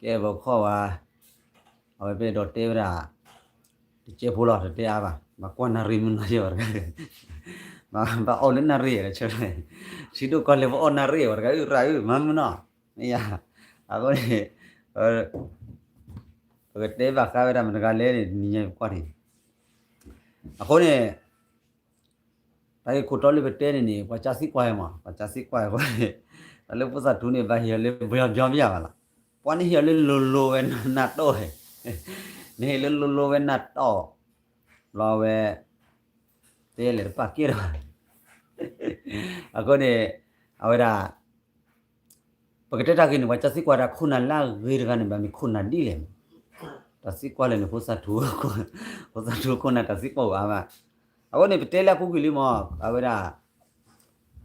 တဲဘၣ်ခီၣ်ဝဲ, အဝဲပအဲၣ်ဒိးတဲဝဲဒၣ် တကဲဖိလီၤ တတဲအါဘၣ်, ဘၣ်ကွၢ်နၣ်ရံၣ်မုၢ်နီၤယဲၢ်ဘၣ်တဂၤ, ဘၣ်အီၣ်လၢနၣ်ရံၣ်တဆၢ, ထံဒိၣ်ကီၢ်လဲၢ်ပအီၣ်နၣ်ရံၣ်ဘၣ်တဂၤ အုၣ်ရၣ်အုၣ် မၤမုၢ်နီၤ, မ့ၢ်ယၤ, အဃိန့ၣ် ပကတဲဘၣ်ဃးဝဲဒၣ်မတၤတဂၤလဲၣ်န့ၣ် တနံၤညါပကွၢ်န့ၣ်, အဃိန့ၣ် တၢ်ဂ့ၢ်ခိၣ်တီလၢပတဲန့ၣ်န့ၣ် ပှၤကၢသံကွၢ်မး ပှၤကၢသံကွၢ်အဃိန့ၣ်, တၢ်လၢဖိသၣ်ထူန့ၣ် ဘၣ်ဟ့ၣ်အီၤလၢပယီၤပယီၤမ့ၢ်ယၤဘၣ်လီၤ, ပှၤန့ၣ်ဟ့ၣ်အီၤလၢလိၤလိၤဝဲနၢ်တီၢ်, နဟ့ၣ်လၢလိၤလိၤဝဲနၢ်တီၢ်, ဘျီဝဲ တဲလဲၤတပာ်ကဲထီၣ်ဘၣ်, အဃိန့ၣ် အဝဲဒၣ် ပကတဲတၢ်ဂ့ၢ်န့ၣ် ပှၤကၢသံကွၢ်တၢ်ခိၣ်နၢ်လၢအဂ့ၤတဂၤန့ၣ် ဘၣ်မ့ၢ်ခိၣ်နၢ်ဒ်လဲၣ်, တၢ်သံကွၢ်လၢန့ၣ် ဖိသၣ်ထူ, ဖိသၣ်ထူခိၣ်နၢ်တၢ်သံကွၢ်အိၣ်အါမး, အဃိန့ၣ် ပတဲလၢအပူၤကွံာ်လံမး အဝဲဒၣ်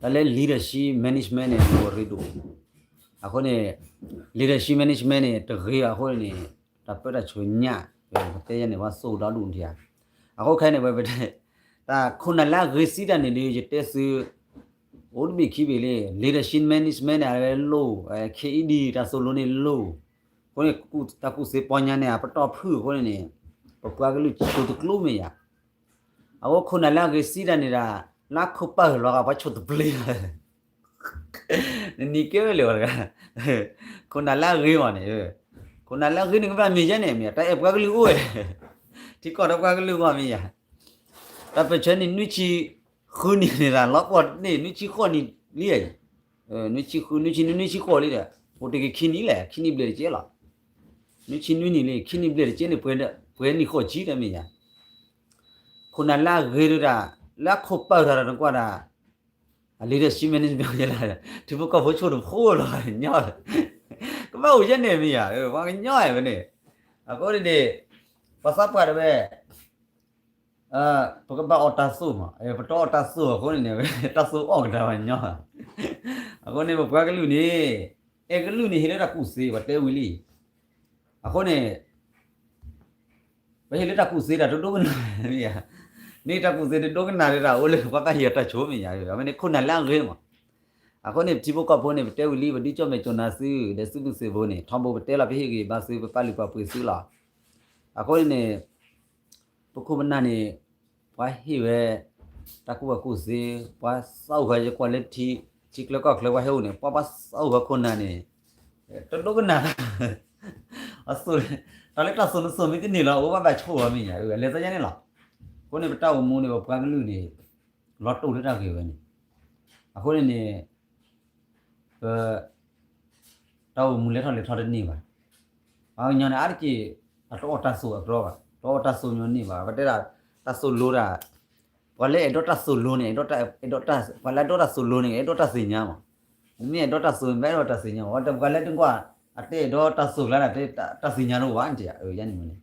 တၢ်လၢ leadership management န့ၣ် အိၣ်ရ့ဒိၣ်, အဃိန့ၣ် leadership management န့ၣ် တဂ့ၤဘၣ်အဃိန့ၣ် တၢ်ပၢတၢ်ဆှၢညါ, ပတဲယဲန့ၣ် ပှၤစိၣ်ဒီဒူၣ်နထံၣ်ဧါ, အဃိခဲအံၤန့ၣ် ပဝဲပတဲ တၢ်ခိၣ်နၢ်လၢအဂ့ၤစံးတၢ်န့ၣ်ဒီး ယတဲသု အိၣ်တဘ့ၣ်ခံဘ့ၣ်လံ, leadership management န့ၣ် အဝဲလိၣ်, ခဲအံၤဒ်တၢ်သိၣ်လိန့ၣ်လိၣ်, အဃိန့ၣ် တၢ်ကူၣ်သ့ပီညါန့ၣ် အပတီၢ်ဖုၣ်အဃိန့ၣ်န့ၣ် ပပှၤကလုာ်ဆိၣ်တကျိမ့ၢ်ယၤ, အဃိခိၣ်နၢ်လၢအဂ့ၤစံးတၢ်န့ၣ်ဒၣ် လၢခိၣ်ပာ်လီၤဂာ်ပှၤဆိၣ်တပျ့ၤ နနံၤကဲဝဲလၢၤဝဲတဂၤ, ခိၣ်နၢ်လၢအဂ့ၤမးန့ၣ်, ခိၣ်နၢ်လၢအဂ့ၤန့ၣ်ကဘၣ်မ့ၢ်ယဲန့ၣ်မ့ၢ် တၢ်အဲၣ်ပှၤကလုာ်အိၣ်ဝဲ, ထံကီၢ်ဒီးပှၤကလုာ်ဂီၢ်မ့ၢ်ယၤ, တၢ်ပၢၢ်ဆၢန့ၣ် နွံဆံဃုနံၣ်န့ၣ်ဒၣ် လီၤပှီၢ်န့ၣ် နွံဆံဃိးနံၣ်လံ, နွံဆံဃု နွံဆံနွံ နွံဆံဃိးလံဒီး အိၣ်တ့ၢ်က့ၤခံနံၣ်လဲၣ် ခံနံၣ်ဘျဲၣ်တကဲလီၤ, နွံဆံနွံနံၣ်လံ ခံနံၣ်ဘျဲၣ်တကဲန့ၣ် ပှဲၤနံၣ်ဃိးဆံတမ့ၢ်ယၤ, ခိၣ်နၢ်လၢအဂ့ၤဒၣ် လၢအခိၣ်ပာ်တၢ်ဒီးနကွၢ်ဒၣ် အ leadership management ယဲလၢ ထံဖိကီၢ်ဖိဆိၣ်တဖိလီၤ ညီ, ကဘၣ်အိၣ်ယဲန့ၣ်မ့ၢ်ယၤ ပှၤကညီဝဲန့ၣ်, အဃိန့ၣ်န့ၣ် ပှၤသးပှၢ်တဝဲ ပကဘၣ်အီၣ်တၢ်သိၣ်မး ပတအီၣ်တၢ်သိၣ်အဃိန့ၣ်န့ၣ် တၢ်သိၣ်အီၣ်ကဒါပှၤညီ, အဃိန့ၣ် ပပှၤကလုာ်န့ၣ် အဲၣ်ကလုာ်န့ၣ် ဟ့ၣ်လၢတၢ်ကူၣ်သ့ ပှၤတဲဝံၤလံ, အဃိန့ၣ် ပဟ့ၣ်လၢတၢ်ကူၣ်သ့တၢ်တဒိကနၣ်မ့ၢ်ယၤ, မ့ၢ်တၢ်ကူၣ်သ့တဒိကနၣ်ဒီးတၢ်အိၣ်လၢပှၤဘၣ်ဟ့ၣ်အီၤတၢ်ဆိမ့ၢ်ယၤ, အဝဲန့ၣ်ခိၣ်နၢ်လၢအဂ့ၤမး, အဃိန့ၣ် ထံဖိကီၢ်ဖိန့ၣ် ပတဲဝံၤလံ ပဒုကၠီၣ်မဲာ်ကၠီၣ်နါသု ဒီးသုးမုၢ်သံၣ်ဘိန့ၣ် ထီဘိပတဲလီၤပဟ့ၣ်ဂံၢ်ဘါသု ပပာ်လုၢ်ပာ်ပှ့ၤသုလီၤ, အဃိန့ၣ်န့ၣ် ပခိၣ်ပနၢ်န့ၣ် ပှၤဟ့ၣ်ဝဲ တၢ်ကူၣ်ဘၣ်ကူၣ်သ့ ပှၤသးအိၣ်ဃာ်ယကွၢ်လၢထံ ထံကျၢကီၢ်ချၢပှၤဟဲအိၣ်န့ၣ် ပှၤပှၤသးအိၣ်ဃာ်ခိၣ်နၢ်န့ၣ် တဒိကနၣ် အသိၣ် တၢ်လၢတၢ်သိၣ်နသိၣ်မ့ၢ်တန့ၢ်လီၤ အဝဲဘၣ်ဘၣ်ဆိၣ်အီၤမ့ၢ်ညါ လဲၤသးယါန့ၣ်လီၤ, အဃိန့ၣ် ပတၢ်အိၣ်မူန့ၣ် ပပှၤကလုာ်န့ၣ် လီၤတိၢ်လၢတၢ်ဂ့ၢ်ဝဲန့ၣ်, အဃိန့ၣ်န့ၣ် ပ တၢ်အိၣ်မူလဲၤထီၣ်လဲၤထီတန့ၢ်ဘၣ်, ပှၤကညီန့ၣ် အါတက့ၢ် အတအီၣ်တၢ်သိၣ်အကြီဘၣ်, တအီၣ်တၢ်သိၣ်ညီန့ၢ်ဘၣ်, ပတဲဒၣ် တၢ်သိၣ်လိတၢ် ပှၤလၢအဲၣ်ဒိးတၢ်သိၣ်လိန့ၣ် အဲၣ်ဒိးတၢ် ပှၤလၢအဲၣ်ဒိးတၢ်သိၣ်လိန့ၣ် အဲၣ်ဒိးတၢ်သ့ၣ်ညါမး, မ့ၢ်အဲၣ်ဒိးတၢ်သိၣ်န့ၣ် ဘၣ်အဲၣ်ဒိးတၢ်သ့ၣ်ညါမး, ပှၤလၢတကွၢ် အတဲအဲၣ်ဒိးတၢ်သိၣ်ကျါန့ၣ် တၢ်သ့ၣ်ညါတအိၣ်ဘၣ်န့ၣ် ယါန့ၣ်မ့ၢ်န့ၣ်,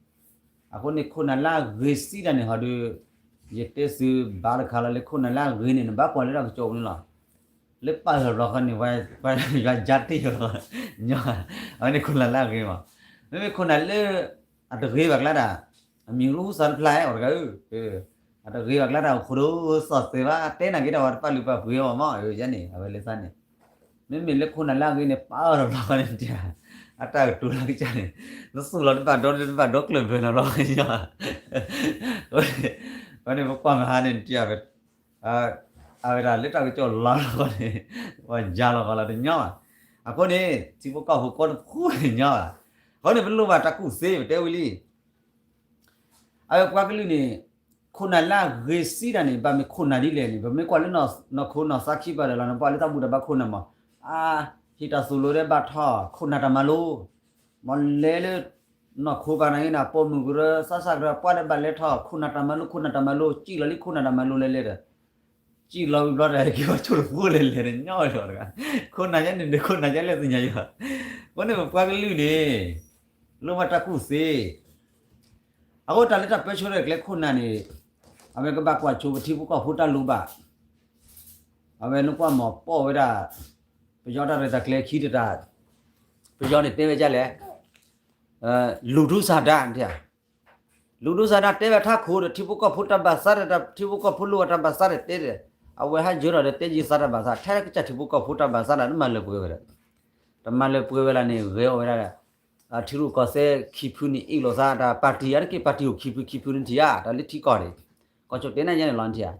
အဃိန့ၣ် ခိၣ်နၢ်လၢအဂ့ၤစံးတၢ်န့ၣ်ဟီဒီး ယတဲသုဘၣ်တခါလီၤ လၢခိၣ်နၢ်လၢအဂ့ၤန့ၣ် နဘၣ်ကွၢ်လၢတၢ်ကစီၣ်ပူၤန့ၣ်လီၤ, လၢပာ်လီၤဘျီဃီန့ၣ် ပှၤယွၤယါတ့ၢ်လီၤ, ညီ, အဝဲန့ၣ်ခိၣ်နၢ်လၢအဂ့ၤမး, မ့မ့ၢ်ခိၣ်နၢ်လၢ အတဂ့ၤဘၣ်ကျါတၢ် အမံၤရူစးတဖျါ အီၤတဂၤဧၢ, အတဂ့ၤဘၣ်ကျါတၢ် အိၣ်ခိးဒိၣ်စီၣ်သဲဘၣ် တဲနၤက့ၤတၢ်ဝဲတပာ်လုၢ်ပာ်ပှ့ၤအီၤမး ယါန့ၣ် အဝဲလၢသးန့ၣ်, မ့မ့ၢ်လၢခိၣ်နၢ်လၢအဂ့ၤန့ၣ် ပာ်အီၤတဘျီဃီန့ၣ်တၢ် အတၢ်ကတိၤလၢကစၢ်န့ၣ် နသူၣ်လီၤတဘၣ်ဒီ တဘၣ်ဒီကျၢၢ်ဘၢလီၤဘျီဃီညီ, အဃိန့ၣ် ပကွၢ်မဟါန့ၣ်တၢ် အဝဲဒၣ်လၢတၢ်ကစီၣ်လီၤလီၤဃီန့ၣ် ပှၤယါလီၤဃီလီၤတညီဘၣ်, အဃိန့ၣ် ထံဖိကီၢ်ဖိကိးတဖုန့ၣ်ညီဘၣ်, အဃိန့ၣ် ပလိၣ်ဘၣ်တၢ်ကူၣ်သ့ ပတဲဝံၤလံ အဝဲပှၤကလုာ်န့ၣ် ခိၣ်နၢ်လၢအဂ့ၤစံးတၢ်န့ၣ် ဘၣ်မ့ၢ်ခိၣ်နၢ်ဒ်လဲၣ်န့ၣ် ပမ့ၢ်ကွၢ်လၢနီၢ်ခိနီၢ်သးခံဘၣ်ဒီးလီၤ နပှၤလၢတၢ်ဘူၣ်တၢ်ဘါခိၣ်နၢ်မး, အါ, ဟံးတၢ်သိၣ်လိဒီးဘၣ်ထီၣ် ခိၣ်နၢ်တၢ်မၤလိ, မ့ၢ်လဲၤလၢ နီၢ်ခိပၤနၤဂ့ၤန့ၣ် ပိာ်မုၣ်ကရၢ သးစၢ်ကရၢ ပှၤဒီးဘၣ်လဲၤထီၣ် ခိၣ်နၢ်တၢ်မၤလိ ခိၣ်နၢ်တၢ်မၤလိ စံၣ်လီၤလံခိၣ်နၢ်တၢ်မၤလိလဲၤလဲၤဒီး စံၣ်လီၤဝံၤဘျီဒီး က့ၤဝဲဆိၣ်တဖိလဲၤလဲၤဒီး ညီဝဲလီၤတဂၤ, ခိၣ်နၢ်ယါန့ၣ်ဒီး ခိၣ်နၢ်ယါလဲၣ်သ့ၣ်ညါယွၤ, အဃိန့ၣ်ပပှၤကလုာ်န့ၣ် လိၣ်ဘၣ်တၢ်ကူၣ်သ့ အဃိတၢ်လၢတၢ်ပၢဆှၢရဲၣ်ကျဲၤခိၣ်နၢ်န့ၣ် အဝဲကဘၣ်ကွၢ်ဆိပထံဖိကီၢ်ဖိတၢ်လိၣ်ဘၣ်, အဝဲနကွၢ်မ့ၢ်ပိာ်ဝဲဒၣ် ပယီၤတၢ်ရဲၣ်တၢ်ကျဲၤခံတတၢ်, ပယီၤန့ၣ်တဲဝဲဒ်လဲၣ်, လူထုဆန္ဒ လူထုဆန္ဒ တဲဝဲထးခိၣ်ဒီး ထံဖိကီၢ်ဖိတၢ်ဘၣ်သးဒီး ထံဖိကီၢ်ဖိလိၣ်ဘၣ်တၢ်ဘၣ်သးဒီးတဲဒီး အဝဲဟးယၢၤထီၣ်ဒီးတဲယံသးတၢ်ဘၣ်သး ထဲကစၢ်ထံဖိကီၢ်ဖိတၢ်ဘၣ်သးဒီး တမၤလၢပှဲၤဝဲဒီး တမၤလၢပှဲၤဝဲလၢန့ၣ် ဂဲၤအီၣ်ဝဲဒၣ်ဒီး ထံရူၢ်ကီၢ်သဲးခံဖုန့ၣ် အ့ၣ်လိာ်သးတၢ်ပၣ်တံၣ်ဧါတက့ၢ် ပၣ်တံၣ်အိၣ်ခံဖုခံဖုန့ၣ်ထံၣ်ဧါ တၢ်လၢထံကီၢ်န့ၣ် ကီၢ်ကၠိၣ်တဲနၢ်ညါန့ၣ်လီၤနထံၣ်ဧါ.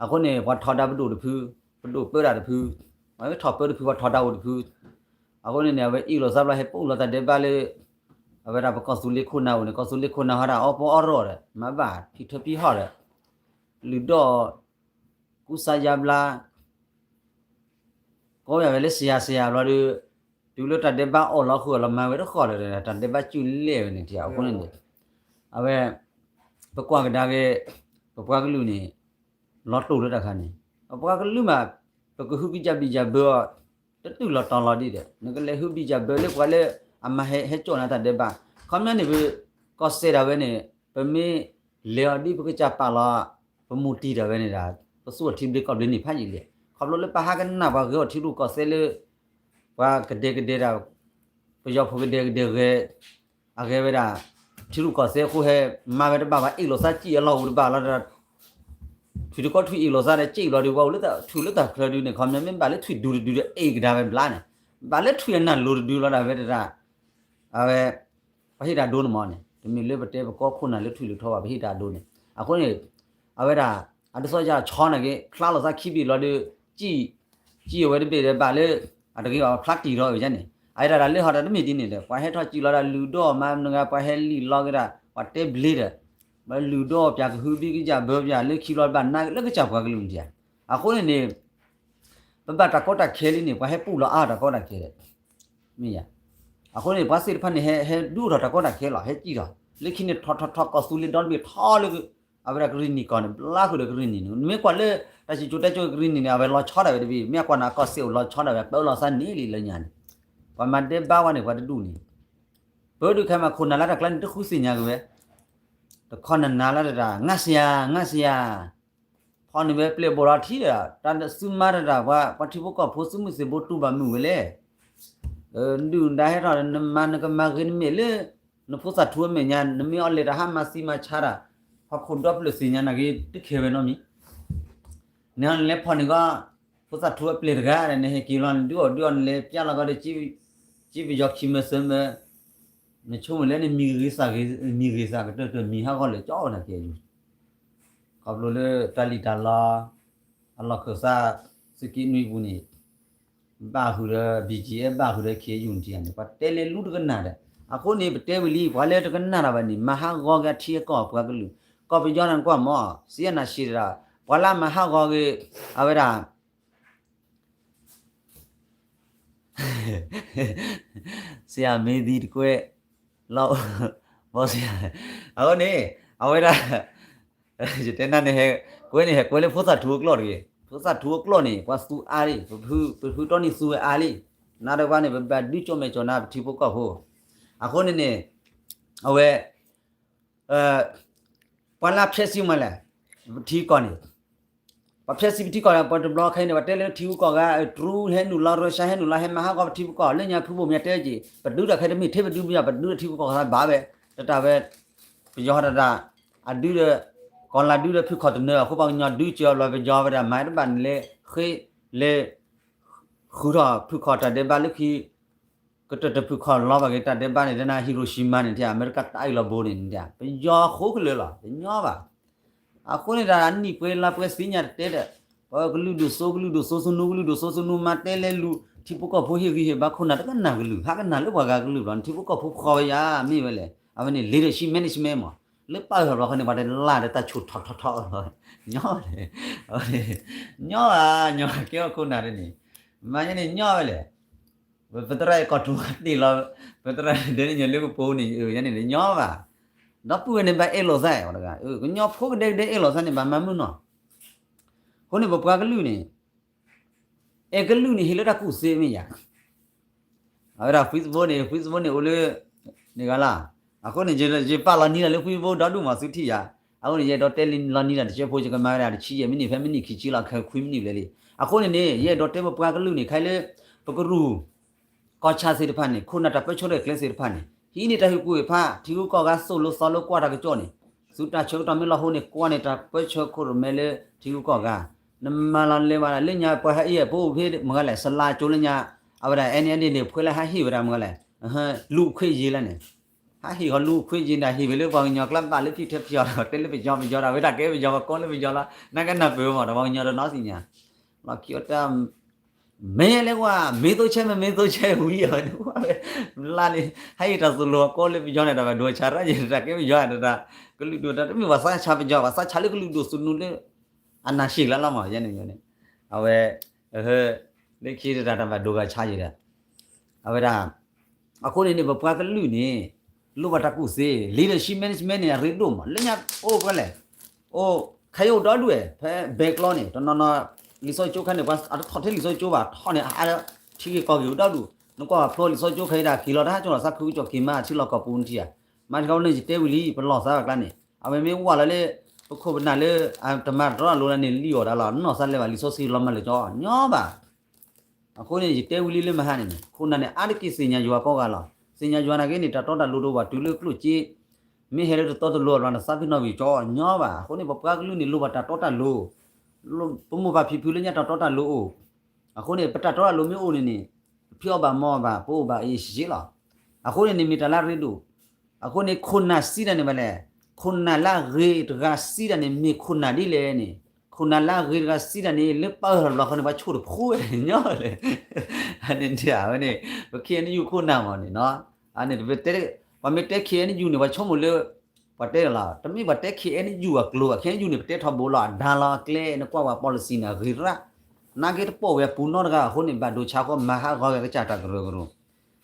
အဃိန့ၣ် ပှၤထီဒါပဒိၣ်တဖု, ပဒိၣ်ပၢတၢ်တဖု, ပှၤထီၣ်ပၢတဖု ပှၤထီဒါအိၣ်တဖု. အဃိန့ၣ်န့ၣ် အဝဲအ့ၣ်လိာ်သးဘျီဟဲပအိၣ်လီၤတၢ်ဒဲးဘးလၢ အဝဲဒၣ်ပကီၢ်သူလ့ၤခိၣ်နၢ်အိၣ်န့ၣ် ကီၢ်သူလ့ၤခိၣ်နၢ်ဟီဒၣ်အီပီအီရီၣ်ဒီး မၤဘၣ်ဖံးထၢဖံးဟီၣ်ဒီး လုၢ်ဒိၣ် ကူစါယါဘျါ ကိးယၤဝဲလၢစယၤစယၤဘျီဒီး တုၤလၢတၢ်ဒဲးဘးအီၣ်လီၤဃုာ်အီၤ လီၤမၤဝဲတဃီၣ်ဒီး တၢ်ဒဲးဘးစုၣ်လဲၢ်ဝဲန့ၣ်ထံၣ် အဃိန့ၣ်န့ၣ် အဝဲ ပကွၢ်ကဒါက့ၤ ပပှၤကလုာ်န့ၣ် လီၤတိၢ်လၢတၢ်ခါန့ၣ် ပပှၤကလုာ်မး ပကဟုကယာ်ဘံၣ်ကယာ်ဘၢအီၤ တတုၤလီၤတီၤလီၤဒ်ဒီး နကလဲၤဟုဘံၣ်ကယာ်ဘၢလၢပှၤလၢအမၤဟဲကၠီၣ်နၤတၢ်ဒဲးဘး ခီပညီန့ၣ် ပကီၢ်စဲၣ်ဒၣ်ဝဲန့ၣ် ပမ့ၢ်လဲၤအီၤဒ်ပကစၢ်ပာ်လီၤ ပမူတံၢ်ဒၣ်ဝဲန့ၣ်ဒီး ပသူၣ်အီၤထံဘျ့ကီၢ်ဘျ့န့ၣ်ဖးယံာ်လံ. ခီဖျိလၢပဟးကနၣ်ပှၤဂ့ၤအီၤထံရူၢ်ကီၢ်သဲးလၢ ပှၤကဒဲကဒဲဒၣ် ပယီၤဖိကဒဲကဒဲဂဲၤ အဂဲၤဝဲဒၣ် ထံရူၢ်ကီၢ်သဲးအဃိဟဲ မၤဝဲတဘၣ်ဘၣ် အ့ၣ်လိာ်သးစံၣ်အလီၢ်အိၣ်တဘၣ်လီၤဒီး ထွံၣ်တကီထွံၣ်အ့ၣ်လိာ်သးဒီး စံၣ်လီၤဒီး ပှၤအိၣ်လၢထူၣ်လၢတၢ်ချၢဒုန့ၣ် ခီပညီမ့ၢ်ဘၣ်လၢထွံၣ်ဒူတဒုဒီး အ့ၣ်ကဒါဝဲဘျါန့ၣ် ဘၣ်လၢထွံၣ်အနၢ်လိၤတဒုလီၤဒၣ်ဝဲတဒၣ် အဝဲ ပှၤဟ့ၣ်တၢ်ဒိန့ၣ်မ့ၢ်န့ၣ် တမ့ၢ်လၢပတဲပကီၢ်ခိၣ်နၢ်လၢထွံၣ်လၢထီဘၣ် ပဟ့ၣ်တၢ်ဒိန့ၣ် အဃိန့ၣ် အဝဲဒၣ် အဒ်သိးယၤဆီနာ်က့ ဖျါလိာ်သးခံဘ့ၣ်လီၤဒီး စံၣ် စံၣ်အဝဲတဘ့ၣ်ဒီးဘၣ်လၢ အတဂ့ၤဘၣ်ဖျါတံၢ်ထီၣ်ဝဲန့ၣ် အဝဲဒၣ်တၢ်လၢဟီတၢ်တမ့ၢ်ဒ်န့ၣ်ဒီး ပှၤဟဲထီၣ်စံၣ်လီၤဒၣ်လုၢ်ဒိၣ်မၤနဂၤ ပှၤဟဲလံၣ်လီၤက့ၤဒၣ် ပှၤတဲဘျ့ဒီး ပှၤလုၢ်ဒိၣ်ပၠးကဟုဘံၣ်ကစၢ်ဘၢပၠးလၢခံဘျီဘၣ်နၤလၢကစၢ်ပှၤကလုာ်န့ၣ် အဃိန့ၣ်န့ၣ် ပဘၣ်တၢ်ကီတၢ်ခဲလံန့ၣ် ပှၤဟဲပူၣ်လီၤအါတၢ်ကီတၢ်ခဲဒီး မ့ၢ်ယါ အဃိန့ၣ် ပှၤသ့ၣ်တဖၣ်န့ၣ် ဟဲ ဟဲဒုးအိၣ်ထီၣ်တၢ်ကီတၢ်ခဲလီၤ ဟဲစံၣ်ထီၣ် လၢခံန့ၣ်ထီၣ်ထီၣ်ထီၣ် ကီၢ်သူလ့ၤဒီတဘ့ၣ်ထီၣ်လၢ အဝဲဒၣ်ကရံၣ်နံၣ်ကီၢ်န့ၣ် ဘျါဃုာ်ဒီးကရံၣ်နံၣ်န့ၣ် နမ့ၢ်ကွၢ်လၢ တၢ်စံၣ်စိၤတဲစိၤကရံၣ်နံၣ်န့ၣ် အဝဲလီၤဆီဒၣ်ဝဲတဘ့ၣ် မ့ၢ်ကွၢ်နၤကီၢ်စဲၣ်အိၣ်လီၤဆီဒၣ်ဝဲ ပၢလီၤသးန့ၣ်လံလၢညါန့ၣ် ပှၤမၤဒဲဘါဝဲန့ၣ် ပှၤတဒူၣ်န့ၣ် ပၢဒုးခဲမးခိၣ်နၢ်လၢတၢ်ကျါန့ၣ် တဃုသ့ၣ်ညါက့ၤဝဲ တခီနနၤလၢတၢ် ငါစယၤ ငါစယၤ ဖီန့ၢ်ဝဲပျဲၢ်ဘိးလီၤထံဒီး တၢ်သုမၤတၢ်တၢ် ပှၤ ပှၤထံဖိကီၢ်ဖိသုးမုၢ်သံၣ်ဘိတူၢ်ဘၣ်မုာ်ဝဲလဲၣ် ဒုၣ်ဒါဟဲထီၣ်ဒီး နမၤနကမၤဂ့ၤနမဲာ်လၢ နဖိသၣ်ထူအမဲာ်ညါ နမ့ၢ်အီၤလဲၤတၢ်ဟးမၤသံမၤဆါတၢ် ဟီၣ်ခိၣ်ဒီဖျၢၣ်သ့ၣ်ညါနာ်က့ တခဲဝဲနီတမံၤ နဟဲနလဲၤဖီၣ်န့ၢ်ကီး ဖိသၣ်ထူအပျဲၢ်တဂၤဒီး နဟဲက့ၤလီၤ နဒုးအီၣ်ဒုးအီနလဲၤပျဲလီၤကီးဒီး စ့ပယီၤခံမၢစၢၤမၢ နဆိကမိၣ်လၢနမံၤဂ့ၤသးဂ့ၤ မံၤဂ့ၤသးကတၢၢ်တမံၤဟးဂီၤလၢာ်ကၠီနၤကဲယူၤ ခီဖျိလၢတၢ်လံၣ်တၢ်လီ အလီၢ်ခၢၣ်သး သုးက့နွံပူၤန့ၣ် ဘၣ်ဃုာ်ဒီး ဘံၣ်ကၠံၣ်အဲၣ် ဘၣ်ဃုာ်ဒီး ခ့ၣ်ယူၣ်နထံၣ်န့ၣ် ပှၤတဲလၢလူတကနၣ်ဒီး အဃိန့ၣ် ပတဲဝံၤလံ ပှၤလၢတကနၣ်တၢ်ဘၣ်န့ၣ် မၤဟးဂီၤက့ၤအထံအကီၢ်ပှၤကလုာ် ကီၢ်ပယီၤန့ၣ်ကွၢ်မး စံးနၤရှံးတၢ် ပှၤလၢမၤဟးဂီၤက့ၤ အဝဲဒၣ် ဆရာမင်းသီတကွဲး လီၤ ဘီဆရာ အဃိန့ၣ် အဝဲဒၣ် ယတဲနၤန့ၣ် ကွဲးန့ၣ် ဟဲကွဲးလၢဖိသၣ်ထူအကျိာ်တဂ့ၤ ဖိသၣ်ထူအကျိာ်န့ၣ် ပှၤသူအါလံ ပဖုတီနံၤသူဝဲအါလံ နၤဒီးပှၤန့ၣ် ပဘၣ်ဒုးကၠီၣ်မဲာ်ကၠီၣ်နါပထံဖိကီၢ်ဖိ အဃိန့ၣ်န့ၣ် အဝဲ ပှၤလၢဖျဲးစံမးလဲၣ် ပထံကီၢ်န့ၣ် ပှၤဖျဲးစံပထံကီၢ်န့ၣ် ပှၤတဘျီခဲအံၤန့ၣ် ပှၤတဲလၢထံဂုၤကီၢ်ဂၤ တရူးဟဲနုာ်လီၤ ရၢရှါဟဲနုာ်လီၤ ဟဲမၤဟးဂီၤပထံပကီၢ် လၢညါဖုဘိၣ်မၠးတဲက့ၤ ပဒုးတၢ်ခဲတမ့ၢ် ထဲပဒုးမ့ၢ် ပဒုးထံဂုၤကီၢ်ဂၤဘၣ်ဝဲ တတၢ်ဝဲ ပယီၤတၢ် အဒုးဒီး ကီၢ်လၤဒုးဒီးဖုခီၣ်တနၢၤ အဃိပှၤကညီဒုးစၢၤအဘျီ ပယီၤဝဲဒၣ် မၤတဘၣ်န့ၣ်လဲၤ ဃ့ လဲၤ ဃုထီၣ်ဖုခီၣ်တၢ်ဒဲးဘးလၢခံ ကတၢၢ်တဖုခီၣ်လီၤဘၣ်က့ၤတၢ်ဒဲးဘးန့ၣ် လၢနၤ Hiroshima န့ၣ် အမဲရကၤတၢ်အံၤလီၤဘိန့ၣ် ပယီၤဃိကလၢာ်လီၤ တညီဘၣ်. အဃိန့ၣ်ဒီး အနံၣ်ပှဲၤလါပှဲၤသ့ၣ်ညါတတဲဒီး ပှၤကလုာ်ဒိၣ်စိကလုာ်ဒိၣ်စိသနူ ကလုာ်ဒိၣ်စိသနူ မၤတဲလဲၤလူၤ ထံဖိကီၢ်ဖိဟ့ၣ်ဂံၢ်ဟ့ၣ်ဘါခိၣ်နၢ်တကနၣ်ကလုၢ် ဟးကနၣ်လၢပှၤဂၤကလုၢ်ဘျီ ထံဖိကီၢ်ဖိဖှီၣ်ဝဲယါ မ့ၢ်ဝဲလဲၣ် အဝဲန့ၣ် leadership management မး လၢပၢ်အၢၣ်ဘျီဃီန့ၣ် ပှၤတလၢ်ဒီးတၢ်ဆိၣ်ထီၣ်ထီၣ်ထီၣ် ညီလဲၣ် ညီဘၣ် ညီကဲအခိၣ်နၢ်ဒ်န့ၣ် မၤညါန့ၣ်ညီဝဲလဲၣ် ပသရၣ်အံၤကီၢ်ထူတ့ၢ်လီၤ ပသရၣ်ဒဲန့ၣ်ညါလၢပပူၤန့ၣ် အၢ ယါန့ၣ်ညီဘၣ် ဒီပုၢ်ဝဲၢ်န့ၣ်ဘၣ်အဲၣ်လိာ်သး ကညီဖိကဒဲကဒဲအဲၣ်လိာ်သးန့ၣ် ဘၣ်မၤမုာ်နီၤ အဃိန့ၣ် ပပှၤကလုာ်န့ၣ် အဲၣ်ကလုာ်န့ၣ် ဟ့ၣ်လၢတၢ်ကူၣ်သ့မ့ၢ်ယါ အဝဲဒၣ် Facebook န့ၣ် Facebook န့ၣ်အိၣ်လၢ န့ၣ်ဂၤလၢ အဃိန့ၣ် ယပာ်လီၤနံၤလၢ Facebook ဒီဒူၣ်မးသုထံၣ်ယါ အဃိန့ၣ် ယအဲၣ်ဒိးတဲလီၤနံၤလၢတစဲးဖိ ယကမၤဝဲဒၣ်တဆံယဲၢ်မံးနံး ဖဲမံးနံးခံဆံလီၤ ခဲခွံမံးနံးဘျဲၣ်လံ အဃိန့ၣ်န့ၣ် ယအဲၣ်ဒိးတဲပပှၤကလုာ်န့ၣ် ခဲလၢ ပကရူၢ် ကီၢ်ဆၣ်သ့ၣ်တဖၣ်န့ၣ် ခိၣ်နၢ်တၢ်ပၢဆှၢဒီးကျဲသ့ၣ်တဖၣ်န့ၣ် ဟံးန့ၢ်တၢ်ဟ့ၣ်ကူၣ်ဟ့ၣ်ဖး ထံဂုၤကီၢ်ဂၤသိၣ်လိသီလိကွၢ်တၢ်ကစီၣ်န့ၣ် သုတၢ်ဆၢကတီၢ်မ့ၢ်လီၤဟိန့ၣ် ကွၢ်န့ၣ်တၢ်ပၢဆှၢခိၣ်ရိၣ်မဲလၢထံဂုၤကီၢ်ဂၤ နမၤလီၤလဲၤဘၣ်လၢညါ ပှၤဟဲအံၤအဖိအိၣ်ဖဲမ့ၢ်ဂၤလဲၣ် စလါကၠိလၢညါ အဝဲဒၣ် အဲၣ်န့ၣ်အဲၣ်ဒ်န့ၣ် ဖှဲလၢဟးဟ့ၣ်ဝဲဒၣ်မ့ၢ်ဂၤလဲၣ် လူ့အခွင့်အရေးလၢန့ၣ်, ဟးဟ့ၣ်ဃီၤလူ့အခွင့်အရေးန့ၣ် ဟ့ၣ်ဝဲလၢပှၤကညီကျါဘၣ်လၢဖံၣ်ထဲဖံၣ်အီၤဒီး တဲလၢပယီၤပယီၤဒီး ဝဲဒၣ်ကဲပယီၤပကိးလၢပယီၤလီၤ နကနၢ်ပၢၢ်မးဒီး ပှၤကညီတနီၤသ့ၣ်ညါ, လီၢ်ခံအီၤတၢ် မ့ၢ်လဲၤကွၢ် မ့ၢ်သိဆဲမ့ၢ် မ့ၢ်သိဆဲဝံၤအီၤန့ၣ် ကွၢ်ဝဲ လါလံ ဟဲအံၤတၢ်သိၣ်လိအကိးလၢပယီၤန့ၣ် တၢ်ဘၣ်ဒိဆါရၣ်ယဲၢ် တၢ်ကဲပယီၤတၢ် ကလုာ်ဒိၣ်တၢ်တမ့ၢ်ပှၤသးဆါပယီၤ ပှၤသးဆါလၢကလုာ်ဒိၣ်သုးနူလၢ အနၢ်ရှံၣ်လၢလီၤမး ယဲန့ၣ်န့ၣ် အဝဲ လၢခံတၢ်တၢ်ဘၣ်ဒိဂၤဆါယဲၢ်ဒီး အဝဲဒၣ် အဃိန့ၣ်န့ၣ် ပပှၤကလုာ်န့ၣ် လိၣ်ဘၣ်တၢ်ကူၣ်သ့ leadership management န့ၣ် အရ့ဒိၣ်မး လၢညါအိၣ်ဖဲလဲၣ် အိၣ်ခဲအံၤအိၣ်ဒီဒူၣ်ဝဲ ဖဲဘဲကျီန့ၣ် တနီၤနီၤ လံာ်စီဆှံကၠိခဲန့ၣ် ပှၤအတထီၣ်ထဲလံာ်စီဆှံကၠိဘၣ် ထီၣ်န့ၣ် အါထံဂ့ၢ်ကီၢ်ဂ့ၢ်အိၣ်ဒီဒူၣ် နကွၢ်ဖျိလံာ်စီဆှံကၠိခဲအံၤဒၣ်က့ၤလီၤတၢ်ဟးကၠီလီၤသးခုကၠီက့ၤမး ထံလီၢ်ကီၢ်ပူၤနထံၣ်ဧါ မၤတခီန့ၣ် ယတဲဝံၤလံ ပလီၢ်သးဘၣ်ကျါန့ၣ် အဝဲမ့ၢ်ဝၢ်လီၤလၢ ပခိၣ်ပနၢ်လၢ တမၤတရီတၢ်လိၤလၢန့ၣ် လံၣ်အီၣ်ဒၣ်လီၤ နီၢ်သးလဲၤဘၣ်လံာ်စီဆှံလီၤမၢ်လၢကၠီ ညီဘၣ် အဃိန့ၣ် ယတဲဝံၤလံလၢမဟါန့ၣ်န့ၣ် ခိၣ်နၢ်န့ၣ် အါတက့ၢ်သ့ၣ်ညါယွၤကိးဂၤလီၤ. သ့ၣ်ညါယွၤနာ်က့န့ၣ် တၢ်တီတၢ်လိၤတအိၣ်ဘၣ် တုၤလၢကျိၣ်စ့ မ့ၢ်ဟဲလၢတတီတလိၤအဘျီန့ၣ် သးပ့ၤနီၣ်ဝံၤကၠီညီဘၣ်. အဃိန့ၣ် ပပှၤကလုာ်န့ၣ် လိၣ်ဘၣ်တၢ်တီတၢ်လိၤ, ပမိၢ်ပၢ်ဖံဖုလၢညါတၢ်တီတၢ်လိၤအိၣ်, အဃိန့ၣ် ပတၢ်တီတၢ်လိၤမ့ၢ်အိၣ်န့ၣ်န့ၣ် ပဖံးအီၣ်ဘၣ်မၤအီၣ်ဘၣ် ပအိၣ်ဘၣ်အ့ၣ်စ့လီၤ. အဃိန့ၣ်န့ၣ်မ့ၢ်တၢ်လၢအရ့ဒိၣ် အဃိန့ၣ် ခိၣ်နၢ်စံးတၢ်န့ၣ်ဘၣ်လဲၣ်, ခိၣ်နၢ်လၢအဂ့ၤတဂၤစံးတၢ်န့ၣ် မ့ၢ်ခိၣ်နၢ်ဒ်လဲၣ်န့ၣ်, ခိၣ်နၢ်လၢအဂ့ၤတဂၤစံးတၢ်န့ၣ် လၢပၢၢ်ထီၣ်တဘျီဃီန့ၣ် ပှၤဆိၣ်တဖိဝဲညီလဲၣ်. န့ၣ်ဝဲန့ၣ် ပ ခ့ၣ်အဲၣ်ယူၣ် ခိၣ်နၢ်မ့ၢ်န့ၣ်နီၤ, အန့ၣ် ပမ့ၢ်တဲ ခ့ၣ်အဲၣ်ယူၣ်န့ၣ် ပှၤဆိကမိၣ်လၢ ပှၤတဲလီၤ, တမ့ၢ်ပှၤတဲ ခ့ၣ်အဲၣ်ယူၣ် အကျိၤဘၣ်, ခ့ၣ်အဲၣ်ယူၣ်န့ၣ် ပတဲထီဘိလီၤ အဒါလီၤအကျဲ နကွၢ်ဝဲ policy န့ၣ် အဂ့ၤရၣ်, နာ်က့တပိာ်ဝဲအပူၤနီတဂၤ အဃိန့ၣ် ဘၣ်ဒိဆါဃီ မၤဟးဂီၤဝဲကစၢ်တၢ်ကရၢကရိ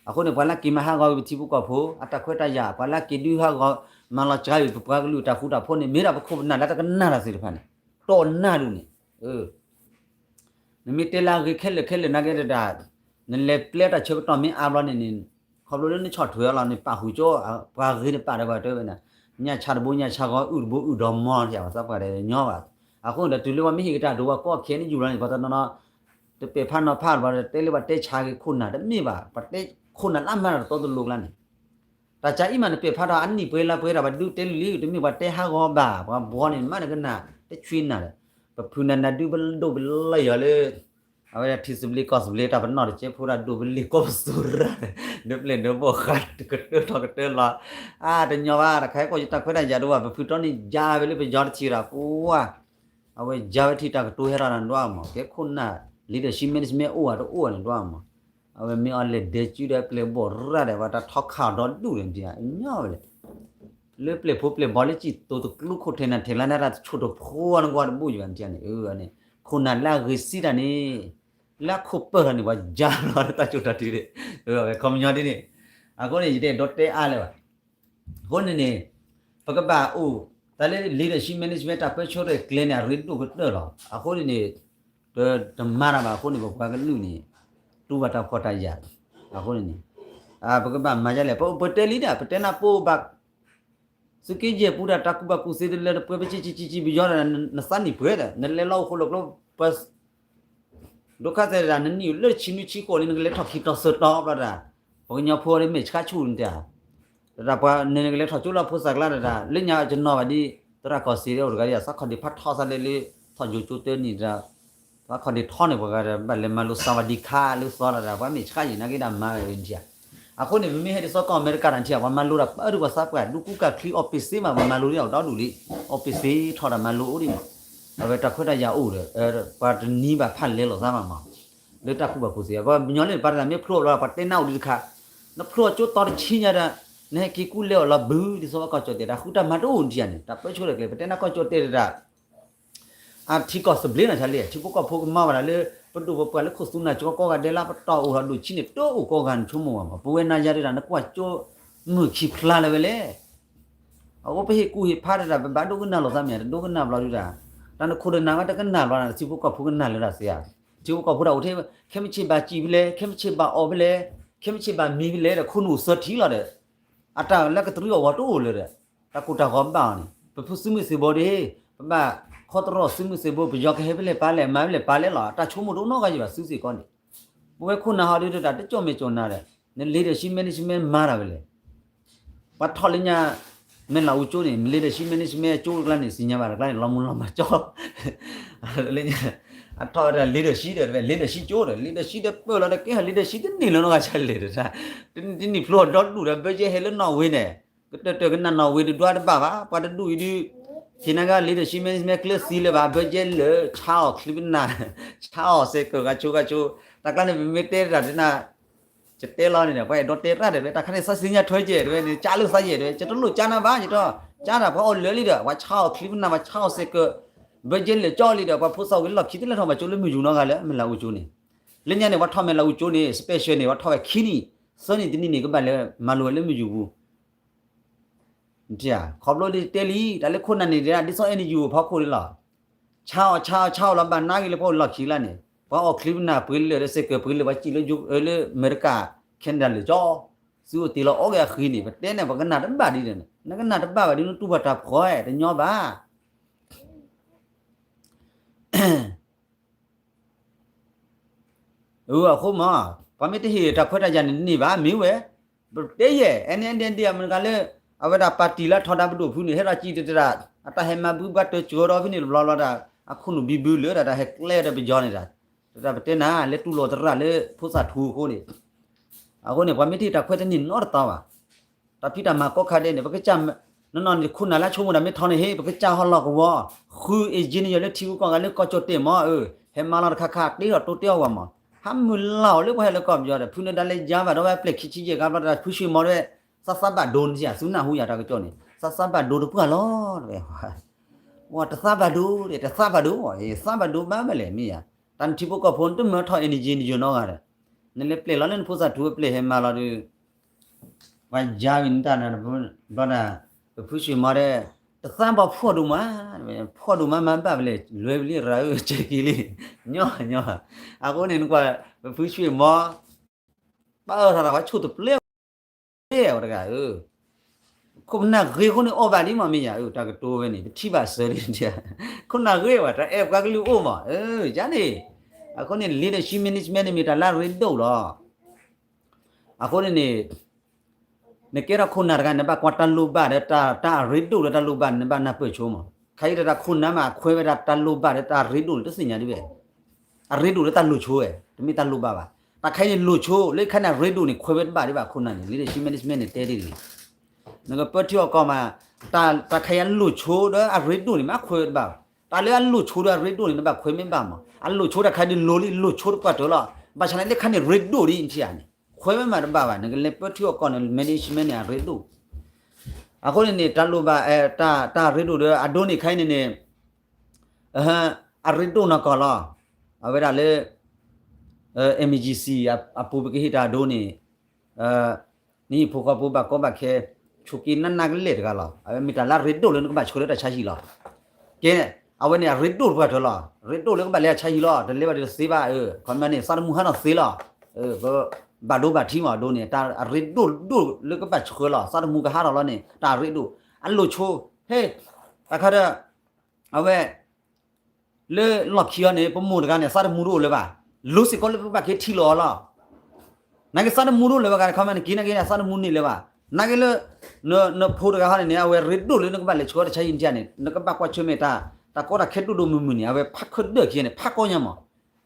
အဃိန့ၣ် ပှၤလၢက့ၤမၤဟးဂီၤဝံၤပထံဖိကီၢ်ဖိ အတၢ်ခွဲးတၢ်ယာ်, ပှၤလၢက့ၤဒုးဟးဂီၤ မၤလီၤစှၤဝံၤပပှၤကလုာ်တၢ်ဃူတၢ်ဖိးန့ၣ် မ့ၢ်ဒၣ်ပခိၣ်ပနၢ်လၢတကနၣ်တၢ်သ့ၣ်တဖၣ်န့ၣ်, တီၢ်နၢ်ဒုးန့ၣ်, နမ့ၢ်တဲလၢအဂ့ၤခဲလၢာ်ခဲလၢာ်နာ်က့တဒၣ်, နလဲၤပျဲတၢ်ဆၢကတီၢ်မ့ၢ်အါဘျီန့ၣ်န့ၣ်, ခီဖျိလၢနဆီၣ်ထွဲအီၤလီၤ နပာ်ဃုာ်ကၠိ ပှၤဂ့ၤတပာ်ဒီးပှၤတဲဝဲန့ၣ်, ညၣ်ဆါတဘိညၣ်ဆါဂီၤ အုၣ်တဘိအုၣ်ဒီးမီ ထံၣ်ပှၤသးပှၢ်ဒီးညီဘၣ်. အဃိန့ၣ်ဒီးတုၤလၢပှၤမ့ၢ်ဟ့ၣ်က့ၤတၢ်ဒိးဝဲကိး ခ့ၣ်အဲၣ်ယူၣ် လီၤန့ၣ် ပှၤတနီၤနီၤ တပဲာ်ဖးနီၤဖးဘၣ်ဒီး တဲလၢပှၤတဲဆါက့ၤခိၣ်နၢ် တမ့ၢ်ဘၣ်, ပှၤတဲခိၣ်နၢ်လၢအမၤတၢ်တတီတလိၤကျါန့ၣ်, တၢ်ကၢအံၤမးနပဲာ်ဖးဒီးအနံၣ်ပှဲၤလါပှဲၤဒီး ပှၤဒုးတဲလံလံ တမ့ၢ်ပှၤတဲဟးဂီၤဘၣ်, ပှၤဘှီန့ၣ် မးနကနၣ် တဆွံနၢ်ဒီး, ပဖုနၢ်နၢ်ဒုးပဒိၣ်ပလၢယီၤလၢ အဝဲဒၣ်ထံသဘျ့ကီၢ်သဘျ့ တၢ်ပနီၣ်တကဲဖိဒၣ်ဒိၣ်ပလ့ၤကိးပသူရၣ်, ဒုးပျဲၢ်ဒုးဘိၣ်ဃး ကတၢၢ်ထီၣ်ကတၢၢ်လီၤ, အါတညီဘၣ် တခါဟဲကီၢ်ယတၢ်ခွဲးတၢ်ယာ်ဒိၣ်ဘၣ် ပဖုတီန့ၣ်ယါဝဲလၢပယီၤတထံၣ်ဒီး ပဝါ အဝဲယါဝဲထံၣ်တၢ်ကတိၤဟဲထီၣ်နဒွးမး ကဲခိၣ်နၢ် leadership management အိၣ်ဧါတအိၣ်ဧါန့ၣ်ဒွးမး, အဝဲမ့ၢ်အီၤလဲၤဒဲစုဒီးပျဲၢ်ဘီၣ်ရၣ်ဒီး ပှၤတၢ်ထီခါဒီဒူၣ်န့ၣ် ဒ်အညီဝဲလဲၣ် လၢပျဲၢ်ဖိပျဲၢ်ဘီလၢစံၣ်တိၤတကျူခိၣ်ထဲနၤထဲလၢနတၢ်တဆိၣ်တဖိနကွၢ်တဘူၣ်ယၤန့ၣ်, န့ၣ် ခိၣ်နၢ်လၢအဂ့ၤစံးတၢ်န့ၣ် လၢအခိၣ်ပၢၢ်ထီၣ်န့ၣ် ပှၤယါလီၤတၢ်ကၠိၣ်တၢ်တုၤန့ၣ်, ဝဲခီပညီဒ်န့ၣ်, အဃိန့ၣ် ယတအဲၣ်ဒိးတဲအါလၢၤဘၣ် အဃိန့ၣ်န့ၣ် ပကဘၣ်အိၣ် တၢ်လၢ leadership management တၢ်ပၢဆှၢတၢ်ကျဲန့ၣ် အရ့ဒိၣ်ကတၢၢ်လီၤ. အဃိန့ၣ်န့ၣ် တမၤတၢ်ဘၣ်အဃိန့ၣ် ပပှၤကလုာ်န့ၣ် တူၢ်ဘၣ်တၢ်ဖှီၣ်တၢ်ယာ်, အဃိန့ၣ်န့ၣ် ပကဘၣ်မၤဒ်လဲၣ်, ပတဲလံဒီး ပတဲနၢ်ပအိၣ်ဘၣ် သုးက့ယဲၢ်ပူၤဒီး တၢ်ကူၣ်ဘၣ်ကူၣ်သ့တလၢတပှဲၤ ပစံးစံးစံးစံးပယီၤဒီး နသးနံၣ်ပှဲၤဒီး နလဲၤလီၤအိၣ်ဃိလိာ်ကျိ ပ ဒိခါသဲးတဒၣ် နနံၣ်လၢဆံနွံဆံဃိးလံ နကလဲၤထီၣ်ခံတီၤသၢတီၤဘျီတဒၣ်, ပှၤကညီဖိဒီးမဲာ်ဆှးဆူၣ်န့ၣ်တၢ်, တဒၣ်ပှၤန့ၣ် နကလဲၤထီၣ်ကၠိလၢဖိသၣ်ကျါတဒၣ် လၢညါကနီၤဘၣ်ဒ် သရၣ်ကီၢ်စ့ၣ်အိၣ်တဂၤဒ် သးခီၣ်ဒ့ၣ်ဖးထီသးလဲလၢ ထီၣ်ယိၤကၠိတၢနံၣ်တဒၣ်, သးခီၣ်ဒ့ၣ်ထီန့ၣ် ပှၤဂၤဒီး ဘၣ်လဲၤမၤလိ သဝၤဒံခါ လၢသီတဒၣ် ပှၤမဲာ်ဆှးယံၤနာ်က့ဒၣ်မၤဝဲန့ၣ်တၢ်, အဃိန့ၣ် ပမ့ၢ်ဟဲဒ်သိးကီၢ်အမဲရကၤတၢ်ထံၣ် ပှၤမၤလိတၢ်ပၢဒုးပှၤသးပှၢ် ဒူကူကၢ်ချံ အီပ့ၤစ့မး ပှၤမၤလိဒ်အီၤဒီဒူၣ်လံ, အီပ့ၤစ့ထီၣ်တၢ်မၤလိအိၣ်ဒံးမး, အဝဲတၢ်ခွဲးတၢ်ယာ်အိၣ်ဒီး ပှၤတနံၤဘၣ်ဖးလဲလိာ်သးမးမး, လၢတၢ်ကူၣ်ဘၣ်ကူၣ်သ့ ပှၤကညီလၢပှၤတဒၣ်မ့ၢ်ဖျိအီၤဘျီ ပှၤတဲနၢ်အိၣ်ဒံးတခါ, နဖျိအကၠိတီတဆံညါဒီး နဟဲက့ၤကူလဲအီၤလီၤဘုး ဒ်သိးကီၢ်ကၠီၣ်တဲၣ် တၢ်ဃုတၢ်မၤတအိၣ်ဒံးဧါန့ၣ် တၢ်ပၢဆှၢတၢ်ကျဲ ပတဲနၢ်ကီၢ်ကၠီၣ်တဲၣ်တဒၣ် အထံကီၢ်သဘျ့နီၤ ဆါလံ ထံဖိကီၢ်ဖိကမၤဝဲဒၣ်လၢ ပဒိၣ်ပပှၢ်လၢခိၣ်သူနၢ်ကၠီကိးဂၤဒဲးလၢပတီၢ်အိၣ်ထီၣ်ဒိၣ်ဆံးန့ၣ် တအိၣ်ကိးဂၤန့ၣ် ဆိကမိၣ်ဝဲမး ပဝဲနၤယၤဒၣ် နကွၢ်ကၠိမုၢ်ခံဖျါလၢၤဝဲလဲၣ်, အအိၣ်ပဟ့ၣ်ကူၣ်ဟ့ၣ်ဖးတဒၣ် ပဘၣ်ဒိကနၣ်လိာ်သးမ့ၢ် တဒိကနၣ်ဘျီဒုဒၣ်, တၢ်နခိၣ်တနၢ်ဝဲတကနၣ်ဘျီ ထံဖိကီၢ်ဖိကနၣ်လၢၤဒၣ်စ့ဧါ, ထံဖိကီၢ်ဖိဒၣ်အိၣ်ထဲ ခဲမုၢ်ဆ့ၣ်ဘၣ်စံၣ်ဖဲလဲၣ် ခဲမုၢ်ဆ့ၣ်ဘၣ်အီၣ်ဖဲလဲၣ် ခဲမုၢ်ဆ့ၣ်ဘၣ်မံဖဲလဲၣ်ဒီး ခိၣ်နူာ်အုးသၢထံလီၤဒီး အတၢ်လၢကတရံးအီၣ်ဂီၤတအိၣ်လၢၤဒီး တၢ်ကိၢ်တၢ်ဂီၤဘၣ်အီၤန့ၣ် ပဖုသုးမုၢ်သံၣ်ဘိဒ် ပဘၣ်ခီတရီၣ်သုးမုၢ်သံၣ်ဘိ ပယီၤကဟဲဖဲလဲၣ်ပာ်လဲၣ် မၤဖဲလဲၣ်ပာ်လဲၣ်လီၤ တၢ်ဆိကမိၣ်တအိၣ်နီတဂၤယံၤဘၣ် သုစ့ၢ်ကီးန့ၣ်, ပဝဲခိၣ်နၢ်ဟီဒုတဒၣ် တကၠီၣ်မဲာ်ကၠီၣ်နၢ်ဒီး န leadership management မၤတၢ်ဝဲလဲၣ် ပှၤထီၣ်လၢညါ မဲၢ်လးအူကၠိန့ၣ် leadership management ကၠိတကျါန့ၣ် သ့ၣ်ညါဘၣ်တကျါန့ၣ် လီၤမူလီၤမၢ်ကၠီ လၢညါ အထီၣ်ဝဲဒၣ် leadership ဒီး leadership ကၠိဒီး leadership ဒီးပၢၢ်လီၤဒီးကဲဟီ leadership တန့ၢ်လၢၤနီတဂၤဆၢလဲၣ်ဒီး တနံၣ်ဖျိအဒီဒူၣ်ဒီး budget ဟဲလၢနီၣ်ဝ့ၤန့ၣ် ကတၢၢ်တၢၢ်ကနၣ်နီၣ်ဝ့ၤ တဒွးတဘၣ်ဘၣ် ပှၤတဒူၣ်အံၤဒုး ဟ့ၣ်နၤဂၤ leadership management ကျၢၤသံလၢၤဘၣ် budget လၢာ် ဆါအီၣ်ချံပနၢ် ဆါအီၣ်စဲးကၢးဂၤဆိဂၤဆိ တၢ်ကျါန့ၣ် ပမ့ၢ်တဲတၢ်ဒ်နၤ ယတဲလီၤန့ၣ်ဒီး ပှၤအဲၣ်ဒိးတဲတၢ်ဒီး တၢ်ခါန့ၣ် သးစံညါထွဲကဲးဒီး နကၢ်လၢသးယဲၢ်ဒီး ယတလိၣ်ကၢ်နၤဘၣ် ယတီ ကၢ်တၢ်ပှၤအီၣ်လၢာ်လံဒီး ပှၤဆါအီၣ်ချံပနၢ် ပှၤဆါအီၣ်စဲးကၢး budget လၢာ်ကၠီလံဒီး ပှၤဖိသၣ်ဝံၤလီၢ်ခံတလဲၤထီၣ်ဘၣ်ကၠိလၢမုၢ်ယူၤနီတဂၤလၢ မဲၢ်လးအူကၠိန့ၣ် လၢညါန့ၣ် ပှၤထီၣ်မဲၢ်လးအူကၠိန့ၣ် special န့ၣ် ပှၤထီၣ်ဝဲခံနံၣ် သၢနံၣ်တနံၣ်န့ၣ် ကဘၣ်လဲၤမၤလိဝဲလၢမုၢ်ယူၤပူၤ ခီဖျိဒ်တဲလံ တၢ်လၢခိၣ်နၢ်န့ၣ် ဒ်သိး energy ဖီခိၣ်န့ၣ်လီၤ ဆါအီၣ်ဆါအီၣ်ဆါအီၣ်လီၤ ဘၣ်နါဂ့ၤလၢပှၤလီၢ်ခံလၢ်န့ၣ် ပှၤအီၣ်ချံပနၢ်ပှ့ၤလၢာ်ဒီးစဲးကၢးပှ့ၤလၢာ် ပှၤစံၣ်လၢ လၢအမဲရကၤ Canada လၢာ်ကၠီ သုအိၣ်တ့ၢ်လီၤအီၣ်က့ၤအဃံန့ၣ် ပတဲန့ၣ် ပှၤကနၣ်တဘၣ်ဒ်န့ၣ် နကနၣ်တဘၣ်ဘၣ်ဒ်နတူၢ်ဘၣ်တၢ်ဖှီၣ်တညီဘၣ် အဃိမး ပှၤမ့ၢ်တဟ့ၣ်တၢ်ခွဲးတၢ်ယာ်န့ၣ်တန့ၢ်ဘၣ် မ့ၢ်ဝဲ ပတဲယဲၢ် အဲန့ၣ်ဒဲဒဲအမနုၤလၢ အဝဲဒၣ်ပၣ်တံၣ်လၢထီဒါပဒိၣ်ဖုန့ၣ် ဟဲဒီးစံၣ်တတၢ် အတၢ်ဟဲမၤဘုဘၣ်တၢၢ်စၢၤဒီးဖဲန့ၣ်တဘျီဘျီဒီး အခိၣ်နူာ်ဘံဘုလၢာ်ဒီးတၢ်ဟဲကျဲဒီးပယီၤန့ၣ်ဒီး တၢ်ပတဲနၤ လဲၤတူၢ်လိာ်သရၣ်လၢဖိသၣ်ထူအဃိန့ၣ် အဃိန့ၣ် ပှၤမ့ၢ်တဟ့ၣ်တၢ်ခွဲးတန့ၢ်နီတတီၤဘၣ် တၢ်ဖံးတၢ်မၤကိးခါဒဲးန့ၣ် ပကစၢ် နီၢ်နီၢ်န့ၣ် ခိၣ်နၢ်လၢဆိကမိၣ်တၢ်မ့ၢ်ထီန့ၣ်ဟ့ၣ် ပကစၢ်ဟီလီၤကဝီၤ ဃု engineer လၢထံဂုၤကီၢ်ဂၤလၢကီၢ်ကၠီၣ်တဲၣ်မး ဟဲမၤလီၤတခါခါ တ့ထီၣ်တိတ့အီၣ်ဝဲမး ဟးမုၢ်လၢ်အီၤလၢပှၤဟဲလၢကီၢ်ပယီၤဒီး ဖုနၢၤဒါလဲၤယါဘၣ်ဒီးဝဲပျဲၢ်ခံဆံယဲၢ်ဂၤဘျီဒီး ဖုဆွံမီဒီး သးသးဘၣ်ဒိန့ၣ် သုနၢ်ဟူယၤတၢ်ကစီၣ်န့ၣ် သးသးဘၣ်ဒိတပှၢ်လီၤ တဝဲ ဝဲတသးဘၣ်ဒိဒီး တသးဘၣ်ဒိ သးဘၣ်ဒိဘၣ်မးလဲၣ်မ့ၢ်ယၤ တၢ်နထံဖိကီၢ်ဖိနတမၢထီၣ် energy နယိာ်နီတဂၤဒီး နလဲၤပျဲၢ်လီၤလၢနဖိသၣ်ထူအပျဲၢ်ဟဲမၤလီၤဒီး ပှၤယါဝံၤနတၢ်ဘျီဒီး ပဖုဆွံမီဒီး တသးဘၣ်ဖှီၣ်ဒိၣ်မး ဖှီၣ်ဒိၣ်မးမၤဘၣ်ပလဲၣ် လွဲၢ်ပလံရၤဧၢ ကဲက့ၤလံ ညီညီ အဃိန့ၣ်နကွၢ် ပဖုဆွံမီ ဘၣ်အၢထီၣ်တၢ်ဝဲဆိၣ်တပျဲ ဝဲတဂၤဧၢ ခိၣ်နၢ်ဂ့ၤအဃိန့ၣ်အီၣ်ဘၣ်လံမးမ့ၢ်ယၤဧၢ တၢ်ကတိၤဝဲန့ၣ် ပထံၣ်ဘၣ်စၢၤလံ ခိၣ်နၢ်ဂ့ၤဝဲ တၢ်အဲၣ်ပှၤကလုာ်အိၣ်မး ယၤန့ၣ် အဃိန့ၣ် leadership management န့ၣ်မ့ၢ်တၢ်လၢအရ့ဒိၣ်လီၤ အဃိန့ၣ်န့ၣ် နကဲထီၣ်ခိၣ်နၢ်တဂၤ နဘၣ်ကွၢ်တၢ်လိၣ်ဘၣ်ဒီး တၢ်အရ့ဒိၣ်လၢတၢ်လိၣ်ဘၣ်န့ၣ် နဘၣ်နၢ်ပၢၢ်ဆိမး ခဲအံၤဒီးတၢ်ခိၣ်နၢ်မး အခွဲးဝဲဒၣ်တၢ်လိၣ်ဘၣ်ဒီးတၢ်အရ့ဒိၣ်န့ၣ် တသ့ၣ်ညါဒ်ဝဲ အရ့ဒိၣ်လၢတၢ်လိၣ်ဆိဝဲ တမ့ၢ်တၢ်လိၣ်ဘၣ်ဘၣ် တၢ်ခဲအံၤန့ၣ်လိၣ်ဆိ လၢခါန့ၣ်အရ့ဒိၣ်န့ၣ် ခွဲးဝဲတဘၣ်ဒံးဘၣ်ခိၣ်နၢ်န့ၣ် leadership management န့ၣ်တဲဒ်န့ၣ် နကပၢထံအီၣ်ကီၢ်မး တၢ်ခဲအံၤအလိၣ်ဆိဒီးအရ့ဒိၣ်န့ၣ် မ့ၢ်ခွဲးဝဲတဘၣ်ဘၣ် တၢ်လၢအလိၣ်ဆိဒီးအရ့ဒိၣ်န့ၣ် နဘၣ်ခွဲးမ့ၢ်ဘၣ်မး အလိၣ်ဆိတၢ်ခါဒ်လိၣ်လံ လိၣ်ဆိတပှၢ်တၢၢ်လီၤ ဘၣ်ဆၣ်န့ၣ်လၢခါန့ၣ်ရ့ဒိၣ်ဒ်နထံၣ်ဧါန့ၣ် ခွဲးဝဲမးတဘၣ်ဘၣ် နကလဲၤပၢထံအီၣ်ကီၢ်န့ၣ် management န့ၣ်အရ့ဒိၣ် အဃိန့ၣ်န့ၣ် တၢ်လိၣ်ဘၣ် တၢ်ရ့ဒိၣ်ဒီးအဒိန့ၣ်ခဲအံၤန့ၣ်န့ၣ် အရ့ဒိၣ်နီၢ်ကီၢ်လီၤ အဝဲဒၣ်လၢ MGC အပူၤပကဟ့ၣ်တၢ်အဒိန့ၣ် နဟံၣ်ဖိဃီဖိဘၣ်ကီဘၣ်ခဲ ဆိးက့နးနးကလဲာ်တဂၤလီၤ အဝဲမ့ၢ်တၢ်လၢအရ့ဒိၣ်လၢနကဘၣ်ဆှၢလၢတၢ်ဆါဟံၣ်လီၤ ကဲ အဝဲန့ၣ်အရ့ဒိၣ်တပှၢ်တၢၢ်လီၤ ရ့ဒိၣ်လၢကဘၣ်လဲၤအဆါဟံၣ်လီၤ တလဲၤဘၣ်ဒီးတသ့ဘၣ် ခီမ့ၢ်န့ၣ် သးတမူဟးထီၣ်သ့လီၤ ဘၣ်ဒိဘၣ်ထံမးအဒိန့ၣ် တၢ်အရ့ဒိၣ်ဒိၣ်လၢကဘၣ်ဆှၢလီၤ သးတမူကဟးထီၣ်လီၤန့ၣ် တၢ်အရ့ဒိၣ် အလိၣ်ဆိ ဟဲ တၢ်ခါဒီး အဝဲ လၢလီၢ်ခံအီၤန့ၣ် ပမိၢ်တဂၤန့ၣ် သးတမူတအိၣ်လၢၤဘၣ် လိၤစ့ၢ်ကီးလၢပဘၣ်က့ၤထံၣ်လိာ်အီၤလီၤ နာ်က့သးတမူတအိၣ်လၢၤဘၣ်ဂၤ ခီမ့ၢ်နက့ၤနာ်က့န့ၣ် သးတမူန့ၣ်လၢၤဘၣ် နာ်က့လၢ နဖိတဂၤဟီန့ၣ်န့ၣ် အဝဲရ့ဒိၣ်လၢနကဘၣ်လဲၤဆှၢတၢ်ဆါဟံၣ်န့ၣ်န့ၣ် နကဘၣ်ကွၢ်ဆၢၣ်မဲာ်တၢ် တၢ်ကီတၢ်ခဲဒိၣ်ဒိၣ်မုၢ်မုၢ်န့ၣ် အဝဲဖးခၢၣ်ဒၢၣ်ခံန့ၣ် ဖးကီညါမး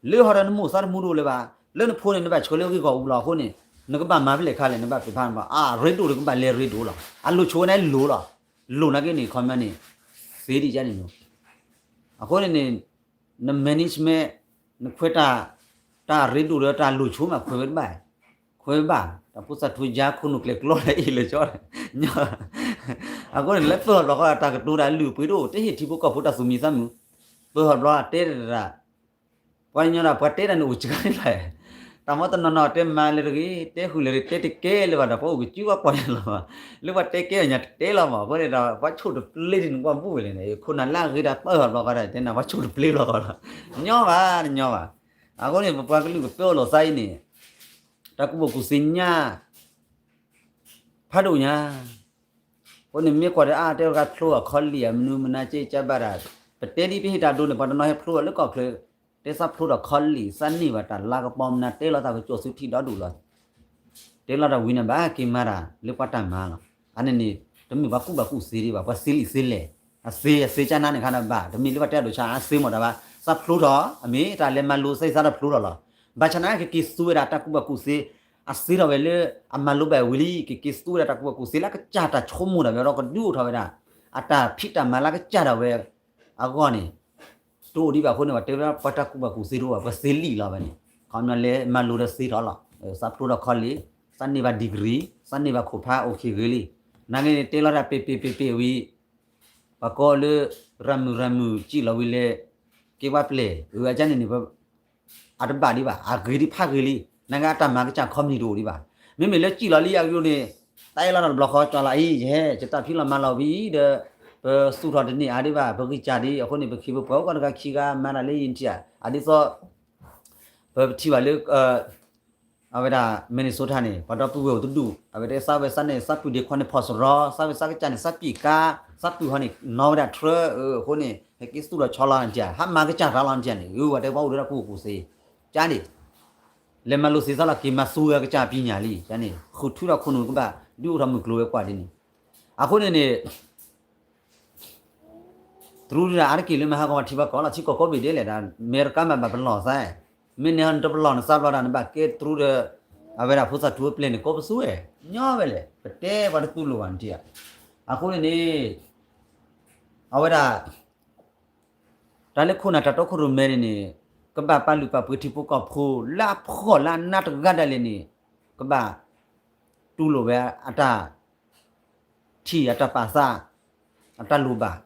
လၢဟီဒီးနမိၢ်သးတမူတအိၣ်လၢၤဘၣ် လၢနဖိန့ၣ် နဘၣ်ဆှၢလၢဂ့ၢ်ဂီၢ်အူလီၤအဃိန့ၣ် နကဘၣ်မၤဖဲလဲၣ်ခါလဲၣ် နဘၣ်ပ့ၤဖးနဘၣ် အရ့ဒိၣ်လၢကဘၣ်လဲၤရ့ဒိၣ်လီၤ အလိၣ်ဆိဝဲန့ၣ်လိၤလီၤ လိၤနာ်က့န့ၣ် ခီမ့ၢ်န့ၣ် သ့ဒ်န့ၣ် အဃိန့ၣ်န့ၣ် န management နခွဲးတၢ် တၢ်အရ့ဒိၣ်ဒီးတၢ်လိၣ်ဆိမးခွဲးဝဲတဘၣ် ခွဲးဝဲဘၣ် တၢ်ဖိသၣ်ထူယါခိၣ်နူာ်ကျဲၤကျီလၢအ့ၣ်လၢကၠီ အဃိန့ၣ်လၢပၢၢ်ဟီၣ်ဘျီဃီတၢ်ကတိၤတၢ်အလုၢ်အပှ့ၤတအိၣ် တဟ့ၣ်ထံဖိကီၢ်ဖိတၢ်သူၣ်မံသးမုာ် ပၢၢ်ဟီၣ်ဘျီတဲတၢ် ပှၤကညီဒီးပှၤတဲတၢ်န့ၣ်အိၣ်စှၤန့ၣ်လီၤ တၢ်မ့ၢ်တနီၤနီၤတဲမၤလၢတဂ့ၤ တဲဃုာ်လၢတဂ့ၤ တဲတကဲလၢၤဘၣ်ဒီး ပှၤအိၣ်ကစုပှၤကွၢ်ညါလီၤဘၣ် လၢပှၤတဲကဲအီၤညါတတဲလီၤမး အဃိန့ၣ်ဒီး ပှၤဆိၣ်တပျ့ၤဒ်န့ၣ် ပှၤဘူၣ်ဝဲလဲၣ်န့ၣ် ခိၣ်နၢ်လၢအဂ့ၤတၢ်ပၢၢ်ဟီၣ်ဘျီဃီဒီး တဲနၤပှၤဆိၣ်တပျ့ၤလီၤဃီလီၤ ညီဘၣ်တညီဘၣ် အဃိန့ၣ် ပပှၤကလုာ်ကပၢအီၤလိာ်သးအံၤန့ၣ် တၢ်ကူၣ်ဘၣ်ကူၣ်သ့ညါ ဖးဒိၣ်ညါ အဃိန့ၣ်မ့ၢ်ကွၢ်ဒီးအါ တဲဝဲဒၣ်ဖျိအီၤခီလံာ် အမနုၤမနုၤကဲကဘၣ်တၢ် ပတဲဒ်ပဟ့ၣ်တၢ်ဒိန့ၣ် ပှၤတနီၤဟဲဖျိအီၤလၢကီၢ်ချၢ တဲသးဖျိဒီးခီလံာ် သးန့ၢ်ဘၣ်တၢ်လါကပီၤမနုၤ တဲလီၤတၢ်ကစီၣ်သုထံၣ်ဒီဒူၣ်လီၤ တဲလီၤတၢ်ဝံၤန့ၣ် ဘၣ်က့ၤမၤတၢ်လၢပှၤတၢ်မၤလီၤ အန့ၣ်န့ၣ် တမ့ၢ်ပှၤကူၣ်ဘၣ်ကူၣ်သ့ဒံးဘၣ် ပှၤသ့လံာ်သ့လဲၢ် အသ့အသ့ကၢ်နါန့ၣ်ခါဒီးဘၣ် တမ့ၢ်လၢပှၤတဲအဒိၣ်ဆါ အသ့မ့ၢ်တၢ်ဘၣ် စးဖျိထီၣ် အမ့ၢ်တၢ်လဲၤမၤလိစ့စးထီၣ်ဖျိထီၣ်လီၤ. ဘၣ်ဆၣ်နာ်ကက့ၤသူဝဲဒၣ်တၢ်ကူၣ်ဘၣ်ကူၣ်သ့ အစ့ထီၣ်ဝဲလၢ အမၤလိဘၣ်ဝံၤလံ ကက့ၤသူဝဲဒၣ်တၢ်ကူၣ်ဘၣ်ကူၣ်သ့လၢအကစၢ်တၢ်ဆိကမိၣ်ဒၣ်ဝဲဒီးကဒုးအိၣ်ထီၣ်ဝဲဒၣ် အတၢ်ဖံးတၢ်မၤလၢအကစၢ်ဒၣ်ဝဲ အဂီၢ်န့ၣ် တအိၣ်ဒံးဘၣ်အဃိန့ၣ် ပှၤတဲဝဲဒၣ်ပှၤတၢ်ကူၣ်ဘၣ်ကူၣ်သ့တအိၣ်ဘၣ် ပှၤသ့လံာ်လီၤဝဲန့ၣ် ခီပညီလဲၤမၤလိဒီးသ့ထီၣ်လီၤ. စးဖျိထီၣ်ခီလံာ် စးန့ၢ်ဘၣ် degree စးန့ၢ်ဘၣ်ခိၣ်ဖး အိၣ်ခံဂ့ၤလံ. နာ်က့န့ၣ် တဲလီၤတၢ်ပ့ၤပ့ၤပ့ၤပ့ၤဝံၤ ပှၤကိးလၢ ရၤမုၢ်ရၤမုၢ်စံၣ်လီၤဝံၤလဲၣ် က့ၤဝါပျဲၢ် အၢ အကန့ၣ်န့ၣ် အတဘၣ်ဒံးဘၣ် အဂ့ၤဒံးဖးဂ့ၤလံ. နာ်က့အတၢ်မၤကစၢ်ခီပနံၣ်တအိၣ်ဒံးဘၣ်. မ့မ့ၢ်လၢစံၣ်လီၤလံအကလုၢ်န့ၣ် တၢ်အဲၣ်လီၤတဘျီဃီကၠီလီၤအံၤ ယဟဲ ယတၢ်ဖံးလီၤမၤလီၤဝံၤဒီး ပသူၣ်ထီၣ်တန့ၢ်အါဒံးဘၣ် ပဂံၢ်စၢ်ဒံး အဃိန့ၣ် ပခ့ပပှၤအိၣ်ကီးတဂၤခံဂၤမၤတၢ်လၢယံၤနထံၣ်ဧါ အဒ်သိး ပပထံၣ်ဘၣ်လၢ အဝဲဒၣ် Minnesota န့ၣ် ပှၤဒီပုၢ်ဝဲၢ်အိၣ်တဒူၣ် အဝဲတဲစးဝဲစးန့ၣ် စးပုၢ်ဒ့ခွီန့ၣ်ဖီၣ်စရီ စးဝဲစးကစၢ်န့ၣ် စးပံာ်ကါ စးပုၢ်ဟီန့ၣ် နီၣ်ဝဲဒၣ်ထြၢ အဃိန့ၣ် ဟဲက့ၤသူၣ်ထီၣ်ဆီလီၤနထံၣ်ဧါ ဟးမၤကစၢ်တၢ်လီၤနထံၣ်ဧါန့ၣ် အဝဲတဲပှၤအိၣ်ဒီးတၢ်ကူၣ်ဘၣ်ကူၣ်သ့ ကန့ၣ် လဲၤမၤလိစ့စးလီၤက့ၤမၤသူဝဲကစၢ်ပံညၣ်လံ ကန့ၣ် ဃုထူဒီးခိၣ်နူာ်ကဘၣ် ဒုးအိၣ်ထီၣ်မုၢ်ကျိၤဝဲၤကွာ်ဒ်န့ၣ် အဃိန့ၣ်န့ၣ် တရူးဒၣ်အါတက့ၢ်လၢမဟါကီးပှၤထံပှၤကီၢ်လီၤ ထံကီၢ်ကိးဘ့ၣ်ဒဲးလဲၣ် ဒီးအမဲရကၤမးဘၣ်ပလီၢ်သး, မ့ၢ်န့ၣ်နတပလီၢ်နသးဘျီဒီး နဘၣ်ကဲတရူးဒီး အဝဲဒၣ်ဖိသၣ်ထူအပျဲၢ်န့ၣ် ကိးပသူဝဲ, ညီဝဲလဲၣ်, ပတဲပှၤတတူၢ်လိာ်ဘၣ်နထံၣ်ဧါ. အဃိန့ၣ်န့ၣ် အဝဲဒၣ် တၢ်လၢခိၣ်နၢ်တၢ်တီခိၣ်ရိၣ်မဲန့ၣ်န့ၣ် ကဘၣ်ပာ်လုၢ်ပာ်ပှ့ၤထံဖိကီၢ်ဖိလၢအဖှီၣ်လၢအနးတဂၤဒၣ်လဲာ်န့ၣ် ကဘၣ်တူၢ်လိာ်ဝဲအတၢ် ထံၣ်အတၢ်ပာ်သး အတၢ်လိၣ်ဘၣ်.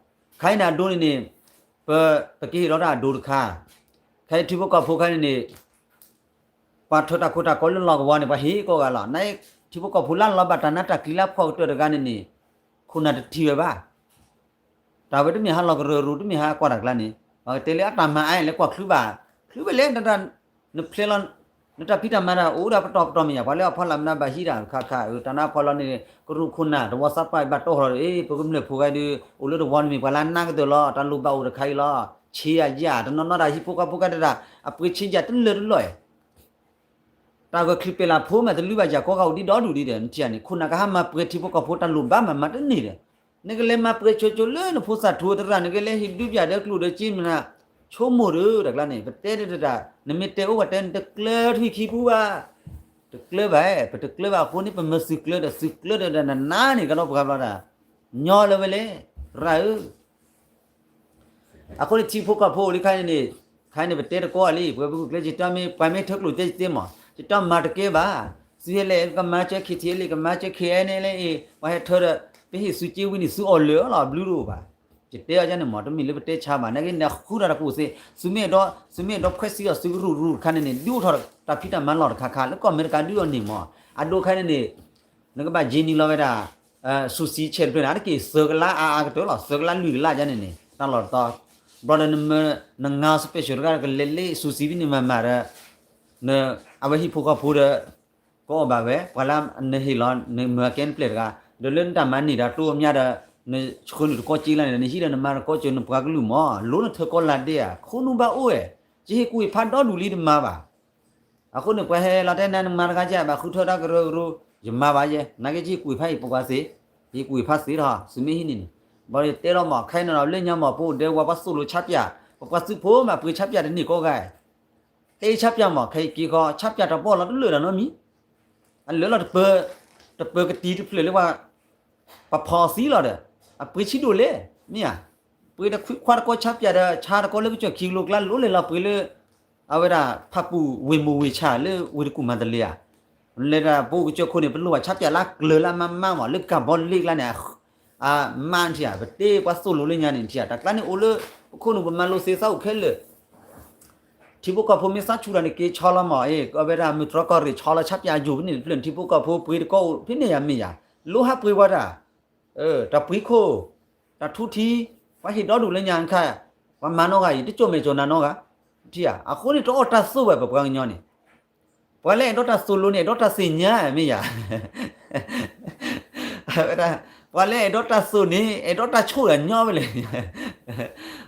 ခဲအံၤန့ၣ်အဒိန့ၣ်န့ၣ် ပ ပကဟ့ၣ်လီၤတၢ်အဒိတခါ, ခဲအံၤထံဖိကီၢ်ဖိခဲအံၤန့ၣ်န့ၣ် ပှၤထၢတၢ်ခိတၢ်ကီလၢလီၢ်ကဝီၤန့ၣ် ပှၤဟ့ၣ်ကိးဂၤလီၤ. နထံဖိကီၢ်ဖိလၢလီၤဘၣ်တၢ်နးတၢ်ကျံၤလၢအဖှီၣ်ကတၢၢ်တဂၤန့ၣ်န့ၣ် ခိၣ်နၢ်တထံၣ်ဝဲဘၣ် တၢ်ဝဲတမ့ၢ်ဟးလီၤကရၢကရိ တမ့ၢ်ဟးကွၢ်တၢ်ကျါန့ၣ် ပှၤကတဲလၢအတၢ်မၤအါလဲၤကွၢ်ချုးဘၣ်, ချုးဝဲလဲၣ် နဖျဲလီၤ နတၢ်ဖံးတၢ်မၤတၢ်အိၣ်ဒၣ်ပတီၢ်ပတီၢ်မ့ၢ်ယါ ပှၤလၢအဖီလာ်မနုၤဘၣ်ဟံးတၢ်ခါခါ တၢ်နါဖီလာ်န့ၣ် ကရူၢ်ခိၣ်နၢ်တဝီသးပှၢ်ဘၣ်တီၢ်ဃီဒီး အ့ ပကမျၢၢ်ဖိဂၤဒီး အိၣ်လၢတဝီန့ၣ်မ့ၢ်ပှၤလၢအနးကတၢၢ်လီၤ တၢ်လိၣ်ဘၣ်အိၣ်တခါအံၤလီၤ ဆ့ယၤယၤ တနီၤနီၤတၢ်ဟံၣ်ဖိဃီဖိဂၤတၢ် အပှ့ၤဆ့ယၤတလၢာ်တလီၢ် တၢ်ဂၢၢ်ချံပျဲၤလၢဖိမးတလုၢ်ဘၣ်ယၤကိးဂၤအိၣ်ဒံးဒီဒူၣ်ဒံးဒီး နထံၣ်ဧါန့ၣ် ခိၣ်နၢ်ကဟးမၤပှဲၤထံဖိကီၢ်ဖိတၢ်လိၣ်ဘၣ်မးမးတန့ၢ်ဒီး နကလဲၤမၤပှဲၤဆိဆိလၢနဖိသၣ်ထူသရၣ် နကလဲၤဟ့ၣ်ဒုးပၠးဒီးကျိၣ်ဒီးစ့မနုၤ ဆိကမိၣ်ဒီးတၢ်ကျါန့ၣ် ပတဲတတၢ် နမ့ၢ်တဲအိၣ်ပှၤတဲနတကျၢၤထွံၣ်ခံပူၤဘၣ် တကျၢၤဘၣ် ပတကျၢၤဘၣ်အဃိန့ၣ် ပမၤသုးကျၢၤဒီးသုးကျၢၤဒီးနနါန့ၣ် ကဒီးပှၤဘျီဒၣ် ညီလၢဝဲလဲၣ် ရၣ်ဧၢ အဃိန့ၣ်ထံဖိကီၢ်ဖိအိၣ်လံခါန့ၣ်န့ၣ် ခါန့ၣ်ပတဲတကိးလံ ပှၤပဂုာ်ကျဲးစၢးတၢ်မ့ၢ် ပှၤမ့ၢ်ထၢကျိၣ်တဲစ့တဲမး ယတၢ်မၤတကဲဘၣ် သုဟဲလဲၣ်ကမၤစၢၤ ခ့ထံလံ ကမၤစၢၤ ခ့အဲန့ၣ်လဲၣ်အံၤ ပှၤဟဲထၢဒီး ပဟ့ၣ်သုးက့ဝံၤန့ၣ် သုအီၣ်လၢာ်လီၤ ဘျုးတအိၣ်ဘၣ် ယတဲအီၤန့ၣ်မး တမ့ၢ်လၢပတဲဆါဘၣ် နာ်က့န့ၣ်ဃုထီၣ်တၢ်ကူၣ်သ့ သုမ့ၢ်အဲၣ်ဒိး သုမ့ၢ်အဲၣ်ဒိးခွဲးစံးအီၤသုကရူၢ်ရူၢ်တခါန့ၣ်န့ၣ် ဒုးအိၣ်ထီၣ်တၢ်ဖံးတၢ်မၤလီၢ်တခါခါ လၢကီၢ်အမဲရကၤဒုးအီၤန့ၣ်မး အဒိခါန့ၣ်န့ၣ် နကဘၣ်ယ့ၤနံၤလီၤဝဲဒၣ် စူၤစံးဆဲးတဖျၢၣ်န့ၣ် အတက့ၢ်သၢကလးအါအါကတၢၢ်လီၤ သၢကလးလွံၢ်ကလးယါန့ၣ်န့ၣ် တၢ်လီၢ်တတီၤ ဘျီဒီးနမၤ နငါ special တဂၤကလဲၤလ့စူၤစံးဖဲန့ၣ်မၤမၤဒီး အဝဲဟံၣ်ဖိဃီဖိဒီး ကအီၣ်ဘၣ်ဝဲ ပှၤလၢနဟ့ၣ်လီၤ နမၤကဲနပျဲၢ်တဂၤ ဒီးလၢနတၢ်မၤန့ၢ်ဒီးတိအီၣ်မးဒီး နဆှၢနုာ်တကီက့လၢန့ၣ် နဟံးဒီးနမၤတကီကၢၤနပှၤကလုာ်မး လိနထၢကီလၢ်ဒဲဧါ ခိၣ်နူာ်ဘၣ်အိၣ်ဝဲ ယဟ့ၣ်ကူၣ်ဟ့ၣ်ဖးဒီဒူၣ်လံတမၤဘၣ် အဃိန့ၣ် ပှၤဟဲလီၤတဲနၤနမၤတဂၤကဘၣ်ဃုထၢတၢ်ကရၢကရိ ယမၤဘၣ်ယဲ နာ်က့ယဟ့ၣ်ကူၣ်ဟ့ၣ်ဖးဟ့ၣ်ပှၤသ့ ယဟ့ၣ်ကူၣ်ဟ့ၣ်ဖးသ့ထီၣ် သုမ့ၢ်ဟံးန့ၢ်န့ၣ် ဘၣ်ယတဲလီၤမး ခဲအံၤန့ၣ်လီၤ လၢညါမး ပအိၣ်ဒဲဝဲပှၤသိၣ်လိဆါပၠး ပပှၤသုးဖိမး ပှ့ၤဆါပၠးတန့ၢ်ကိးဂၤ တဲဆါပၠးမး ခဲအံၤက့ၤဃီ ဆါပၠးတၢ်ပီၣ်လီၤတလၢာ်ဒီးနီတမံၤ အလၢာ်လီၤတပၢၤ တပၢၤကတံၤတဖျၢၣ်လၢပှၤ ပှၤဖီၣ်သံလီၤဒီး အပှ့ၤဆံးဒိၣ်လဲၣ် မ့ၢ်ဧါ ပှ့ၤတခွံခွါတကီဆါပၠးဒီး ဆါတကီလၢကစၢၢ်ခံကလိကျါ လိလၢလီၤပှ့ၤလၢ အဝဲဒၣ် ဖၣ်ပူၣ်ဝ့ၢ်မိၢ်ဝ့ၢ်ဆၣ်လၢဝ့ၢ်တကူၣ်မၤတလ့ဧါ လဲၤဒၣ်ပအိၣ်ကစၢၢ်ခိၣ်န့ၣ် ပလိၣ်ဘၣ်ဆါပၠးလၢကျၢၤလၢအမါမါမး လၢကၢ်ဘီလ့ကျါန့ၣ် အမါထံၣ်ဧါ ပတဲပှၤသိၣ်လိလၢညါန့ၣ်ထံၣ်ဧါ တၢ်ကျါန့ၣ်အိၣ်လၢ ပခိၣ်နူာ်ပမၤလိသ့သးအိၣ်ခဲလၢာ် ထံဖိကီၢ်ဖိမ့ၢ်သးဆူၣ်တၢ်န့ၣ် က့ၤဆီလီၤမး အ့ အဝဲဒၣ်မုၢ်တြီၢ်ကီၢ်ရ့ၣ်ဆီလီၤဆါပၠးယိာ်ဖဲန့ၣ်တဖျၢၣ် ထံဖိကီၢ်ဖိပှ့ၤတကီအိၣ်ဖဲန့ၣ်ယါမ့ၢ်ယါ လိဟးပှ့ၤပှၤတၢ် တၢ်ပှ့ၤခိၣ် တၢ်ထူထံ ပှၤဟ့ၣ်ဒီဒူၣ်လၢညါခါ ပှၤမၤနီၢ်ဂၤအံၤ တကၠိၣ်မဲာ်ကၠိၣ်နၤနီၢ်ဂၤ ထံၣ်ဧါ အဃိန့ၣ် တအီၣ်တၢ်သိၣ်ဝဲပပှၤကညီန့ၣ် ပှၤလၢအဲၣ်ဒိးတၢ်သိၣ်လိန့ၣ် အဲၣ်ဒိးတၢ်သ့ၣ်ညါမ့ၢ်ယါ ပှၤလၢအဲၣ်ဒိးတၢ်သိၣ်န့ၣ် အဲၣ်ဒိးတၢ်ဆိၣ်ဒီးညီဝဲလဲၣ်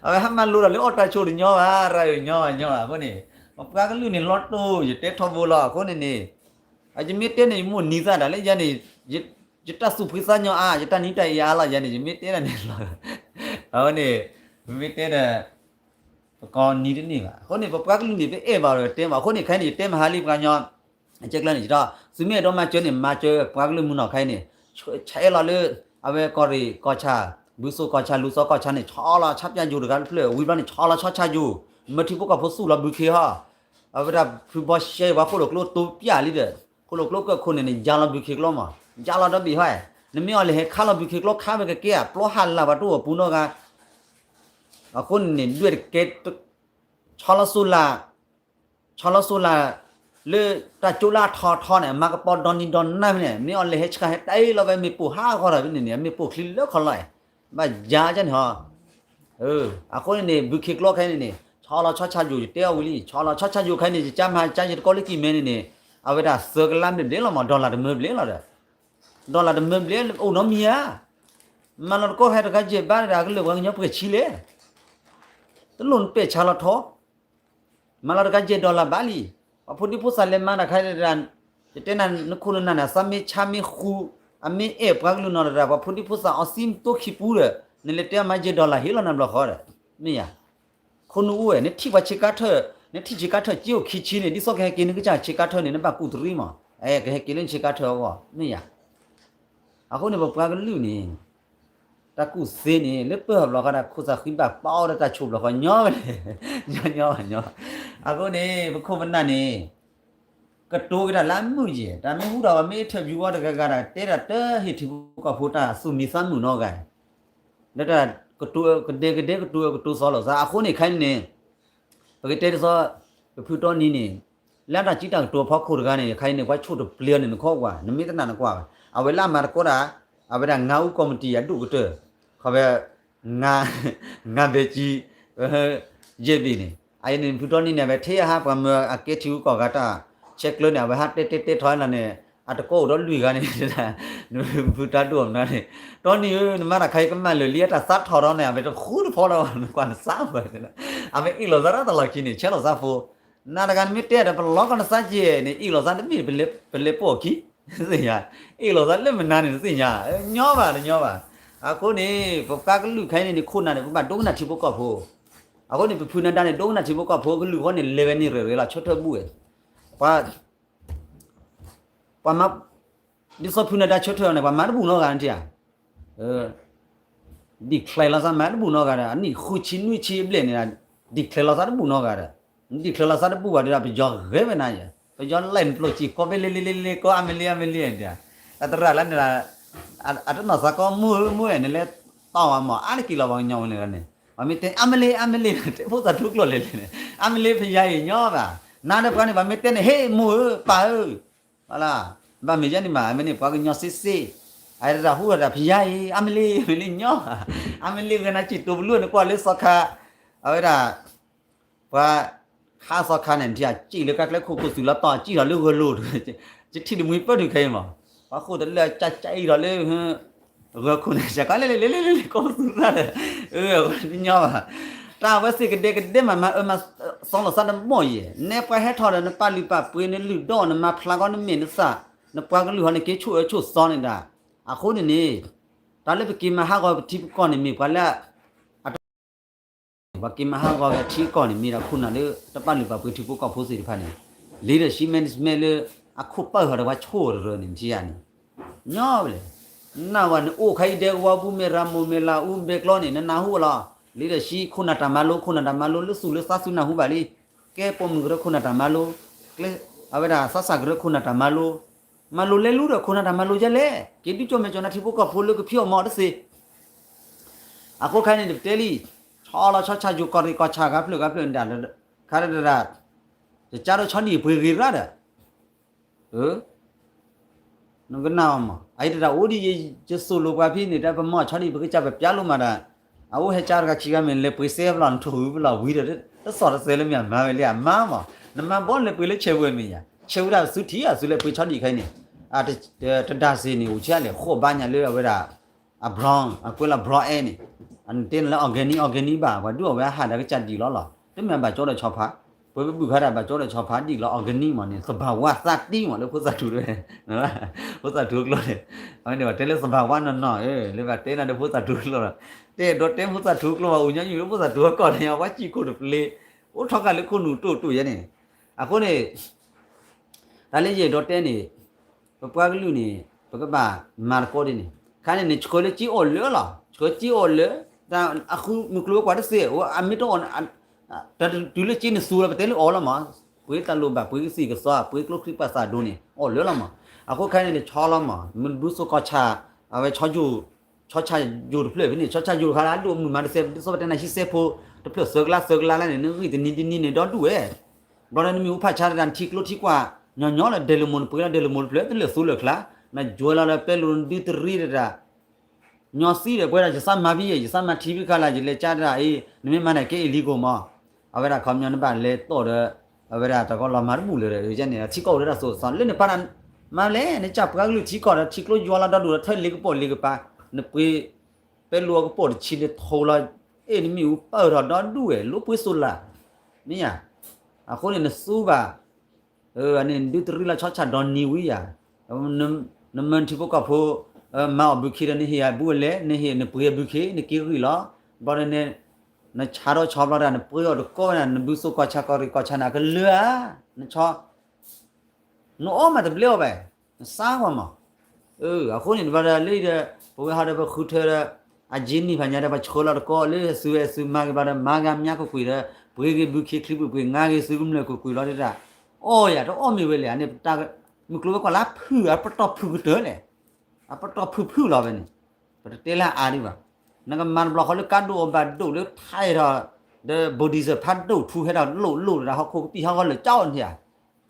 အဝဲဟးမၤလိတၢ်လၢအီၣ်တၢ်ဆိၣ်တညီဘၣ် ရၢ်အၢၣ်ညီဘၣ်ညီဘၣ်အဃိန့ၣ် ပပှၤကလုာ်န့ၣ်လီၤတိၢ် ယတဲထီဘိလီၤအဃိန့ၣ်န့ၣ် ယမ့ၢ်တဲန့ၣ် ယမိၣ်နံၤသၣ်တၢ်လၢယၤန့ၣ် ယတၢ်သူၣ်ဖှံသးညီအါ ယတၢ်နံၤတၢ်အ့အါလီၤ ယၤန့ၣ် ယမ့ၢ်တဲဒၣ်န့ၣ်လီၤ အဝဲန့ၣ် မ့မ့ၢ်တဲဒီး ပကီနံတန့ၢ်ဘၣ်. အဃိန့ၣ် ပပှၤကလုာ်န့ၣ် ပအဲၣ်ဘၣ်ဒီးတဲမး. အဃိန့ၣ် ခဲအံၤန့ၣ် ယတဲမဟါလံပှၤကညီ အကဲကျၢၢ်န့ၣ် ယတီ သုမ့ၢ်အဲၣ်ဒိးမၤစၢၤန့ၣ် မၤစၢၤပှၤကလုာ်မုၢ်နီၢ်ခဲအံၤန့ၣ် ဆဲးလီၤလၢ အဝဲကီၢ်ရ့ၣ်ကီၢ်ဆၣ် ဘုစိကီၢ်ဆၣ် လူၤစီကီၢ်ဆၣ်န့ၣ် ဆီလီၤဆီပၠၣ်ယိၤတဂၤတဖျၢၣ် ဝံၤဘျီန့ၣ် ဆီလီၤဆီဆၣ်ယိၤ မၢထံဖိကီၢ်ဖိသူၣ်လီၤဘုခ့ဟီ အဝဲဒၣ်ဖုဘီရှဲ ပှၤခိၣ်လိာ်ကျိတိပျၢ်လံဒီး ခိၣ်လိာ်ကျိကၢၢ်ခိၣ်န့ၣ်န့ၣ် ယါလီၤဘုခ့ကျိမး ယါလီၤဒီဘ့ၣ်ဟီ နမ့ၢ်အီၤလဲၤဟဲခးလီၤဘုခ့ကျိခါဝဲကကဲဧါ ပျီဟးလၢ်ပှၤတအိၣ်အပူၤနီတဂၤ အဃိန့ၣ်န့ၣ် ဒွဲၣ်တကဲ ဆီလီၤစိလၢ် ဆီလီၤစိလၢ် လၢတၢ်ကၠိလၢအထီထီန့ၣ် အမၤကပီၤဒီနံၤဒီနၤဖဲန့ၣ် မ့ၢ်အီၤလဲၤဟဲဆှၢဟဲတၢ်အ့ၣ်လီၤဝဲမ့ၣ်ပိၢ်ဟးဂီၤဒီး ဖဲန့ၣ်န့ၣ် အမ့ၣ်ပိၢ်ချံလၢခီလီၤအဲၣ် ဘၣ်ယါကန့ၣ်ဟီ အဃိန့ၣ်န့ၣ် ဘုခ့ကျိခဲအံၤန့ၣ်န့ၣ် ဆီလီၤဆီဆၣ်ယိၤ ယတဲအီၤဝံၤလံ ဆီလီၤဆီဆၣ်ယိၤခဲအံၤန့ၣ် ယကါမၤကါယတကီလၢကံၢ်မဲန့ၣ်န့ၣ် အဝဲဒၣ်သၢကလးဘျဲၣ်ဘျဲၣ်လီၤမး dollar တမၢဘျဲၣ်လီၤဒီး dollar တမၢဘျဲၣ်အိၣ်နီတမံၤဧါ မၤလီၤတကီၢ်ဟဲတဂၤယဲၢ်ဘးဒီး အကလုာ်ပှၤကညီပှဲၤဆံလဲၣ် တလိၣ်နပဲာ်ဆါလီၤထီ မၤလီၤတဂၤယဲၢ် dollar ဘၣ်လံ ပှၤဖိဒံဖိသၣ်လဲၤမၤတၢ်ခါတဒၣ် ယတဲနၤ နခိၣ်နနၢ်န့ၣ် သးမ့ၢ်ဆါမ့ၢ်ဃူ အမ့ၢ်အဲၣ်ပှၤကလုာ်နီၢ်တဒၣ် ပှၤဖိဒံဖိသၣ်အီသံမသိခံပူဒီး နလဲၤတဲအမၤယဲၢ် dollar ဟ့ၣ်လီၤနၤဘျီဃီဒီး မ့ၢ်ယါ ခိၣ်နူာ်အိၣ်ဝဲ နထံၣ်ပှၤဆ့ကၤထၢၣ် နထံၣ်ဆ့ကၤထၢၣ်က့အိၣ်ခံဆံန့ၣ် ဒ်သိးကဟဲက့ၤနကစၢ်ဆ့ကၤထၢၣ်န့ၣ် နဘၣ်ကူၣ်တရံးမး အဲ ကဟဲက့ၤလၢနဆ့ကၤထၢၣ်အဂီၢ် မ့ၢ်ယါ အဃိန့ၣ် ပပှၤကလုာ်န့ၣ် တၢ်ကူၣ်သ့န့ၣ် လၢပၢၢ်ဘျီဃီဒၣ် ခိၣ်သးဃံဘၣ်ပီအီၣ်ဒီးတၢ်ဆိးဘျီဃီညီဝဲလဲၣ် ညီညီဘၣ်ညီ အဃိန့ၣ် ပခိၣ်ပနၢ်န့ၣ် ကတိၤက့ၤတၢ်လၢအမုာ်ယဲၢ် တၢ်မ့ၢ်ဟူထီၣ်ဝဲမ့ၢ် interview ဝဲတဂၤဂၤဒီး တဲဒၣ်တဟ့ၣ်ထံဖိကီၢ်ဖိတၢ်သူၣ်မံသးမုာ်နီတဂၤ လၢတၢ်ကတိၤကဒဲကဒဲကတိၤကတိၤစီလီၤသး အဃိန့ၣ် ခဲအံၤန့ၣ် ပကတဲဒ်သိး ပဖုတီနံၤန့ၣ် လၢအတၢ်စံးတၢ်ကတိၤအဖီခိၣ်တဂၤန့ၣ် ခဲအံၤန့ၣ် ပှၤဆိၣ်တပျ့ၤန့ၣ် နခီကွၢ် နမ့ၢ်တနာ်နကွၢ်ဘၣ် အဝဲလၢအမၤသကိးတၢ် အဝဲဒၣ် ငါးဦးကော်မတီ အဒိၣ်ကတၢၢ် ခီဖဲ ငါးဘဲကံ ယဲၢ်ဘ့ၣ်န့ၣ် အအံၤန့ၣ် ဖုတီနံၤန့ၣ် အဝဲထဲယဟါ ပှၤမၢအကဲထံဂုၤကီၢ်ဂၤတၢ် ဆဲးကျၢန့ၣ် အဝဲဟးတဲတဲတဲထီၣ်လီၤန့ၣ် အတကိးအိၣ်ဒီးလွံၢ်ဂၤန့ၣ် ဖုတၢ်ဒိၣ်အမနုၤန့ၣ် တီနံၤဧၢ နမၤတၢ်ခါအံၤကမၣ်လၢာ်လံ အတၢ်သးထီၣ်ဒီးန့ၣ် အဝဲတဃူတဖိးလီၤ နကွၢ်နသးဘၣ် အဝဲအ့ၣ်လိာ်သးတၢ်တလီၢ်ခံန့ၣ် ဆဲးလိာ်သးဖိ နၤတဂၤနမ့ၢ်တဲဒီး ပလီၤကီၢ်နသးကဲန့ၣ် အ့ၣ်လိာ်သးတမ့ၢ် ပလဲၤပိာ်အခံ သ့ၣ်ညါ အ့ၣ်လိာ်သးလၢမနုၤန့ၣ် တသ့ၣ်ညါ ညီဘၣ်တညီဘၣ် အဃိန့ၣ် ပပှၤကလုာ်ခဲအံၤန့ၣ် ခိၣ်နၢ်န့ၣ် ပဘၣ်ဒိကနၣ်ထံဖိကီၢ်ဖိ အဃိန့ၣ် ပဖုနဒါန့ၣ် ဒိကနၣ်ထံဖိကီၢ်ဖိ ကလုာ်ဃီန့ၣ် လဲၤဝဲန့ၣ်ရဲၣ်ရဲၣ်လီၤ ဆၢထၢၣ်ဘူၣ်ဝဲ ပှၤ ပှၤမၤ ဒ်သိးဖုနဒါဆၢထၢၣ်အီၤန့ၣ် ပှၤမၤတဘူၣ်နီတဂၤန့ၣ်ဧါ declare လီၤသးမၤတဘူၣ်နီတဂၤဒီး အနံၣ်ဃုဆံနွံဆံအဘျဲၣ်န့ၣ် declare လီၤသးတဘူၣ်နီတဂၤဒီး declare လီၤသးတဘူၣ်ဘၣ်ဒီး ပယီၤဂဲၤဝဲနၤယဲၢ် ပယီၤလဲၤနကျိၣ်စံၣ်ကိးဖဲလ့လ့လ့လ့လ့ကိး အါမ့ၢ်လ့ အါမ့ၢ်လ့ ဒ် အတရၣ်လၢန့ၣ် အတနီၢ်သးကိး မိၢ်ဧၢ မိၢ်ဧၢ နလဲၤတီၢ်ဝဲမး အါတက့ၢ်လီၤ ပှၤကညီဝဲန့ၣ်န့ၣ် ပှၤမ့ၢ်တဲ အါမ့ၢ်လ့ အါမ့ၢ်လ့ တဲဖိသၣ်ထူကျိၣ်လဲၤလဲၤန့ၣ် အါမ့ၢ်လ့ ဖယါအံၤညီဘၣ် နၤဒီးပှၤန့ၣ် ပှၤမ့ၢ်တဲန့ၣ် ဟ့ၣ် မိၢ်ဧၢ ပၢ်ဧၢ ဘၣ်မ့ၢ်ယဲန့ၣ်မး အမ့ၢ်န့ၣ် ပှၤကညီစ့စ့ အတၢ်ဟူအတၢ် ဖယါအံၤ အါမ့ၢ်လ့ မ့ၢ်လ့ညီ အါမ့ၢ်လ့ ဂဲၤနၤစံၣ်တိၤပလူၢ်န့ၣ် ကွၢ်လၢသီခါ အဝဲဒၣ် ပှၤ ခါသီခါန့ၣ် နထံၣ်အစံၣ်လၢကါကျဲခိၣ်ခိၣ် သုးလီၤတီၢ် အစံၣ်ထီၣ်လၢဂၢၢ်လိၤ ယထံၣ်တမှံၤပၢၢ်ဒုးခဲအံၤမး ပှၤဃိၣ်တလၢအကၢ်ကၢ်အံၤထီၣ်လၢ ဂၢၢ်ခိၣ်န့ၣ် စဲးကီးလဲၤလဲၤလဲၤလဲၤလဲၤ ကိးပသူသၣ်ဒီး အၢ အဃိတညီဘၣ် တၢ်အဝဲသ့ၣ်ကဒဲကဒဲမး မၤအၢမၤသီလိာ်သးတဘီၣ်ယဲၢ် နဲပှၤဟဲထီၣ်ဒီး နပာ်လုၢ်ပာ်ပှ့ၤ နလုၢ်ဒီး နမၤဖျါကီး နမဲာ်နသၣ် နပှၤကလုာ်ဟီန့ၣ် က့ၤဆိၣ်အၢဆိၣ်သီန့ၣ်ဒၣ် အဃိန့ၣ်န့ၣ် တၢ်လၢပက့ၤမၤဟးဂီၤပထံပကီၢ်န့ၣ် မ့ၢ်ပှၤလၢ အတ ပှၤက့ၤမၤဟးဂီၤဝဲထံကီၢ်န့ၣ် မ့ၢ်ဒၣ်ခိၣ်နၢ်လၢတပာ်လုၢ်ပာ်ပှ့ၤထံဖိကီၢ်ဖိသ့ၣ်တဖၣ်န့ၣ် leadership management လၢ အခိၣ်ပၢၢ်ဟီၣ်ဒီးပှၤဆိၣ်တရၢန့ၣ် မ့ၢ်ထံယါန့ၣ် ညီဝဲလဲၣ် နၢ်ဝဲနအိၣ်ခါအံၤဒဲကဝီၤပူၤ မ့ၢ်ရၤမိၢ် မ့ၢ်လၤအူ ဘဲကျီန့ၣ် နနၢ်ဟူလီၤ leadership ခိၣ်နၢ်တၢ်မၤလိ ခိၣ်နၢ်တၢ်မၤလိ လၢသူၣ်လၢသးသုနၢ်ဟူဘၣ်လံ ကဲပိာ်မုၣ်ကရၢခိၣ်နၢ်တၢ်မၤလိ ကျဲ အဝဲဒၣ်သးစၢ်ကရၢခိၣ်နၢ်တၢ်မၤလိ မၤလိလဲၤလူဒီးခိၣ်နၢ်တၢ်မၤလိယဲလဲၣ် က့ၤဒုးကၠိမဲာ်ကၠိနၢ်ထံဖိကီၢ်ဖိလၢကဖံးအီၣ်မီၤတသ့ အဃိခဲအံၤန့ၣ် ပတဲလံ ဆီလီၤဆီဆါယိၤကီၢ်ရ့ၣ်ကီၢ်ဆၣ်ဂၤဖျၢၣ်ဂၤဖျၢၣ်န့ၣ်ဒၣ် ခါဒၣ်ဒၣ် ယကါဒီးဆီဒံၣ်ပှ့ၤဂ့ၤရၣ်ဒီး နကနၣ်အီၤမး အအံၤတဒၣ်အိၣ်ဒ်ယသိၣ်လိပှၤဖဲန့ၣ် တၢ်ပမီၢ်ဆီဒံၣ် ပကစၢ်ပပျါလိမးဒၣ် အအိၣ်ဟဲကါတဂၤခံဂၤမ့ၢ် လဲၤပှ့ၤစဲပလီၢ် နထိၣ်ဂုၤပလီၢ်ဝံၤဒီး တသီၣ်တသဲးလၢမ့ၢ်အမၤဝဲလံ အမါမး နမၤဘီလဲၤပှ့ၤလၢဆဲးဝဲမ့ၢ်ယါ ဆဲးဝဲဒၣ်သုထံၣ်ဧါ သုလဲၤပှ့ၤဆီဒံၣ်ခဲအံၤန့ၣ် တဒၣ်စ့ၢ်န့ၣ် အိၣ်ဆံးအါလဲၣ် ဃိးဘါညါလၢအဝဲဒၣ် အ brown အကွဲးလၢ brown air န့ၣ် အနတဲနၤလၢ organic organic ဘၣ် ပှၤဒုးအီၣ်ဝဲအဟးဒီးကစၢ်ဒံၣ်လီၤလီၤ တမ့ၢ်ဘၣ်ကၠီဒီးဆီဖါ ပကဘုၣ်ခါတၢ်ဘၣ်ကၠီဒီးဆီဖါဒံၣ်လီၤ organic မးန့ၣ် သဘာဝသးတံၢ်မးလၢဖိသၣ်ထူတဝဲ, ဖိသၣ်ထူအကျိာ်န့ၣ်, အဝဲန့ၣ်ဘၣ်တဲလၢသဘာဝနီၢ်နီၢ် လၢဘၣ်တဲနၤဒီးဖိသၣ်ထူအကျိာ်ဘၣ်, တဲဒီးတဲဖိသၣ်ထူအကျိာ်ဘၣ် အိၣ်ညီနုၢ်လၢဖိသၣ်ထူအကီၢ်န့ၣ် အဝဲစံၣ်ခိၣ်တပျ့ၤ, အိၣ်ထီၣ်ကၢ်လၢခိၣ်နူာ်တိၢ်တိၢ်ယဲန့ၣ်, အဃိန့ၣ် တၢ်လၢယအဲၣ်ဒိးတဲန့ၣ်, ပပှၤကလုာ်န့ၣ် ပကဘၣ်မၤသကိးဒ်န့ၣ်, ခါန့ၣ်န့ၣ် ဆှၢလၢကၠ့အီၣ်လၢလီၤ, ဆှၢကၠ့အီၣ်လၢ, တၢ်အဃုမုၢ်ကျိၤဝဲၤကွာ်တသ့, အမ့ၢ်တအီၣ်, တၢ်တတုၤလၢကၠ့န့ၣ်စူၤလီၤ ပတဲလၢအီၣ်လီၤမး, ပှ့ၤတၢ်လိၣ်ဘၣ် ပှ့ၤကသံၣ်ကသီ ပှ့ၤကျိချံပာ်သးဒိၣ်န့ၣ် အီၣ်လၢလီၤမး, အဃိခါန့ၣ်န့ၣ် ဆီလီၤမး မ့ၢ်ဘုစိကီၢ်ဆၣ်, အဝဲဆီယိၤ, ဆီဆၣ်ယိၤတဖျၢၣ်ဖဲန့ၣ် ဆီဆၣ်ယိၤတခါလၢအဒိၣ်မုၢ်မးတစဲး ဒ်သိးပတဲနၤဟံၣ်စဲးဖိ, တဖျၢၣ်သၢကလးသၢကလးလၢန့ၣ် နဂံၢ်တနံၤတနံၤန့ၣ်ဒီဒူၣ်ဝဲ ဘျီဒီးနမ့ၢ်ဟူဖးဆါတၢ် နထံကျိထံကွာ်, ညီညီလၢဒဲးလိာ်မိၢ် နပှ့ၤလီၤဒဲးလိာ်မိၢ်တဖျၢၣ် တလၢာ်သူလၢာ်ချါ, နယွဲလီၤလၢပဲလိာ် နဒုးတရံးတၢ်, ညီသံဒီးပှဲၤဒၣ် ယသးမၤဖဲယဲ ယသးမၤထံဖဲခါလၢ ယလဲၤကၢ်တၢ်အံၤ နမ့ၢ်မၤန့ၣ်ကဲ illegal မး, အဝဲဒၣ်ခီပညီနဘၣ်လဲၤတီၣ်ဒီး, အဝဲဒၣ်တၢ်ကီလီၤမၤတဘူၣ်လၢၤဒီး ယဲန့ၣ် ထံကီၢ်အိၣ်ဒီးတၢ်စိၤသီ လၢနပာ်နၤ, မၤလဲၣ် နကၢ်ပှၤကလုာ်ထံကီၢ်ဒီး ထံကျိယွဲလီၤဒီဒူၣ်ဒီး ထၢလ့ကပိာ်လ့ကပၤ, နပှ့ၤ, ပဲလိာ်အကပိာ်တဆံန့ၣ်ထိလီၤ, အဲၣ်နမ့ၣ်အူပၢၢ်ထီၣ်ဒီဒူၣ်ဝဲ လိာ်ပှ့ၤစိလၢ်, မ့ၢ်ယါ, အဃိန့ၣ်နသူဘၣ် အန့ၣ်ဒုးတရံးလီၤဆီဆၣ်ဒီနံၤဝံၤယၤ, နမၢနထံဖိကီၢ်ဖိ, မၤအီၣ်ဘုခ့ဒီး နဟ့ၣ်အဘုအလဲၣ် နဟ့ၣ်နပှ့ၤအဘုခ့ နက့ၤဂံၢ်လီၤ, ဘျီဒီးန့ၣ်, နဆါထီၣ်ဆီဘျီဒီး နပှ့ၤအီၣ်တကီၢ်ဝဲဒၣ် နဘုစိကီၢ်ဆၣ်ကီၢ်ရ့ၣ်ကီၢ်ဆၣ်န့ၣ် အကလၢာ်ဧါ, နဆီ နအီၣ်မးတဘျဲအီၤဘၣ်, နစါကွၢ်မး, အဃိန့ၣ် တဘျီဒီးလၢဒီး, ပဝဲဟီဒီးပဃုထၢဒီး, အက့နံၣ်ဖးညါဒီး ပှၤဆှၢလီၤတကီၢ်လၢသုဝဲသုမၤဂ့ၤဘျီဒီး မၤဂ့ၤမၠါကွ့ၢ်ကွ့ၢ်ဒီး, ပှ့ၤဂ့ၤဘုခ့ချံဘုပှ့ၤ ငါဂ့ၤသုကမျၢၢ်ကွ့ၢ်ကွ့ၢ်လီၤဒၣ်, အီၣ်ယၤတအီၣ်မ့ၢ်ဝဲလဲၣ် အန့ၣ်, မုၢ်ကျိၤဝဲၤကွာ်လၢဖုၣ်အပတီၢ်ဖုၣ်ကတၢၢ်လဲၣ်, အပတီၢ်ဖုၣ်ဖုၣ်လီၤဝဲန့ၣ်, ပတတဲလၢအအါဒံးဘၣ်, နကမၤတဘျီဃီလၢကါဒိၣ်အဘၣ်ဒိၣ်လၢထါထီၣ်, ဒီး bulldozer ဖးဒိၣ်ထူဟဲထီၣ်လိၣ်လိၣ်ဒီး ဟီၣ်ခိၣ်ကပံာ်ဟီၣ်ဂီၤလၢာ်ကၠီအီၤန့ၣ်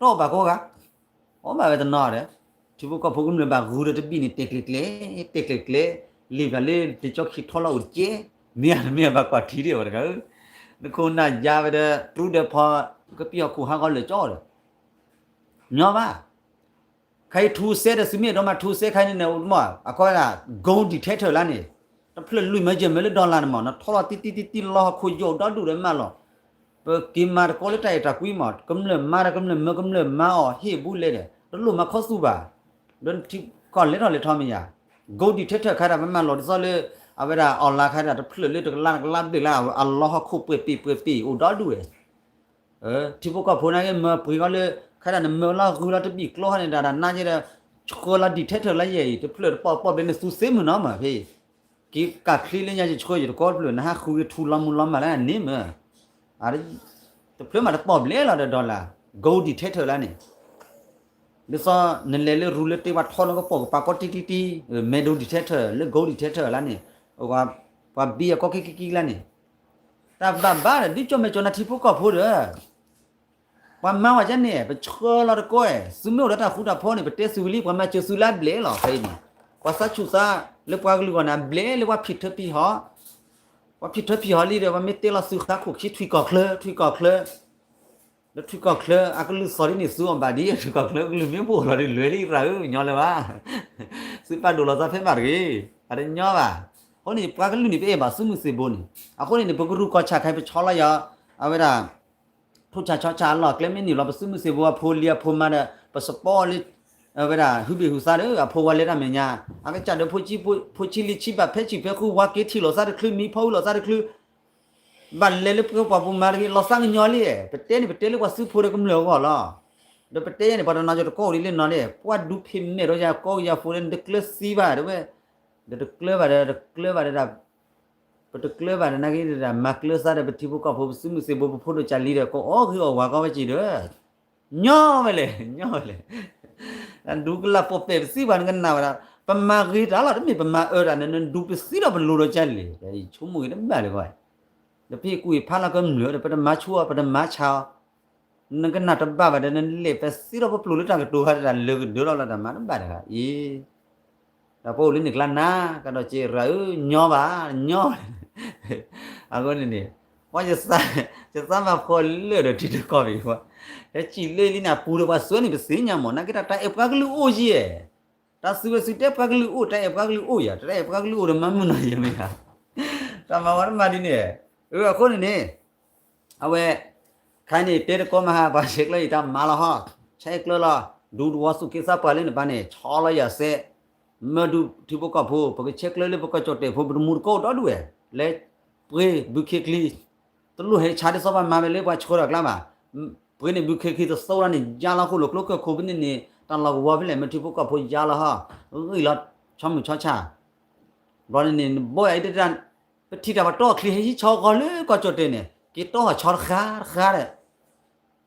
ဧါ, တအီၣ်ဘၣ်ကိးဂၤ အီၣ်ဘၣ်ဝဲတနီၤဒီး, ထံဖိကီၢ်ဖိကမျၢၢ်ဘၣ်ဂုၤဒီးတဘံၣ်န့ၣ် တဲာ်ကျဲၤကျဲၤ, တဲာ်ကျဲၤကျဲၤ, လံာ်ဘၣ်လၢတကၠီခံထီလီၤအိၣ်တကဲ, မ့ၢ်ဧါတမ့ၢ်ဘၣ်ကွၢ်ထံဒံးဝဲတဂၤဧၢ, နခိၣ်နၢ်ယါဝဲဒီး တြူဒီးဖီ, ကပံာ်ဟီၣ်ခိၣ်ဟးဂီၤလၢာ်ကၠီဒီး, ညီဘၣ်, ခဲအံၤထူစဲဒီး သုမ့ၢ်အဲၣ်ဒိးမၤထူစဲခါန့ၣ်န့ၣ် အကီဝဲဒၣ် gold detector လၢန့ၣ်, တဖျၢၣ်လွံၢ်မၢယဲၢ်မၢလၢ dollar န့ၣ်မး နထီလီၤတံၢ်တံၢ်တံၢ်တံၢ်လီၤဟီၣ်ခိၣ်ယိာ်ဒီဒူၣ်ဒီးမးလီၤ ပက့ၤမၤတကိးလၢတၢ်အဲၣ်တၢ်ကွံမး ကမျၢၢ်မၤဒီးကမျၢၢ်မၢကမျၢၢ်မၤအီၤဟ့ၣ်ဘူးလဲဒီး တလိၣ်မၤခီသူဘၣ်, ဒီးထံကီၢ်လဲၤထီၣ်လဲၤထီမ့ၢ်ယၤ, gold detector ခါဒၣ် ပမၤလီၤဒ်သိးလၢ အဝဲဒၣ် online ခါဒၣ် တဖျၢၣ်လၢတကလးတကလးဘျဲၣ်လၢ အလီၤဟီၣ်ခိၣ်ပှဲၤပ့ၤပှဲၤပ့ၤအိၣ်ဒီဒူၣ်ဝဲ ထံဖိကီၢ်ဖိနာ်က့ မၢပှ့ၤဃီလၢ ခါဒၣ်နမၢလီၤဂုၤလီၤတဘံၣ်ကျိဟီန့ၣ် တၢ်ဒၣ်နါက့ဒီး ဆှၢလီၤ detector လၢယဲၢ်အံၤ တဖျၢၣ်တပီၢ်ပီၢ်ဘျဲၣ်န့ၣ် သူစ့မုၢ်နီၤမးဖဲအံၤ, က့ၤကးချ့လၢညါယဆှၢယတကီတဖျၢၣ် နဟးဃုက့ၤထူလီၤမူလီၤမးလၢန့ၣ်မး, တဖျၢၣ်မးတပီၢ်ဘျဲၣ်လီၤဒီး dollar, gold detector လၢန့ၣ် ဒ်သိးနလဲၤလၢရူလၢတ့ ပှၤထီနကပိာ်ကပၤကီတံၢ်တံၢ်တံၢ်, metal detector လၢ gold detector လၢန့ၣ်, ပှၤဘံအကီကံကံကံလၢန့ၣ်, တၢ်ဘၣ်ဘၣ်ဒီး ဒ်ကၠီမဲာ်ကၠီနၤထံဖိကီၢ်ဖိဒီး ပှၤမၤဝဲဒ်န့ၣ် ပဆှၢလီၤတကိး, သုမ့ၢ်အိၣ်ဒီးတၢ်ဃူတၢ်ဖိးန့ၣ် ပတဲသုဝံၤလံ ပှၤမၤစၢၤသုလၢအဘျဲၣ်လီၤ ဖဲအံၤန့ၣ်, ပှၤသးဆူၣ်သးလၢပှၤကလုာ်ဂီၢ်န့ၣ် အဘျဲၣ်လၢပှၤဖံးထၢဖံးဟီၣ်, ပှၤဖံးထၢဖံးဟီၣ်လံဒီး ပှၤမ့ၢ်တဲလီၤသုဃါခိၣ်ခံ ထွံၣ်ကီၢ်ချၢ ထွံၣ်ကီၢ်ချၢ ဒီးထွံၣ်ကီၢ်ချၢ အကလုၢ်သီၣ်ဒ်န့ၣ် သုအီၣ်ဘၣ်ဒ် ထွံၣ်ကီၢ်ချၢကလုၢ်မ့ၢ်ဘိၣ်လီၤဒ်လဲၣ်လံရၤဧၢ ညီလၢၤဘၣ်, သုပာ်ဒိၣ်လီၤသးဖဲဘၣ်တဂ့ၤ, အတညီဘၣ်, အဃိန့ၣ် ပှၤကလုာ်န့ၣ် ပအဲၣ်ဘၣ်သုးမုၢ်သံၣ်ဘိန့ၣ်, အဃိန့ၣ်န့ၣ် ပကရူၢ်ကီၢ်ဆၣ်ခဲအံၤ ပဆီလီၤယၤ, အဝဲဒၣ် ထိၣ်ဆၣ်ဆီဆၣ်အလီၢ်အကျဲမ့ၢ်န့ၣ်လီၤ ပသုးမုၢ်သံၣ်ဘိအဖိလံၤအဖိမါဒီး ပ support လၢ အဝဲဒၣ် ဟုဘ့ၣ်ဟုသါဒီး အဖိဝဲလဲၤတၢ်မဲာ်ညါ, အကစၢ်ဒီး ဖိဆံးလံဆံးဘၣ်ဖဲဆံးဖဲဃု ဝါက့ၤထံၣ်လိာ်သးတချုး မံဖီဝံလိာ်သးတချုး ဘၣ်လဲၤလၢပှၤပိာ်မုၣ်မၤတဂ့ၤ လီၤသးကညီၤလံ, ပတဲန့ၣ် ပတဲလၢပှၤသုးဖိဒီးကမျၢၢ်အဂီၢ်လီၤ. ဒီးပတဲယဲန့ၣ် ပှၤတနီၤကတကိးဒ်လဲၣ်နီၤန့ၣ် ပှၤဒူဖံးမဲာ်ဒီးယၤကိးကယၤဖိဒီး နတကျၢၤသံဘၣ် တဲဝဲ, ဒီးတကျၢၤဘၣ်ဒီး တကျၢၤဘၣ်ဒီး ပတကျၢၤဘၣ်ဒီး နာ်က့ဒီး မၤကျၢၤသးဒီး ပထံဖိကီၢ်ဖိ ပသုးမုၢ်သံၣ်ဘိ ပဖိဒိၣ်ကၢ်လံဒီး ကအီၣ်ဂ့ၤအီၣ်ဝါကီဝဲက့ၤဒီး ညီဝဲလဲၣ် ညီဝဲလဲၣ်, ဒူကလၢ်ပိာ်ပဲာ်ပသံဘၣ် နကနၣ်ဝဲဒၣ် ပမၤဂ့ၤတၢ်လီၤ တမ့ၢ်ပမၤအၢတၢ်န့ၣ် နဒူပသံဒီးပလိၤဒီးကၢ်လံ, ယဆိကမိၣ်ဂ့ၤတဘၣ်လၢၤဘၣ်, ဒီးဖဲကွံာ်ဖးလီၤကမျၢၢ်ဒီး ပတမၤဆူၣ်အီၤ ပတမၤဆါအီၤ, နကနၣ်တဘၣ်ဘၣ်ဒီး နလဲၤပသံဒီးပပျိာ်လၢတၢ်ကတိၤခါတၢ်လၢာ်ကဒၢလီၤလၢတၢ်မၤတဘၣ်တဂၤအံၤ ဒီးပအိၣ်လၢန့ၣ်ကျါနၤ ကဒီးက့ၤရၤဧၢ ညီဘၣ် ညီ, အဃိန့ၣ်န့ၣ် ပှၤယသးမၤဖှီၣ်လၢာ်ဒီးထံတကီၢ်ဘၣ်, ဟဲစံးလၢလံန့ၣ် အပူၤဒီးပှၤစွဲန့ၣ်ပသ့ၣ်ညါမး နာ်က့တၢ်တၢ်အဲၣ်ပှၤကလုာ်အိၣ်ယဲၢ်, တၢ်သုဝဲသုတဲပှၤကလုာ်အိၣ် တၢ်အဲၣ်ပှၤကလုာ်အိၣ်ယၤ တၢ်အဲၣ်ပှၤကလုာ်အိၣ်ဒီးမၤမုာ်နီၤယဲၢ်မ့ၢ်ဧါ, တၢ်မၤဝဲတမၤဒ်န့ၣ်, အဃိန့ၣ်န့ၣ် အဝဲ ခ ခဲအံၤန့ၣ် တဲတကိးမဟါ ပှၤဆဲးကျၢအံၤတၢ်မၤလီၤဟီ, ဆဲးကျၢလီၤ, ဒူသဝီသူၣ်က့သးပှၢ်လၢနပၤန့ၣ် ဆီလီၤယၤစဲး, မၢဒူထံဖိကီၢ်ဖိ ပကဆဲးကျၢလၢပကီၢ်ကၠီၣ်တဲာ်ဖိ ပတမူတကိးဒီဒူၣ်ဝဲ, လဲၤပှ့ၤဘုခ့ချံ, တလိၣ်ဟဲဆါဒ်သိးပှၤမၤဝဲလၢပှၤဆှၢဒီးကျါဘၣ်, ပှ့ၤန့ၣ်ဘုခ့ချံတသိးလီၤန့ၣ် ယါလီၤဃိၣ်လိာ်ကျိကၢၢ်ခိၣ်ဖဲန့ၣ်န့ၣ် တၢ်လီၤကဝီၤဖဲလဲၣ် မ့ၢ်ထံဖိကီၢ်ဖိယါလီၤဟီ, ဂံၢ်လီၤ ဆီမုၢ်ဆီဆၣ် ဘျီန့ၣ်န့ၣ် နဘီယၤအံၤတတၢ်, ပထံၣ်တၢ်ပတီၢ်ချံဟဲဟံးဆီဂီၤလၢကီၢ်ကၠီၣ်တဲာ်န့ၣ် က့ၤတီၢ်ဟီၣ်ဆီတဃါတဃါဒီး,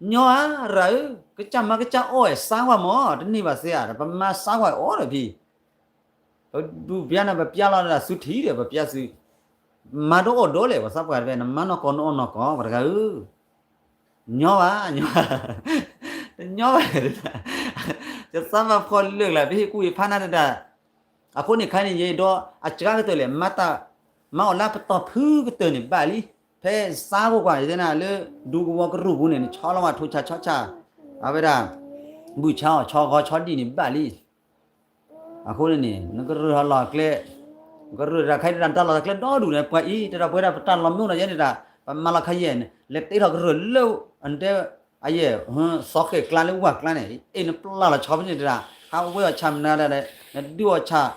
ညီဧါ ရၤဧၢ, ကစၢ်မၤကစၢ်အီၣ်ဝဲ စါကွၢ်မၢ် တန့ၢ်ဘၣ်စ့ဧါဒီး ပမၤစါကွၢ်အီၣ်ဒီးဖံ, ပဒူၣ်ပျါန့ၣ် ပပျါလီၤဒီး သုထံၣ်ဒီး ပပျါသု, မၤဒိအီၣ်ဒိလဲၣ် ပှၤသးပှၢ်တဖဲ နမၤနီၢ်ကီၢ်နအီၣ်နီၢ်ကီၢ် ပှၤတဂၤဧၢ, ညီဘၣ်, ညီ, တညီဘၣ်, ယသးမၤဖှီၣ်လၢာ်လၢ ပဟ့ၣ်ကူၣ်အံၤဖးနၤတဒၣ်, အဃိန့ၣ် ခဲအံၤန့ၣ် ယအဲၣ်ဒိးအစှၤကတၢၢ်လဲၣ် မၤတၢ်, မၤအီၣ်လၢပတီၢ်ဖုကတၢၢ်န့ၣ်ဘၣ်လံ, ဖဲစါကိၢ်ကွၢ် ယတဲနၤလၢ ဒူကဝီၤကရူၢ်ပူၤန့ၣ် နဆီလီၤဝဲထိၣ်ဆါဆီဆါ, အဝဲဒၣ်, ဘုၣ်ဆါအီၣ်ဆီဂီၤဆီဒံၣ်န့ၣ်ဘၣ်လံ အဃိန့ၣ်န့ၣ် နကရၢၢ်ဟးလီၤကျဲ, နကရၢၢ်တၢ်ခဲအံၤတၢ်လီၢ်တၢ်ကျဲဒီဒူၣ်န့ၣ် ပှၤအံၤ တၢ်ပဝဲဒၣ်ပတၢ်လီၤမ့ၢ်အိၣ်ဒီးယဲန့ၣ်တၢ်, ပမၤလီၤခါယဲၢ်န့ၣ် လဲၤတ့ထီၣ်ကရၢၢ်လၢ, အတဲ, အယဲၢ်, စီၤဃဲၣ်ကျါလၢဝၢ်ကျါန့ၣ် အ့ၣ်နပျၢ်လီၤဆီဖဲန့ၣ်တၢ်, ဟးဝဲအီၣ်ဆၣ်မနုၤဒၣ်, နဒုးအီၣ်ဆၣ်,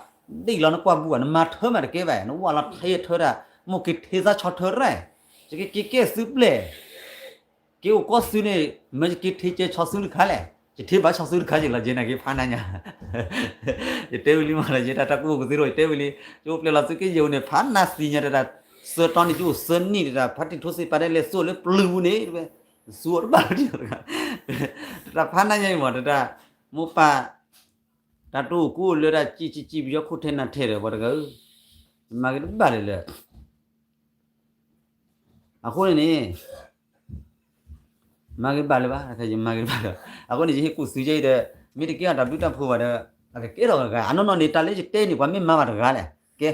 ဒ်လီၤနကွၢ်ဘူးဘၣ် နမၤထၢမးတကဲဘၣ် နဝၢ်လီၤထ့ထၢတၢ်, မိၢ်က့ၤထ့သးဆီထၢရဲၣ်, ယကက့ၤကဲသုပျဲၢ် က့ၤအိၣ်ကီးသုန့ၣ် မ့ၢ်ယက့ၤထ့ကဲဆီသုတခါလဲၣ်, ယထ့ဘၣ်ဆီသုတခါယလီၤ ယဲနာ်က့ၤဖးနၤညါ, ယတဲဝံၤလံမးဒီး ယဲတၢ်တၢ်ကူၣ်အိၣ်ကသ့ဒီး ယတဲဝံၤလံ, ယအိၣ်ပျဲၢ်လီၤသုက့ယဲၢ်အိၣ်န့ၣ် ဖးနၤသ့ၣ်ညါတတၢ်, သၢတီန့ၣ် ယအိၣ်သၢနံၣ်တတၢ် ဖါတံၢ်ထိစ့ပာ်ဒဲးလဲၤသူအီၤလၢပျုၤပူၤန့ၣ်, သူအီၤတဘၣ်လီၤ, တတၢ်ဖးနၤညါအံၤမး တတၢ်, မိၢ်ပၢ် တၢ်တအိၣ်ကူအိၣ်လၢတၢ်စံၣ်စံၣ်စံၣ် ပယီၤခိၣ်ထဲနၤထဲဒီး ပှၤတဂၤဧၢ, မၤက့ၤတဘၣ်လၢၤလၢၤ အဃိန့ၣ်န့ၣ်, မၤက့ၤဘၣ်လၢၤဘၣ်, ယမၤက့ၤဘၣ်လၢၤ, အဃိန့ၣ် ယဟ့ၣ်ကူၣ်သ့ယဲအံၤဒီး, မ့ၢ်တကဲထီၣ်တၢ်ဘျုးတၢ်ဖှိၣ်ဘၣ်ဒီး, အကကဲထီၣ်ဂၤဂၤ အနီၢ်နီၢ်န့ၣ် တၢ်လၢယတဲန့ၣ် ပှၤမ့ၢ်မၤဘၣ်တဂၤလဲၣ်, ကဲ,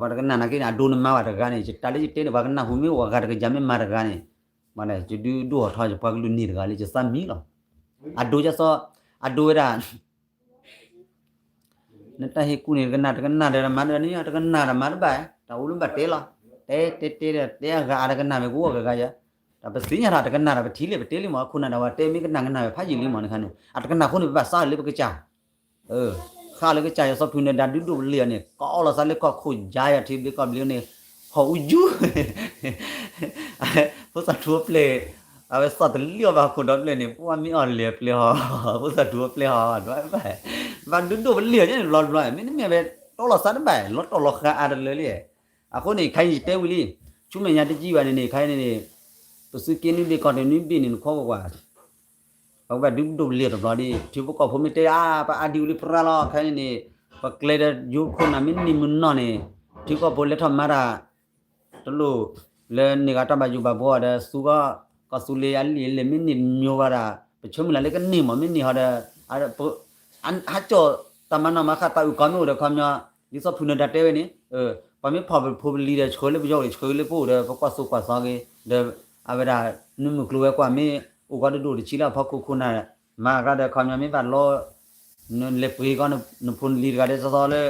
ပှၤတကနၣ်နာ်က့န့ၣ် အဒိနမၤဘၣ်တဂၤန့ၣ် ယတၢ်လၢယတဲန့ၣ် ပှၤကနၢ်ဟူမ့ၢ်အိၣ်အဂၤတကယၤမ့ၢ်မၤတဂၤန့ၣ်, မ့ၢ်လဲၣ် ယဒုးဒိၣ်ထီၣ်ထီ ယပှၤကလုာ်န့ၢ်တဂၤလၢယသးမံလီၤ, အဒိယသီ, အဒိဝဲဒၣ် နတၢ်ဟ့ၣ်ကူၣ်န့ၣ် တကနၣ်တကနၣ်ဒီးမၤဒီးန့ၣ် တကနၣ်ဒီးမၤတဘၣ်, တၢ်အိၣ်လၢဘၣ်တဲလီၤ, တဲတဲတဲဒီး တဲအဂၤအါတကနၣ်မ့ၢ်ကအိၣ်ဂၤဂၤယၤ, တၢ်ပသ့ၣ်ညါထီၣ်တကနၣ်ဒီး ပထံၣ်လံပတဲလံမး အခိၣ်နၢ်ဒၣ်ဝဲတဲမ့ၢ်ကနၣ်ကနၣ်ဝဲဖးယံာ်လံမးန့ၣ်ခါန့ၣ် အတကနၣ်အဃိန့ၣ် ပဘၣ်စးလၢပကစၢ် ဃၣ်လၢကစၢ်ယွၤစီၤဖုနၢၤဒါဒုးဒိၣ်ပလ့ၤအီၤန့ၣ် ကအီၣ်လီၤသးလၢကီၢ်ခိၣ်ယါယၤထံဘျ့ကီၢ်ဘျ့န့ၣ် ဟီၣ်အူယူ ဖိသၣ်ထူအပျဲၢ်, အဝဲသီၣ်တလံၣ်အီၣ်ဘၣ်ခိၣ်ဒီပျဲၢ်န့ၣ် ပှၤမ့ၢ်အီၣ်လဲၤပျဲၢ်ဟီၣ်, ဖိသၣ်ထူအပျဲၢ်ဟီၣ် ဒွးဘၣ်, ဘၣ်ဒုးဒိၣ်ပလ့ၤအီၤန့ၣ် ဘျီဘျီ မ့တမ့ၢ်ဝဲ တီလီၤသးတဘၣ် လီၤတီၢ်လီၤဃာ်အါတလၢလံ, အဃိန့ၣ် ခဲအံၤယတဲဝံၤလံ, ဆူမဲာ်ညါတယံာ်ဘၣ်န့ၣ်န့ၣ် ခဲအံၤန့ၣ်န့ၣ် ပသုးက့နွံဘ့ၣ်ကီၢ်တနွံဘ့ၣ်န့ၣ် နခီကွၢ်ကွၢ် ပကဘၣ်ဒုးဒိၣ်ပလ့ၤတဘျီဒ် ထံဖိကီၢ်ဖိမ့ၢ်တဲ အါ ပအါဒံးဝံၤလံ ပြါလီၤ ခဲအံၤန့ၣ်န့ၣ် ပကျဲဒီးယိခိၣ်နၢ်မ့ၢ်နံၤမုၢ်နီၢ်န့ၣ် ထံကီၢ်ဖိလဲၤထီၣ်မၤတၢ် တလိၣ် လၢန့ၢ်ဂၤတၢ်ဘၣ်ယိၣ်ဘၣ်ဘှီဒီး သူကီၢ် ကီၢ်သူလ့ၤအလံာ်အလဲၢ်မ့ၢ်န့ၢ်မ့ၢ်ဝဲဒၣ် ပဆၢမုၢ်လၢ်လၢကန့ၢ်မး မ့ၢ်န့ၢ်ဟီဒီး ဟးကၠီၣ်တၢ်မၤနီၣ်မၤဃၣ်တၢ်အုၣ်ကီၤမ့ၢ်အိၣ်ဒီးခီပညီ ဒ်သိးဖုနၢၤဒါတဲဝဲန့ၣ် ပှၤမ့ၢ်ဖီၣ်ပဖိပလံၤဒီး ဆှၢလၢပယီၤအိၣ်ဒီး ဆှၢလၢပအိၣ်ဒီး ပကွၢ်သိကွၢ်သီက့ၤ ဒီး အဝဲဒၣ် နမုၢ်ကျိၤဝဲၤကွာ်မ့ၢ်အိၣ်ကီးဒိၣ်ဒိၣ်တဆံလၢအဖီခိၣ်ခိၣ်နၢ် မၤအဂၤဒီးခီပညီမ့ၢ်ဘၣ်လီၤ နလဲၤပှ့ၤကီးနဖိနလံၤတဂၤဒီး သီသီလၢ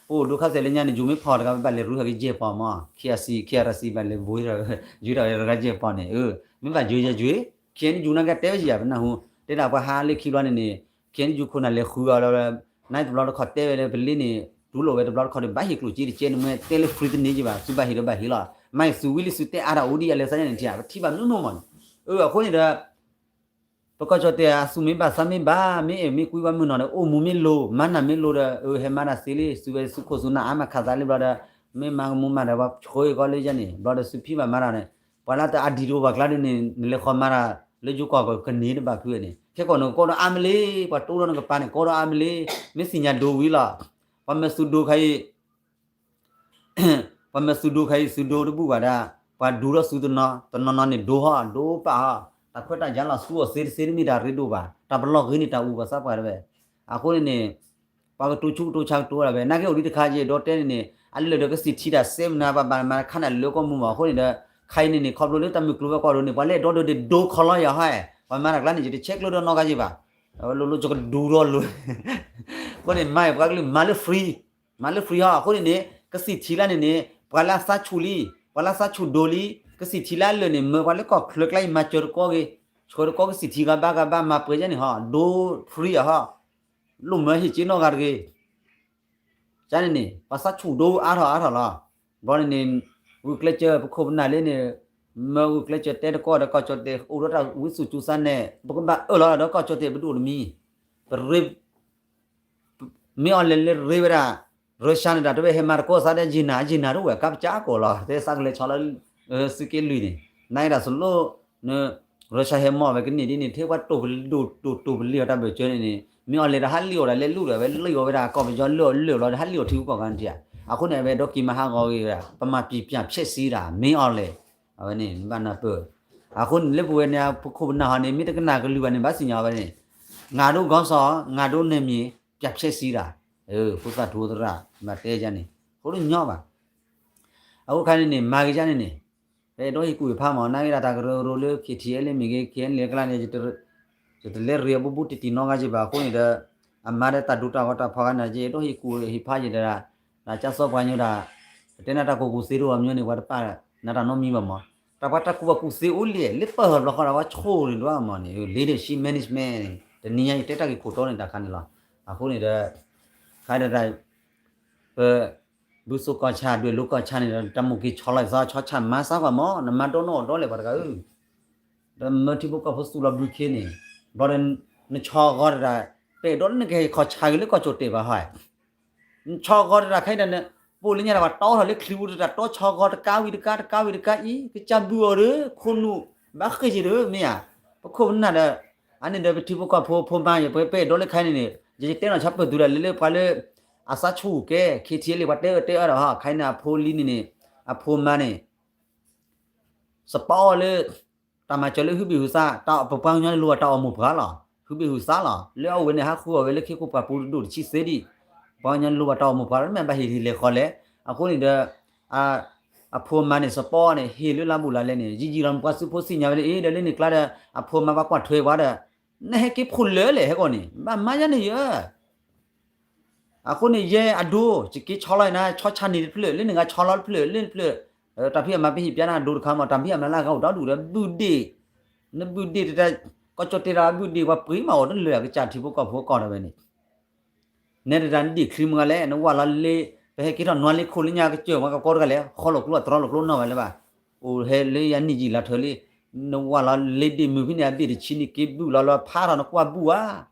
ပအိၣ်ဒိခါဆဲးလၢညါန့ၣ် ယိၤမ့ၢ်ဖီၣ်တဂၤဘၣ်လဲၤရူဟဲက့ၤယဲၢ်ပီၤမး ခံအစံ ခံအရစံဘၣ်လဲၤဘိး ယိၤဒၣ်ဝဲတဂၤယဲၢ်ပီၤန့ၣ် မ့ၢ်ဘၣ်ယိၤယဲၢ်ယွ့ ခဲအံၤနယူၤနာ်က့တဲဝဲယၤပနၢ်ဟူ တဲဒၣ်ပှၤဟးလၢခံဘျီန့ၣ်န့ၣ် ခဲအံၤနယူၤခိၣ်နၢ်လဲၤဃုအီၤလီၤ နတဘျီတခီၣ်တဲဝဲလၢပလ့န့ၣ် တူၢ်လိာ်ဝဲတဘျီတခီၣ်ဒီး ဘၣ်ဟ့ၣ်ကျိၣ်စ့တကဲန့ၣ် မ့ၢ်တဲလၢ free တန့ၢ်က့ၤဘၣ် သုဘၣ်ဟ့ၣ်ဒီးဘၣ်ဟ့ၣ်လီၤ မ့ၢ်သုဝံလံသုတဲအါတၢ်အိၣ်ဒ်အလဲၤသးညါန့ၣ်ထံၣ် ပထံၣ်ဘၣ်မနုၤမနုၤမးန့ၣ် အဃိန့ၣ်ဒီး ပကီၢ်ကၠီၣ်တဲၣ် အသူၣ်မ့ၢ်ဘၣ်သးမ့ၢ်ဘၣ် မ့ၢ်အဲၣ်မ့ၢ်ကွံဘၣ်မုၢ်နီၢ်ဒီး အိၣ်မူမ့ၢ်လိၤ မၤနၢၤမ့ၢ်လိၤဒီး အဟဲမၤတၢ်သ့လံ သုဝဲသုခိၣ်သုနၢ်အါမးခးသးလံဘျီဒီး မ့ၢ်မၤကမူမၤဒီး ပှၤဆှၢကီးလၢယဲန့ၣ် ဘျီဒီးသုဖံးဘၣ်မၤတၢ်န့ၣ် ပှၤလၢတအါဒံးတအိၣ်ဘၣ်ကျါဒ်န့ၣ် နလဲၤဃီမၤတၢ် လၢယိၤကီၢ်ကန့ၢ်တဘၣ်ဖုန့ၣ် ခဲကီၢ်န့ၣ် ကီဒီးအါမ့ၢ်လံ ပှၤတိၢ်ဒီးနကပၤန့ၣ် ကီဒီးအါမ့ၢ်လံ မ့ၢ်သ့ၣ်ညါဒိဝံၤလီၤ ပှၤမၢသုဒိခါအံၤ ပှၤမၢသုဒိခါအံၤ သုဒိတဘူၣ်ဘၣ်ဒၣ် ပှၤဒူထီၣ်သုတနီၤ တနီၤနီၤန့ၣ် ဒိဟီၣ် ဒိပာ်ဟီၣ် တၢ်ခွဲးတၢ်ယာ်လီၤ သူအီၤသ့တသ့တမ့ၢ်တၢ်ရ့ဒိၣ်ဘၣ် တၢ်ပလီၢ်ဂ့ၤန့ၣ် တၢ်အူပှၤသးပှၢ်တဝဲ အဃိန့ၣ်န့ၣ် ပှၤကတိၤဆူကတိၤဆါကတိၤဝဲဒၣ်ဝဲ နာ်က့အိၣ်ဒံးတခါ ယအဲၣ်ဒိးတဲန့ၣ်န့ၣ် အလၢာ်ဒီးကသံၣ်ထံတၢ် စဲမနၤ ပှၤဘၣ်မၤခါနၢ်လၢကီၢ်မူမး အဃိန့ၣ်ဒီး ခါအံၤန့ၣ်န့ၣ် ခီဖျိလၢတၢ်မုၢ်ကျိၤဝဲၤကွာ်ဒိၣ်န့ၣ် ပှၤလၢအဲၣ်ဒိးဒီးဒိခီလီၤယၤဟီ ပှၤမၤတၢ်ကျါန့ၣ် ယတဆဲးကျၢဒီးနီတဂၤယံၤဘၣ် အဝဲလိၤလိၤ ယကဒူထီၣ်လိၤ အဃိန့ၣ် မၤအံၤပှၤကလုာ်မၤလၢ free မၤလၢ free ဟီ အဃိန့ၣ်န့ၣ် ကသံၣ်ထံလၢန့ၣ်န့ၣ် ပှၤလၢအသးဆူၣ်လံ ပှၤလၢအသးဆူၣ်ဒိၣ်လံ က ကစံၣ်ထံလၢအလၢာ်န့ၣ် မၢပှၤလၢကီၢ်ချၢကျါအံၤ မၤစၢၤတကီၢ်ဂ့ၤ, ဆှၢတကီၢ်ကစံၣ်ထံဂၤဘါဂၤဘါ မၤပှဲၤယဲန့ၣ်ဟီ, ဒိ free အဟီ, လိၣ်မၢဟ့ၣ်က့နီၢ်ဂၤတဂ့ၤ ကန့ၣ်န့ၣ် ပှၤသးဆူၣ်ဒိအါထီၣ်အါထီၣ်လီၤ. ဘျီန့ၣ်န့ၣ် ဂုာ်ကျဲးစၢးပခိၣ်ပနၢ်လၢန့ၣ် မၢဂုာ်ကျဲးစၢးတဲတကီၢ်ဒီး ကီၢ်ကၠီၣ်တဲၣ်အိၣ်ဒီးတၢ်ဝံသူၣ်စူၤစါနဲၣ် ပကဘၣ်အၢၣ်လီၤဒီးကီၢ်ကၠီၣ်တဲၣ်ပဒိၣ်တမံၤ, ပရ့ မ့ၢ်အီၤလဲၤလၢရ့ဝဲဒၣ် Russia န့ၣ်တၢ် တဝဲဟဲမၤတကီၢ်စးဒဲး ယံာ်နၤယံာ်နၤတဝဲ ကါပကၠါကီၢ်လီၤ တဲသးကလဲၤဆီလၢ သုးက့လွံၢ်န့ၣ် နာ်က့ဒၣ်စလိၣ် န Russia ဟဲမီၢ်ဝဲကန့ၢ်ဒ်န့ၣ် ထဲပှၤတိၢ်ပလံၤဒိၣ်တိၢ်တိၢ်ပလံၤအီၤတၢ်ဘၢၣ်စၢၤန့ၣ်န့ၣ် မ့ၢ်အီၤလဲၤဒီးဟးလံၣ်အီၤဒၣ်လဲၤလူၢ်ဒီး ဝဲလံၣ်အီၤဝဲဒၣ် ကီၢ်ပယီၤလၢအီၤလၢာ်ဘျီ ဒီးဟးလံၣ်အီၤထံဂုၤကီၢ်ဂၤန့ၣ်ဧါ. အဃိန့ၣ် အဝဲဒီးက့ၤမၤဟးဂီၤဂ့ၤဝဲဒၣ် ပမၤပံာ်ပၠၣ်ဖျဲးစံဒၣ် မ့ၢ်အီၤလဲၤ အဝဲန့ၣ် နဘၣ်နၢ်ပၢၢ် အဃိန့ၣ် လၢပဝဲန့ၣ် ပခိၣ်ပနၢ်ဟီန့ၣ် မ့ၢ်တကနၣ်ကလုၢ်ဘၣ်န့ၣ် ဘၣ်စံၣ်ညီၣ်ဝဲန့ၣ် ငါတို့ခေါင်းဆောင် ငါတို့နယ်မြေ ပြန်ဖျက်ဆီးတာ ဖိသၣ်ထူသရၣ် မၤတဲယါန့ၣ် အဃိတညီဘၣ်. အဃိခါန့ၣ်န့ၣ် မၤက့ၤယါန့ၣ်န့ၣ် ပအဲၣ်ဒိးဟ့ၣ်ကူၣ်ဟ့ၣ်ဖးမး နာ်က့ဒၣ်တၢ်ကရၢကရိလၢ KTLA မ့ၢ်ဂ့ၤ KNLA အကျါန့ၣ် ယတလဲၤရ့အဘူးဘူးတံၢ်တံၢ်နီတဂၤက့ဘၣ် အဃိန့ၣ်ဒီး အမၤဒီးတၢ်ဒိတၢ်ဂီၤတၢ်ဖီဂၤန့ၣ် ယအဲၣ်ဒိးဟ့ၣ်ကူၣ်ဟ့ၣ်ဖးယဲဒၣ် တၢ်ကစီၣ်ပှၤကညီဒၣ် ပတဲနၤတၢ်ကူၣ်ကူၣ်သ့တအိၣ်မီန့ၣ် ပှၤတပာ်နၤတၢ်နီတမံၤဘၣ်မး တၢ်ပှၤတၢ်ကူၣ်ဘၣ်ကူၣ်သ့အိၣ်လံ လၢပၢၢ်ဘျီဃီဒီး ပှၤဆိၣ်န့ၣ်ဒွးမးန့ၣ် leadership management န့ၣ် တနံၤညါယတဲတၢ်ဂ့ၢ်ခိၣ်တီန့ၣ် တၢ်ခါန့ၣ်လီၤ. အဃိန့ၣ်ဒီး ခါဒီးတၢ် ပ ဘုစိကီၢ်ဆၣ် ဒွဲၣ်လိကီၢ်ဆၣ်န့ၣ်ဒီး တၢ်မိၢ်က့ၤဆီလီၤသီ ဆီဆၣ်မၤသးကွၢ်မး နမၤဒီနီၣ်အီၣ်ဒီလဲၣ်ပှၤတဂၤဧၢ ဒီးမၢထံဖိကီၢ်ဖိသူၣ်လီၤဘုခ့န့ၣ် ဘျီဒီး နဆီဂီၤတၢ် ပအဲၣ်ဒိးလၢနကဟဲခီၣ်ဆၣ်ဂ့ၤလၢကီၢ်ကၠိၣ်တဲၣ်ဘၣ်ဟီ နဆီဂီၤတၢ်ခဲအံၤဒီး ပအိၣ်လၢညါဒီး ပှၤတီထီၣ်လၢချံပူၤဒီး တၢ်တီဆီဂီၤတကးဝံၤတကး တကးဝံၤတကးအံၤ ကစၢ်ဘုၣ်အီၤဒီး ခိၣ်နူာ် ဘၣ်ဃ့ၢ်က့ၤဒီး မ့ၢ်ဧါ ပခိၣ်ပနၢ်ဒီး အန့ၣ်ဒီးပထံဖိကီၢ်ဖိဖိမါ ယပ ပအဲၣ်ဒိးလၢခဲအံၤန့ၣ်န့ၣ် ယတဲနီၣ်ဆီပၢၢ်သုဒီး လၢလၢပှၤလၢ အသးဆူၣ်ကဲ KTLA ပှၤတဲအၢတဲအၢဒီးဟီ ခဲအံၤန့ၣ် အဖိလံန့ၣ်န့ၣ် အဖိမါန့ၣ် စပီအီၤလၢ တၢ်မၤစၢၤလၢဟုဘ့ၣ်ဟုသါ တၢ်ပပှၤကညီန့ၣ်လိၣ်ဘၣ်တၢ်အိၣ်မိၢ်ပှၢ်လီၤ. ဟုဘ့ၣ်ဟုသါလီၤ. လၢအဝဲန့ၣ် ဟးဃုအီၤဝဲလၢခ့ခိၣ်ပှၢ်ပူၤတဒိၣ်တဆံသ့ဒံး, ပှၤကညီန့ၣ်လိၣ်ဘၣ်တၢ်အိၣ်မိၢ်ပှၢ်လီၤ မ့ၢ်ဘၣ်ဟ့ၣ်ဟ့ၣ်လဲၤဃီလဲၣ်. အဃိန့ၣ်ဒီး အဖိမါန့ၣ် စပီန့ၣ် ဟ့ၣ်လၢလါဘူးလါလဲန့ၣ် ယံာ်ယံာ်လီၤ ပှၤသုးဖိသ့ၣ်ညါဝဲလၢအံၤ ဒီးလၢန့ၣ်ကျါဒီး အဖိမါပှၤကွၢ်ထွဲပှၤဒီး နဟဲက့ၤဖိလၢာ်လဲၣ် ဟဲကီးန့ၣ် ဘၣ်မၤယါန့ၣ်ယၢ အဃိန့ၣ် ယဲအဒိ ယက့ၤဆီလီၤနၤ ဆီဆၣ်န့ၣ်တဖျၢၣ် လၢန့ၣ်ဂၤဆီလီၤတဖျၢၣ် လၢတဖျၢၣ် တၢ်ဖံးအမၤပဟ့ၣ်ပျါနၤအဒိတခါမး တၢ်ဖံးအမၤလၢအဂၤအိၣ်ဒီဒူၣ်ဒီး ဘုၣ်ဒ့ၣ် နဘုၣ်ဒ့ၣ်တတၢ် ကီၢ်ကၠီၣ်တဲၣ်ဒီးဘုၣ်ဒ့ၣ် ပှၤပှ့ၤမးအိၣ်တလၢာ် ကစၢ်ထံဖိကီၢ်ဖိကီၢ်ဒီးဝဲန့ၣ် နဲတတၢ်နဒ့ၣ်ချံမုၢ်ဂၤလဲၣ် နဝၢ်လီၤလ့ ပဟဲက့ၤထီၣ်နွါလ့ခိၣ်လၢညါကစၢၢ်မးကကီတဂၤလဲၣ် ဃီလိာ်ကျိအတြီလိာ်ကျိနီၢ်ဝဲလၢၤဘၣ် အိၣ်ဟဲလၢယၤနံၣ်ယံာ်လါထၢလံ နဝၢ်လီၤလ့ဒ့ၣ်မုၢ်ဖဲန့ၣ် အဘ့ၣ်တဆံန့ၣ် က့ၤဘုၣ်လီၤလီၤဖးထီၣ်နကွၢ်ဘုၣ်ဧါ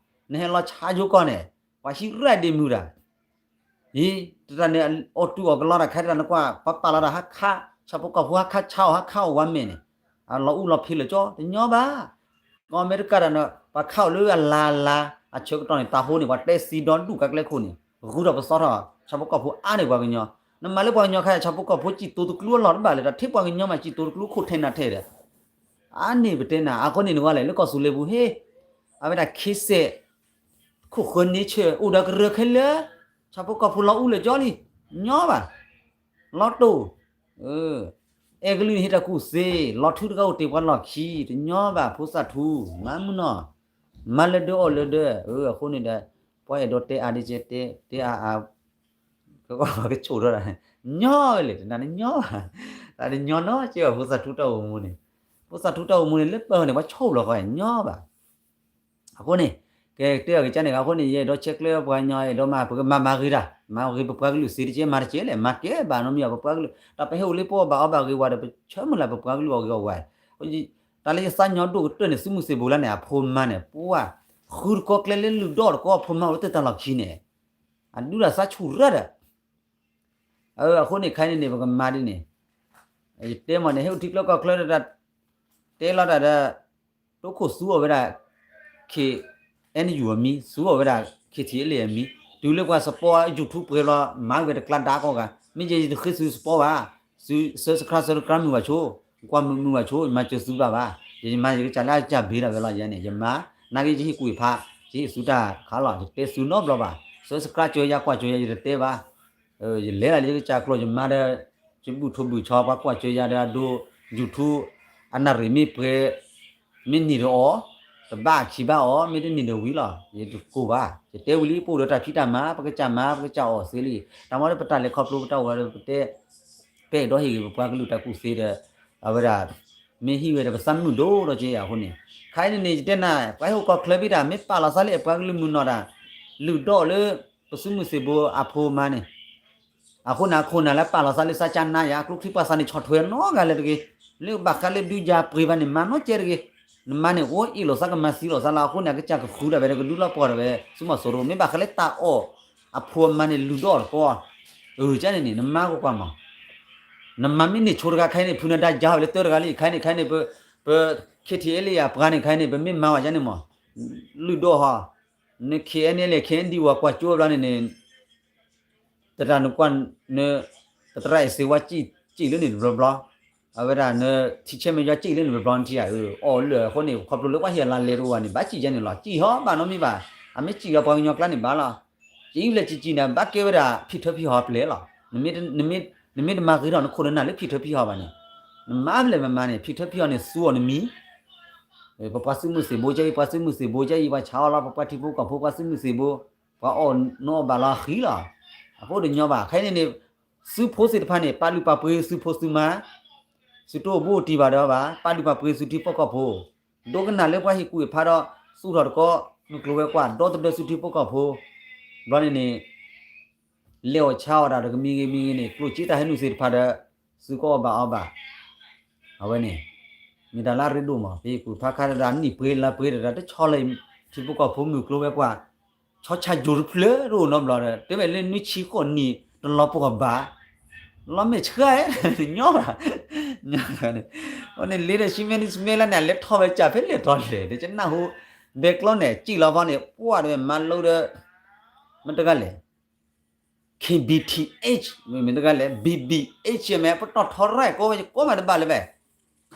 နဟဲလီၤဆါယိကီၢ်န့ၣ် ပှၤဟံးရၣ်ဒ့ၣ်မုၢ်တၢ် အံၤ တတၢ်န့ၣ် အီၣ်တူၢ်အီၣ်ကလီတၢ်ခါတတၢ်နကွၢ် ပှၤပာ်လီၤတၢ်ဟးခး ဆၣ်ဖိကီၢ်ဖိဟးခးဆါအီၤ ဟးခးအီၤဝဲမဲာ်န့ၣ် အလီၤအူလီၤဖံးလၢာ်ကၠီ တညီဘၣ် ကီၢ်အမဲရကၤတၢ်န့ၣ် ပှၤခးအီၤလၢအလၤအလၤ အဆၢကတီၢ်န့ၣ် တၢ်ဟိန့ၣ် ပှၤတဲသံဒီဒူၣ်ကါကျဲခိၣ်န့ၣ် ဂုၤထီၣ်ပသီထီၣ် ဆၣ်ဖိကီၢ်ဖိအါန့ၢ်ပှၤကညီ နမၤလၢပှၤကညီခါ ဆၣ်ဖိကီၢ်ဖိစံၣ်တိၤတကျူအလီၢ်တဘၣ်လၢၤ တၢ်ထဲပှၤကညီမးစံၣ်တိၤတကျူခိၣ်ထဲနၤထဲဒီး အါန့ၢ်ပတဲနၤ အဃိန့ၣ်နဝဲလဲၣ် လၢကီၢ်သူလ့ၤပူၤဟ့ၣ် အဝဲဒၣ်ခ့စဲး ခိၣ်ဃၢၤန့ဆၢၣ် အိၣ်ဒီးကရၢခဲလၢာ် ဆၣ်ဖိကီၢ်ဖိလီၤအူလၢာ်ကၠီလံ ညီဘၣ် လီၤတိၢ် အဲကလုၢ်န့ၣ်ဟ့ၣ်တၢ်ကူၣ်သ့ လီၤထူတဂၤအိၣ်တ့ၢ်ပှၤလီၢ်ခံ တညီဘၣ် ဖိသၣ်ထူ မၤမုၢ်နီၢ် မၤလၢဒၢအီၣ်လၢဒၢ အဃိန့ၣ်ဒီး ပှၤအဲၣ်ဒိးတဲအါဒ်ကဲ တဲအါအါ ကကဆိၣ်ထီၣ်တၢ် ညီဝဲလဲၣ် တနၤန့ၣ်ညီဘၣ် တၢ်တညီနီကဲဘၣ် ဖိသၣ်ထူတၢ်အိၣ်မူန့ၣ် ဖိသၣ်ထူတၢ်အိၣ်မူန့ၣ် လၢပၢၢ်န့ၣ် ပှၤဆိၣ်လီၤဃီ ညီဘၣ် အဃိန့ၣ် ကဲတဲအီၤကစၢ်န့ၣ် အဃိန့ၣ် ယအဲၣ်ဒိးဆဲးကျၢပှၤကညီ အဲၣ်ဒိးမၤ ပကမၤမၤဂ့ၤတၢ် မၤဂ့ၤပပှၤကလုာ်သ့တကဲ မၤတကဲလဲၣ် မၤကဲဘၣ်နီတမံၤဘၣ် ပပှၤကလုာ် တၢ်ပဟဲအိၣ်လၢပအီၣ်ဘၣ်အီဘၣ်ဂ့ၤဝဲဒီး ပဆၢမုၢ်လၢ်ပပှၤကလုာ်အီၣ်ဂ့ၤအီၣ်ဝါ တၢ်လၢယသးညီဒိၣ်ကတၢၢ်န့ၣ် သုးမုၢ်သံၣ်ဘိလၢန့ၣ် အဖိမါန့ၣ် ပှၤ ဃုတကီကျဲလၢလုၢ်ဒီတကီ အဖိမါအိၣ်လၢတၢ်လီၢ်ခံန့ၣ် အဒုးတၢ်သးဆူၣ်ရၢၢ်ဒီး အဃိန့ၣ် ခဲအံၤန့ၣ်န့ၣ် ပကမၤဒ်န့ၣ် ယတဲမးန့ၣ် ဟဲအိၣ်ထံကျၢကီၢ်ချၢဒီး တဲလီၤတၢ်ဒီး တိခိၣ်သူအီၤဝဲဒၣ် KNU အမံၤ သူအီၤဝဲဒၣ် KTLA အမံၤ တုၤလၢပှၤစပီ YouTube ပှဲၤလီၤ မၤဝဲတကျါဒါကီၢ်ဂၤ မ့ၢ်ယဲယတဃ့သုးစပီဘၣ် သုး subscribe subscribe မုာ်ဘၣ်ဆိ ကွၢ်မုာ်မုာ်ဘၣ်ဆိ ယမၤစၢၤသုဘၣ်ဘၣ် ယမၤယကစၢ်လၢအကစၢ်ဘ့ၣ်ဒၣ်ဝဲလီၤ ယဲန့ၣ် ယမၤ နာ်က့ယဟ့ၣ်ကူၣ်ဟ့ၣ်ဖး ယဟ့ၣ်သုတၢ်ခါလီၤ ယတဲသုနီတဘျီဘၣ် subscribe ကၠီယၤ ကွၢ်ကၠီယၤ ယတတဲဘၣ် ယလဲၤလၢယကစၢ်ကျိာ် ယမၤဒီး ယဘုၣ်ထိၣ်ဘုၣ်ဆီ ပှၤကွၢ်စၢၤယၤဒီးအဒိ YouTube အနၣ်ရံၣ်မ့ၢ်ပှဲၤ မ့ၢ်နံၤဒီးအီၤ တဘၣ်ခံဘၣ်အီၤ မ့ၢ်တနံၤဒီးဝံၤလီၤ ယတကိၢ်ဘၣ် ယတဲဝံၤလံ ပအိၣ်ဒီးတၢ်ဖံးတၢ်မၤ ပကစၢ်မၤ ပကစၢ်အီၣ်သ့လံ တၢ်မ့ၢ်လၢပတၢ်လဲၤခီဖျိပတၢ်အိၣ်ဒီးပတဲ ပအဲၣ်ဒိးဟ့ၣ်ဂ့ၤပပှၤကလုာ်တၢ်ကူၣ်သ့ဒီး အဝဲဒၣ် မ့ၢ်ဟံးဝဲဒီး ပသးမုာ်ဒိၣ်ဒီးက့အဃိန့ၣ်, ခဲအံၤန့ၣ်န့ၣ် ယတဲနၤ ပှၤဟဲအိၣ်ကီၢ်ချၢဘံၣ်တၢ် မ့ၢ်ပာ်လီၤသးလၢအပှၤကလုာ်မုၢ်နီၢ်တၢ် လုၢ်ဒိၣ်လၢ ပစုမုၢ်သံၣ်ဘိအဖိမါန့ၣ်, အဃိန့ၣ် အခိၣ်နၢ်လၢပာ်လီၤသးလၢ စကနါယၤ ကျိချံပှၤသးန့ၣ် ဆီၣ်ထွဲနီတဂၤလၢၤတဂ့ၤ, လၢဘၣ်ဃးလၢဒုးယၤပှ့ၤဘၣ်န့ၣ် မၤနီတကဲတဂ့ၤ, နမါန့ၣ် အိၣ်အ့ၣ်လိာ်သးကမၤသံလိာ်သးလၢ အဃိန့ၣ် အကစၢ်ကဃုဒၣ်ဝဲဒီး ကဒုးလီၤပှီၢ်ဒၣ်ဝဲ သုးမီၤစိရိၤ မ့ၢ်ဘၣ်ဃးလၢတၢ်အီၣ် အဖိအမါန့ၣ် လုၢ်ဒိၣ်အီၤတကီ, အကန့ၣ်န့ၣ် နမါကကွၢ်မး နမၤမ့ၢ်န့ၢ်ဆိတဂၤခဲအံၤန့ၣ် ဖုနဒါယါဝဲလၢတၢတဂၤလံ ခဲအံၤန့ၣ် ခဲအံၤန့ၣ် ပ ပ ခ့ထံအဲလံယါပှၤန့ၣ် ခဲအံၤန့ၣ် ပမ့ၢ်မၤဝဲယါန့ၣ်မး လုၢ်ဒိၣ်ဟီ, နခ့အဲန့ၣ်လဲၣ် ခ့အဲဒံဝဲကွၢ်ကၠိဘျီန့ၣ်န့ၣ် တတၢ်နကွၢ် န ပသရၣ်အ့ၣ်စ့ဝါစံၣ်လၢန့ၣ်တဘျီဘျီ, အဝဲဒၣ်န ထံဆဲမဲာ်ယွၤစံၣ်လၢန့ၣ်တဘျီဘျီနထံၣ်ဧါ, အီၣ်လၢာ်အဃိန့ၣ် ခီဖျိလၢပှၤဟ့ၣ်အလါလဲတအိၣ်ဘၣ်န့ၣ် ဘၣ်စံၣ်ယါန့ၣ်လီၤ, စံၣ်ဟီဘၣ်နီတမံၤဘၣ်, အမ့ၢ်စံၣ်လီၤပှၤကညီကျါန့ၣ်ဘၣ်လီၤ, စံၣ်လၢစံၣ်စံၣ်န့ၣ် ဘၣ်ကဲဝဲဒၣ်ဖံးထၢဖံးဟီပျဲၢ်လီၤ, နမ့ၢ်တမၤဂ့ၤထီၣ်နခိၣ်နနၢ်လၢဖံးထၢဖံးဟီဘၣ်န့ၣ်, နမၤဖဲလဲၣ်မၤမၤန့ၣ် ဖံးထၢဖံးဟီန့ၣ် သူအီၤနမံၤ ပပှၤစုမုၢ်သံၣ်ဘိကဲအံၤ ပှၤစုမုၢ်သံၣ်ဘိကဲအံၤ ပှၤဆါအီၣ်လီၤ ပပှၤထံဖိကီၢ်ဖိ ပှၤစုမုၢ်သံၣ်ဘိ, ပှၤအီၣ်နအီၣ်ဘၣ်လီၤဃံလီၤ, အဃိတညီဘၣ် ခဲအံၤန့ၣ်န့ၣ်, သုးဖိသ့ၣ်တဖၣ်န့ၣ် ပာ်လုၢ်ပာ်ပှ့ၤသုးဖိသုးမါ, သုးတအိၣ်ဘူးအိၣ်တံၢ်ဘၣ်ဒီးဘၣ် ပာ်လုၢ်ပာ်ပှ့ၤသုးထံဖိကီၢ်ဖိ, ဒိကနၣ်လၢပှၤဟ့ၣ်ကူၣ်ဟ့ၣ်ဖးဒီး သူၣ်ထီၣ်တကီ မုၢ်ကျိၤဝဲၤကွာ် ဒီသဒၢသုးထံဖိကီၢ်ဖိ, ဘျီန့ၣ်န့ၣ် လဲၤအီၣ်ဆါအီၣ်တၢ်တကမံၤဂ့ၤမံၤဂ့ၤန့ၣ် ကျိၣ်စ့တၢ်ဟဲနုာ်သ့ၣ်တဖၣ်ဒီး သုးကအီၣ်ဘၣ်အီဘၣ်, အဝဲန့ၣ် မ့ၢ်တၢ်လၢအရ့ဒိၣ်မး ပဟ့ၣ်ကူၣ်ဖးခါတဒၣ်နံၣ်ပှ့ၤလါပှ့ၤတဒၣ်တဆီလၢ ထံဖိကီၢ်ဖိမုၢ်ကျိၤဝဲၤကွာ်, ဆီဆါယိၤတဖျၢၣ်တအိၣ်နီတဘျီဒီး တဲဝဲလၢနွံဆံဃိးနံၣ် တလီၤပှီၢ်ဘၣ်, လီၤမဲာ်ဆှး, ညီဘၣ်, န့ၣ်လ့ဒီးဆံမဲနံဆံမဲလါန့ၣ် အလဲၤထီၣ်ဝဲကၢ်ဖဲလဲၣ်ထီၣ်လဲၣ် ဒီးကနၢ်ဟူ, ဘဲကျီန့ၣ် စံၣ်လီၤဖီန့ၣ် ပှၢ်ဒီးမၤလိဒီး, မ့ၢ်တဂၤလဲၣ် K B T H မ့ၢ်တဂၤလဲၣ် B B H မ့ၢ် ပတီၢ်ထီရၢၢ်ကိးဝဲ ကိးမးတဘၣ်လၢၤဘၣ်,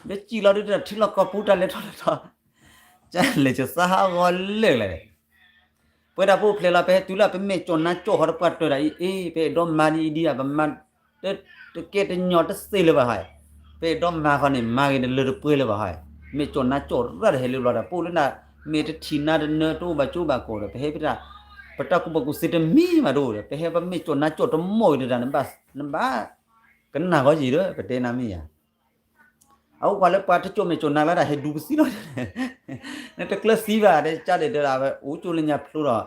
ဒီးစံၣ်လီၤဒုးတၢ်ထံလီၢ်ကီၢ်ပူၤတၢ်လဲၤထီၣ်လဲၤထီၣ်, ကလဲၤကသါဟးဂီၤလၢာ်လဲၣ်, ပဝဲဒၣ်ပအိၣ်ဖျဲၣ်လီၤ ပဟဲတုၤလၢပမဲာ်ကၠီၣ်နါကၠီၣ်ဃီတပှၢ်တၢၢ်ဒၣ်အံၤအ့ ပအဲၣ်ဒိးမၤဒ်အံၤဒ်အံၤ ပမၤ တကဲတညီတသ့လၢၤဘၣ်ဟီ, ပအဲၣ်ဒိးမၤဃီန့ၣ် မၤဂ့ၤတလၢတပှဲၤလၢၤဘၣ်ဟီ, မဲာ်ကၠီၣ်နါကၠီၣ်ရၢၢ်တဟဲလၢဘျီဒီး ပအိၣ်လၢနၤ မ့ၢ်တထံၣ်နၤတနၢၤတအိၣ်ဘၣ်ကၠိဘၣ်ကီၢ်ဒီး ပဟဲပတၢ်, ပတၢ်ကူၣ်ဘၣ်ကူၣ်သ့တမံၤဘၣ်တအိၣ်ဒီး ပဟဲပမဲာ်ကၠီၣ်နါကၠီၣ်တမီၢ်အံၤတဒၣ် နဘၣ်, နဘၣ်, ကနၣ်ဂီၤယံၤဒီး ပတဲနၤမ့ၢ်ယၤ အအိၣ်ပှၤလၢပှၤတကၠိၣ်မဲာ်ကၠီၣ်နါလၢတၢ်ဟဲဒူပသံလီၤ, နတကျၢၤသံဘၣ် တဲကၢ်ဒဲးဒီး အဝဲအိၣ်ကၠိလၢညါဖျိဒီး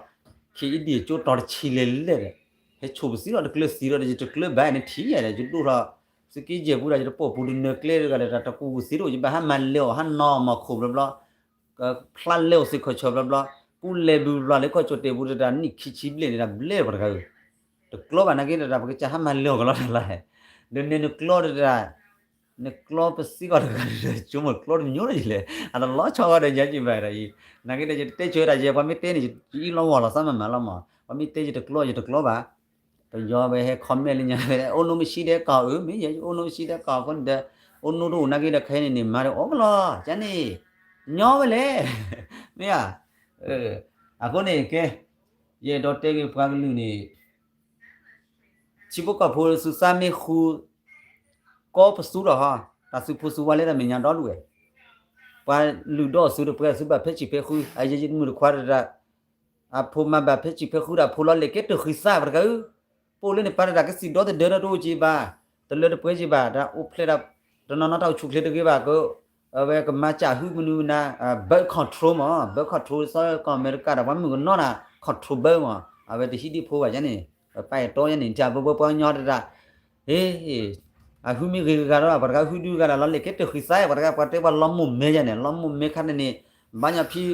ခ့အံၤဒံၣ်ကၠိတီၤတဆံလဲၤလဲၣ်ဒီး ဟဲဆိးပသံလီၤ တကျၢၤသံဒီး ယတကျၢၤဘၣ်နထံၣ်ယၤဒီး ယဒိၣ်ထီၣ် သုးက့ယဲၢ်ပူၤဒီး ယတပိာ်ပူၤတနၢၤကျဲတဂၤဒီး တၢ်တကူကူၣ်သ့တအိၣ် ယဘၣ်ဟးမၤလဲၤအီၤ ဟးနီၢ်မီၢ်ခိၣ်ဘျီဘျီ ဖျါလဲၤအီၤစ့ၢ်ခီၣ်ဆၢဘျီဘျီ, ပူၤလဲၤဘုဘျီလၢခီၣ်ကၠိၣ်တဲာ်ပူၤတဒၣ် နံၣ်ခံဆံဘျဲၣ်န့ၣ် တၢ်ဘျဲၣ်ပှၤတဂၤဧၢ, တကျီဘၣ်နာ်က့တဒၣ် ပကစၢ်ဟးမၤလဲၤအီၤကလီတၢ်လီၤ, ဒီးန့ၣ်နကျီတဒၣ်, နကျီပစံးကီးတဂၤဒီး ကၠိမိၣ်ကျီတမျိုးဒီးယလဲၣ်, အတလီၤဆီဂီၢ်ဒီးယၤယံၤဘၣ်ဒီးအံၤ, နာ်က့ဒီး ယတတဲဆၢတၢ်ယဲ ပှၤမ့ၢ်တဲန့ၣ် ယအံၤလီၤဝီၤလီၤသးမးမးလီၤမး, ပှၤမ့ၢ်တဲယတကျီ ယတကျီဘၣ် ပယီၤဝဲဟဲ comment လၢညါဝဲ အိၣ်နိမ့ၢ်ဆံးဒဲးကီၢ်ဧၢ မ့ၢ်ယဲ အိၣ်နိမ့ၢ်ဆံးဒဲးကီၢ်အဃိန့ၣ်ဒီး အိၣ်နိတအိၣ်နာ်က့ဒီး ခဲအံၤန့ၣ်န့ၣ် မၤဒီးအီၣ်ကလီ ကန့ၣ် ညီဝဲလဲၣ် မ့ၢ်ဧါ. အဃိန့ၣ်ကဲ ယအဲၣ်ဒိးတဲက့ၤပှၤကလုာ်န့ၣ် ထံဖိကီၢ်ဖိသုးသးမ့ၢ်ဃူ ကီပသူထီၣ်ဟီ တၢ်သုးဖိသုးဝါလၢတၢ်မဲာ်ညါဒီဒူၣ်ဝဲ ပှၤလုၢ်ဒိၣ်အသုးတပှဲၤသုးဘၣ်ဖဲဆံးဖဲဃု အယဲယတမုၢ်တခွါတဒၣ် အဖိမါဘၣ်ဖဲဆံးဖဲဃုဒီး အဖိလီၤလဲၤကဲတၢၢ်ဃံသးပှၤတဂၤဧၢ, ပအိၣ်လၢန့ၣ်ပၢ်တဒၣ်ကစံၣ်ဒီသဒၢဒီးတအိၣ်က့ဘၣ်, တလၢတပှဲၤက့ဘၣ်, တၢ်အိၣ်ဖျဲၣ်ဒီး တနီၤနီၤတၢ်အိၣ်ဆူၣ်ချ့တဂ့ၤဘၣ်က အဝဲကမၤစၢ်ဟုမနုၤမနၤ birth control မး birth control စီကီၢ်အမဲရကၤဒီး ပှၤမုၣ်ကနီၤနၤ control birth မး အဝဲတဟံးဒံးဖိဘၣ်ယဲန့ၣ် ပပၢ်အဲၣ်တီယဲန့ၣ် ထံၣ်ဘၣ်ပှၤပှၤကညီတဒၣ် ဟ့ အဟုမ့ၢ်ဂ့ၤဂ့ၤဂၤဒီး ပှၤတဂၤဟုဒုဂၤဒီး လီၤလဲၤကဲတၢၢ်ဃံသး ပှၤတဂၤ ပှၤတဲပှၤလီၤမိၢ်မဲယဲန့ၣ် လီၤမိၢ်မဲခါန့ၣ်န့ၣ် ဘၣ်ညီဖံ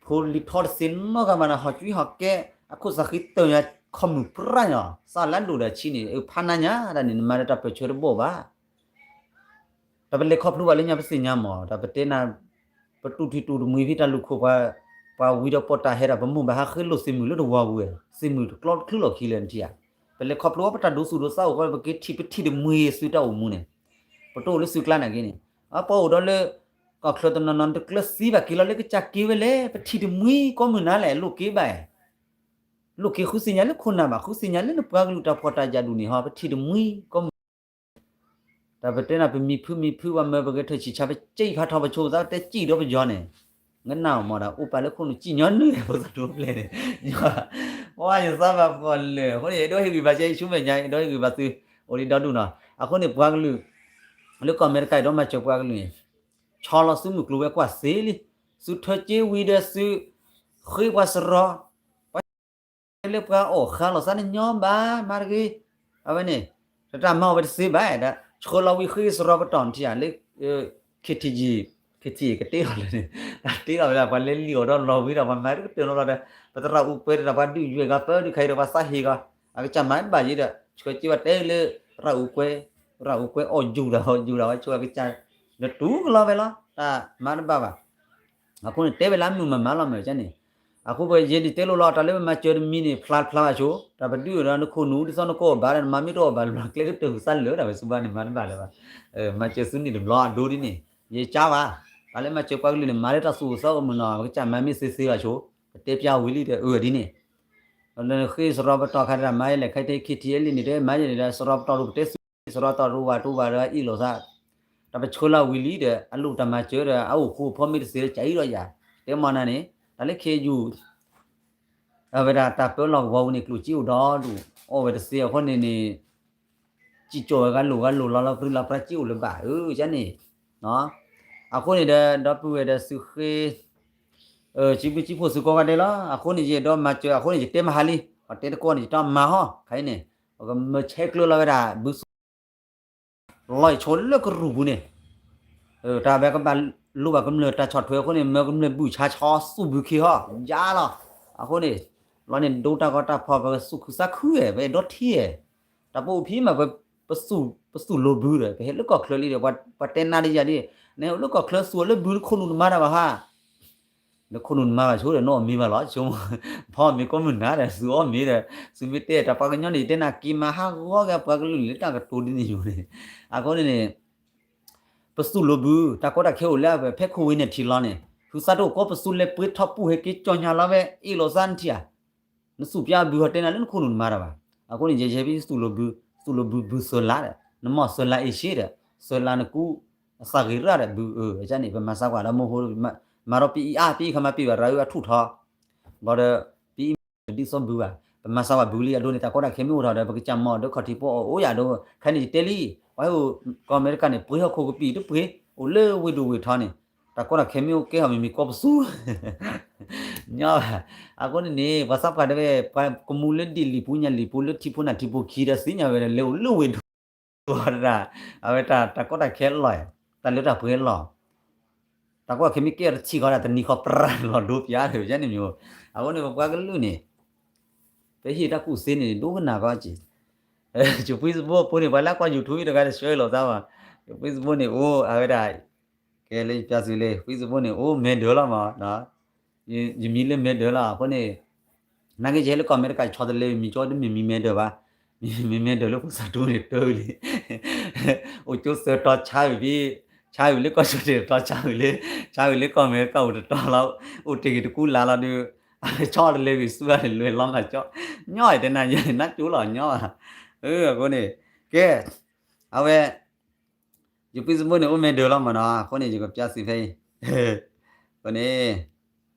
ဖိလံၤထီတသ့နီတဂၤဘၣ်န့ၣ် ဟီၣ်ကွံဟီၣ်ကဲ အခိၣ်သးဃံတၢၢ်ညါခီမုၢ်ပြၢ်ညီ သးလၢအဒိၣ်ဒီးဆံးန့ၣ် အဖးနါညါဒၣ်န့ၣ် နမၤဒီးတၢ်ပၢၢ်ဆၢတဘီၣ်ဘၣ် တၢ်ပလဲၤခီဖျိဘၣ်လၢညါပသ့ၣ်ညါမး တၢ်ပတဲနၤ ပတူၢ်ထံတူၢ်တမှံၤဖဲတၢ်လူၢ်ခိၣ်ပှၤ ပှၤဝံဒီးပီးတၢ်ဟဲဒီး ပမိၢ်ဘၣ်ဟးဃ့လိာ်သ့ၣ်မုၢ်လၢတဝီပူၤဝဲ သ့ၣ်မုၢ်တကျီတချုးလီၢ်ခံလဲၣ်နထံၣ်ဧါ. ပလဲၤခီဖျိပတၢ်ဒိသူၣ်ဒိသးအိၣ်ဃီ ပက့ၤထံၣ်ပထံၣ်တမှံၤသုတၢ်အိၣ်မူန့ၣ် ပတအိၣ်လၢသုကျါနာ်က့န့ၣ် အပှၤအိၣ်ဒီးလၢ ကီၢ်ချၢတနီၤနီၤတကျၢၤသံဘၣ်က့ၤလီၤလၢကစၢ်က့ၤဝဲလဲၣ် ပထံၣ်တမှံၤကိးမုၢ်နၤလဲၣ် လိၣ်က့ၤဘၣ် လိၣ်က့ၤဃုသ့ၣ်ညါလၢခိၣ်နၢ်ဘၣ် ဃုသ့ၣ်ညါလၢနပှၤကလုာ်တၢ်ဖှီၣ်တၢ်ယာ်ဒူၣ်န့ၣ်ဟီ ပထံၣ်တမှံၤကိးမုၢ် တၢ်ပတဲနၤ ပမံၤဖုမံၤဖု ပှၤမၢပကထၢၣ်ဆံၣ်ဆါ ပစံးဖးထီ ပဆိသးတဲစံၣ်ဒီးပယီၤန့ၣ် ငနၢ်မးဒီးအိၣ်ပာ်လၢခိၣ်နူာ်စံၣ်ညီနုၢ် ဖိသၣ်ဒိပျဲၢ်န့ၣ် ဝဲယသးဘၣ်ပှၤလၢာ် အဃိန့ၣ် အဲၣ်ဒိးဟ့ၣ်ဂံၢ်ဘါစဲဆူမဲာ်ညါ အဲၣ်ဒိးဟ့ၣ်ဂံၢ်ဘါသု အိၣ်ဒံးဒီဒူၣ်နီၤ အဃိန့ၣ် ပှၤကလုာ် လၢကီၢ်အမဲရကၤအံၤဒီးမၤစၢၤပှၤကလုာ်န့ၣ် ဆီလီၤသုမုၢ်ကျိၤဝဲၤကွာ်သ့လံ, သုထၢက့ဝံၤဒီးသု ဃ့ပှၤစရီ, ပှၤလၢပှၤအီၣ်ဃာ်လီၤသးန့ၣ်ညီဘၣ် မၤတဂ့ၤ, အဝဲန့ၣ် တၢ်မၤအီၤဝဲတသ့ဘၣ်, ဒီးဆှၢလီၤဝံၤဃ့စရီပတီၢ်နထံၣ်ဧါ လၢ ခ့ထံယံၤ, ခ့ထံယံၤကတ့အီၤလၢန့ၣ်, တ့အီၤဝဲဒၣ် ပှၤလဲၤလံၣ်အီၤဒီးလီၤဝံၤဒီး ပှၤမၤတကတၢၢ်နီတဘျီဒီး ပသရၣ်အူကွဲဒီး ပှၤဒုးယွဲၢ်ဂၤပၢဒုးခါအံၤဒီး ပှၤသးဟ့ၣ်ဂီၤ, အကစၢ်မၤတဘၣ်ယံၤဒီး ဆှၢက့ဝဲတဲလၢ သရၣ်အူကွဲ, သရၣ်အူကွဲ အီၣ်ယူၢ်တၢ် အီၣ်ယူၢ်တၢ် ဝဲဆိအကစၢ် ဒီးတူၢ်ကလီၤဝဲလီၤ တၢ်မၤတဘၣ်ဘၣ်. အဃိန့ၣ် တဲဝဲလၢမုာ်မးမၤလီၤမၢ်န့ၣ်, အဃိပယဲဒ်တဲလိၤလီၤ တၢ်လၢပမၤစၢၤတမံၤန့ၣ် ဖျါဖျါဘၣ်ဆိ, တၢ်ပဒုးဒီးနခိၣ်နူာ် ဒ်သိးနကအီၣ်ဘၣ်ဒီး နမၤမ့ၢ်တအီၣ်ဘၣ်လၢၤ ကျဲကတၢၢ်ဟူးသါလၢာ် တၢ်ဝဲစူၤဘၣ်န့ၣ် မၤတဘၣ်လၢၤဘၣ်. မၤစၢၤသုန့ၣ်တဘျီအဒိဒ်န့ၣ် ယကါဘၣ်, တၢ်လၢမၤစၢၤပှၤကလုာ်န့ၣ် မၤလၢတၢ်သူၣ်အိၣ်သးအိၣ်မုၢ်နီၤ ပကစၢ်မၤမ့ၢ်သ့သ့ဘၣ်ဆိ, ပတဲပျါဝံၤလံဒီး အၢ ဒ်န့ၣ် လၢဃ့စရီပတီၢ်ခါတၢ်မၤယလဲၣ် ခဲအံၤ ခ့ထံယံၤလံန့ၣ် တဲမၤယလဲၣ်ဒီး စရီပတီၢ်တအိၣ် ပတဲဆူ စရီတီၢ်တအိၣ်ဘၣ်တအိၣ်ဘၣ်ဒီးအ့ၣ်လိာ်သး, တၢ်ပဆှၢလီၤဝံၤလံဒီး အလိၣ်တၢ်မၤစၢၤဒီး အအိၣ်ဃူအိၣ်ဖိးမ့ၢ်တသ့လၢကၢ်အံၤဒီးယၤ, တဲမၤနၤန့ၣ် တၢ်လၢခဲယူၤ အဝဲဒၣ်တၢ်ပၢလီၢ်ကဝီၤပူၤန့ၣ် ကျိၣ်စ့အိၣ်ဒီဒူၣ်, အီၣ်ဝဲတသ့အဃိန့ၣ်န့ၣ် စံၣ်ကၠီၣ်ဝဲဂၤလိာ်ဂၤလိာ်လီၤလီၤပြံလီၤပြါ စ့အိၣ်လၢၤဘၣ် အၢ ကန့ၣ်, အဃိန့ၣ်ဒီး ဒီပုၢ်ဝဲၢ်ဒီးသုဃ့ စံးဘျုးစံးဖှိၣ်သုကိးဂၤဒဲးလီၤ. အဃိန့ၣ် ယအဲၣ်ဒိးမၤစၢၤ အဃိန့ၣ် ယတဲမဟါလံ, ပှၤတဲတကိးန့ၣ် ယတမၤဟီ ခဲအံၤန့ၣ်, ပကမၢဆဲးကျၢလီၤဝဲဒၣ် ဘု လီၤဆိလၢကရူၢ်ပူၤန့ၣ်, တၢ်ဝဲကဘၣ်လိၣ်ဘၣ်ကမျၢၢ်တၢ်ဆီၣ်ထွဲအဃိန့ၣ် မၢကမျၢၢ်ဘုၣ်ဆါဆီဆူၣ်ဘုခ့ဟီ ယါလီၤ. အဃိန့ၣ် လီၤန့ၣ်ဒိတၢ်ဂီၤတၢ်ဖီၣ် ပကသူၣ်ခုသးခုဧဲ ပအဲၣ်ဒိးထံဧဲ, တၢ်ပအိၣ်ဖံးမး ပသူၣ်လိာ်ဘုဒီး ပဟဲလၢကီၢ်ချၢလံဒီး ပှၤတဲနါဒ်ယၤဒ်, နဟဲအိၣ်လၢကီၢ်ချၢသူၣ်အီၤလၢဘုနခိၣ်နူာ်နမါတၢ်ဘၣ်ဟါ နခိၣ်နူာ်နမါဘၣ်ဆိဒီး နအီၣ်မ့ၤဘၣ်လီၤ ဆိ, ဖီမ့ၤကိးမုၢ်နၤဒီး သုအီၣ်မ့ၤဒီး သုမ့ၢ်တဲတၢ်ပှၤကညီန့ၣ် ယတဲနၤက့ၤမၤဟးဂီၤက့ၤပှၤကလုာ်န့ၣ် လၢတၢ်ကတိၤဒ်န့ၣ်ယိၤန့ၣ်, အဃိန့ၣ်န့ၣ် ပသူၣ်လိာ်ဘု တၢ်ကီတၢ်ခဲအိၣ်လၢအဝဲဖဲခိၣ်ဝ့န့ၣ်ထံလီၤန့ၣ် ဟုသးတအိၣ်ကီ ပသူၣ်လဲၤပှ့ၤထီၣ်ပူၤဟဲက့ၤကၠီညါလီၤဝဲ အ့ၣ်လိာ်သးနထံၣ်ဧါ, နသူၣ်ပျါဘုဟီတဲနၤလၢနခိၣ်နူာ်နမါတၢ်ဘၣ်. အဃိန့ၣ် ယဲယဲပသူၣ်လိာ်ဘု သူၣ်လိာ်ဘုဘုသၢလါဒီး နမီၢ်သၢလါအ့ၣ်ၡ့ဒီး သၢလါနကူ အသးဂ့ၤရၣ်ဒီးဘုအၢ ကန့ၣ် ပမၤသးကွၢ်ဒီးမိၢ်ဖိ မၤဒီးပအံၤအါ ပအံၤခီမၤပံာ်ဘၣ်ရၤအုအထူၣ်ထီ ဘၣ်ဒီး ပအံၤမ့ၢ်ဒ်သိးဘုဘၣ် ပမၤသးကွၢ်ဘုလံအဒိန့ၣ် တၢ်ကီတၢ်ခဲမ့ၢ်အိၣ်ထီၣ်ဒီး ပကစၢ်မီၢ်ဒီးခီၣ်ထံးဖိအီၣ်အိၣ်ယၤဒီး ခဲန့ၣ်ယတဲလံ ပှၤဟဲအိၣ်ကီၢ်အမဲရကၤန့ၣ် ပှ့ၤဟီၣ်ခိၣ်ကပံာ်တပှ့ၤ အိၣ်လၢဝ့ၢ်ဒိၣ်ဝ့ၢ်ထီန့ၣ် တၢ်ကီတၢ်ခဲမ့ၢ်အိၣ်ကဲထီၣ်မ့ၢ်မ့ၢ်ကီပသူ ညီဘၣ်. အဃိန့ၣ်န့ၣ် ပှၤသးပှၢ်တဲဝဲ ပှၤကမူလၢဒ်လံာ်ပူၤညါလံာ်ပူၤလၢထံဖိနၢ်ထံဖိခံဒီးသ့ၣ်ညါဝဲဒီး လဲၤအိၣ်လၢဝ့ၢ်ဒိၣ်ဝ့ၢ်ထီတဒၣ် အဝဲတၢ်ကီတၢ်ခဲလီၤ တၢ်လၢတၢ်ပှဲၤလီၤ တၢ်ကီတၢ်ခဲမ့ၢ်ကဲအီၤတထံၣ်ဃီဒၣ် တနံၤဃီပြၢ်လီၤဒိပျါတဂ့ၤန့ၣ်မ့ၢ်, အဃိန့ၣ် ပပှၤကလုာ်န့ၣ် ပဟ့ၣ်တၢ်ကူၣ်သ့န့ၣ် ဒိကနၣ်ကီက့ၤ, ယ Facebook ဖိန့ၣ် ပှၤလၢကွၢ် YouTube တဂၤတဆှၢလီၤသးဘၣ်, ယ Facebook န့ၣ်အိၣ် အဝဲဒၣ် ကဲလၢယပြသုလၢ Facebook န့ၣ် အိၣ်မဲဒၢလီၤမး, ယမံၤလၢမဲဒၢလီၤ အဃိန့ၣ် နာ်က့ ယဟဲလၢကီၢ်အမဲရကၤ ယဆီတလဲမံၤကၠီ တမ့ၢ်မံၤမဲဒၢဘၣ်, မံၤမဲဒၢလၢဖိသၣ်တူန့ၣ်တၢ်လံ, အိၣ်ကၠိသၢတီၤဆါဝံၤဖံ, ဆါဝံၤလၢကီၢ်ဆိတ့ၢ်တတီၤဆါဝံၤလၢ, ဆါဝံၤလၢကီၢ်အမဲရကၤအိၣ်တတီၤလီၤ, အိၣ်တ့ၢ်ဂ့ၤတကူလၢ်လီၤဒီး, ဆီတလဲဝံၤဆူအန့ၣ် လဲၤလီၤမးကၠီ, ညီတဲနၤယဲနါကၠိလီၤညီဘၣ်, အဃိန့ၣ်, ကဲ, အဝဲ ယ Facebook န့ၣ် အိၣ်မဲဒၢလီၤမးနီၤ အဃိန့ၣ် ယကပြသုဖဲအံၤ, အဃိန့ၣ်,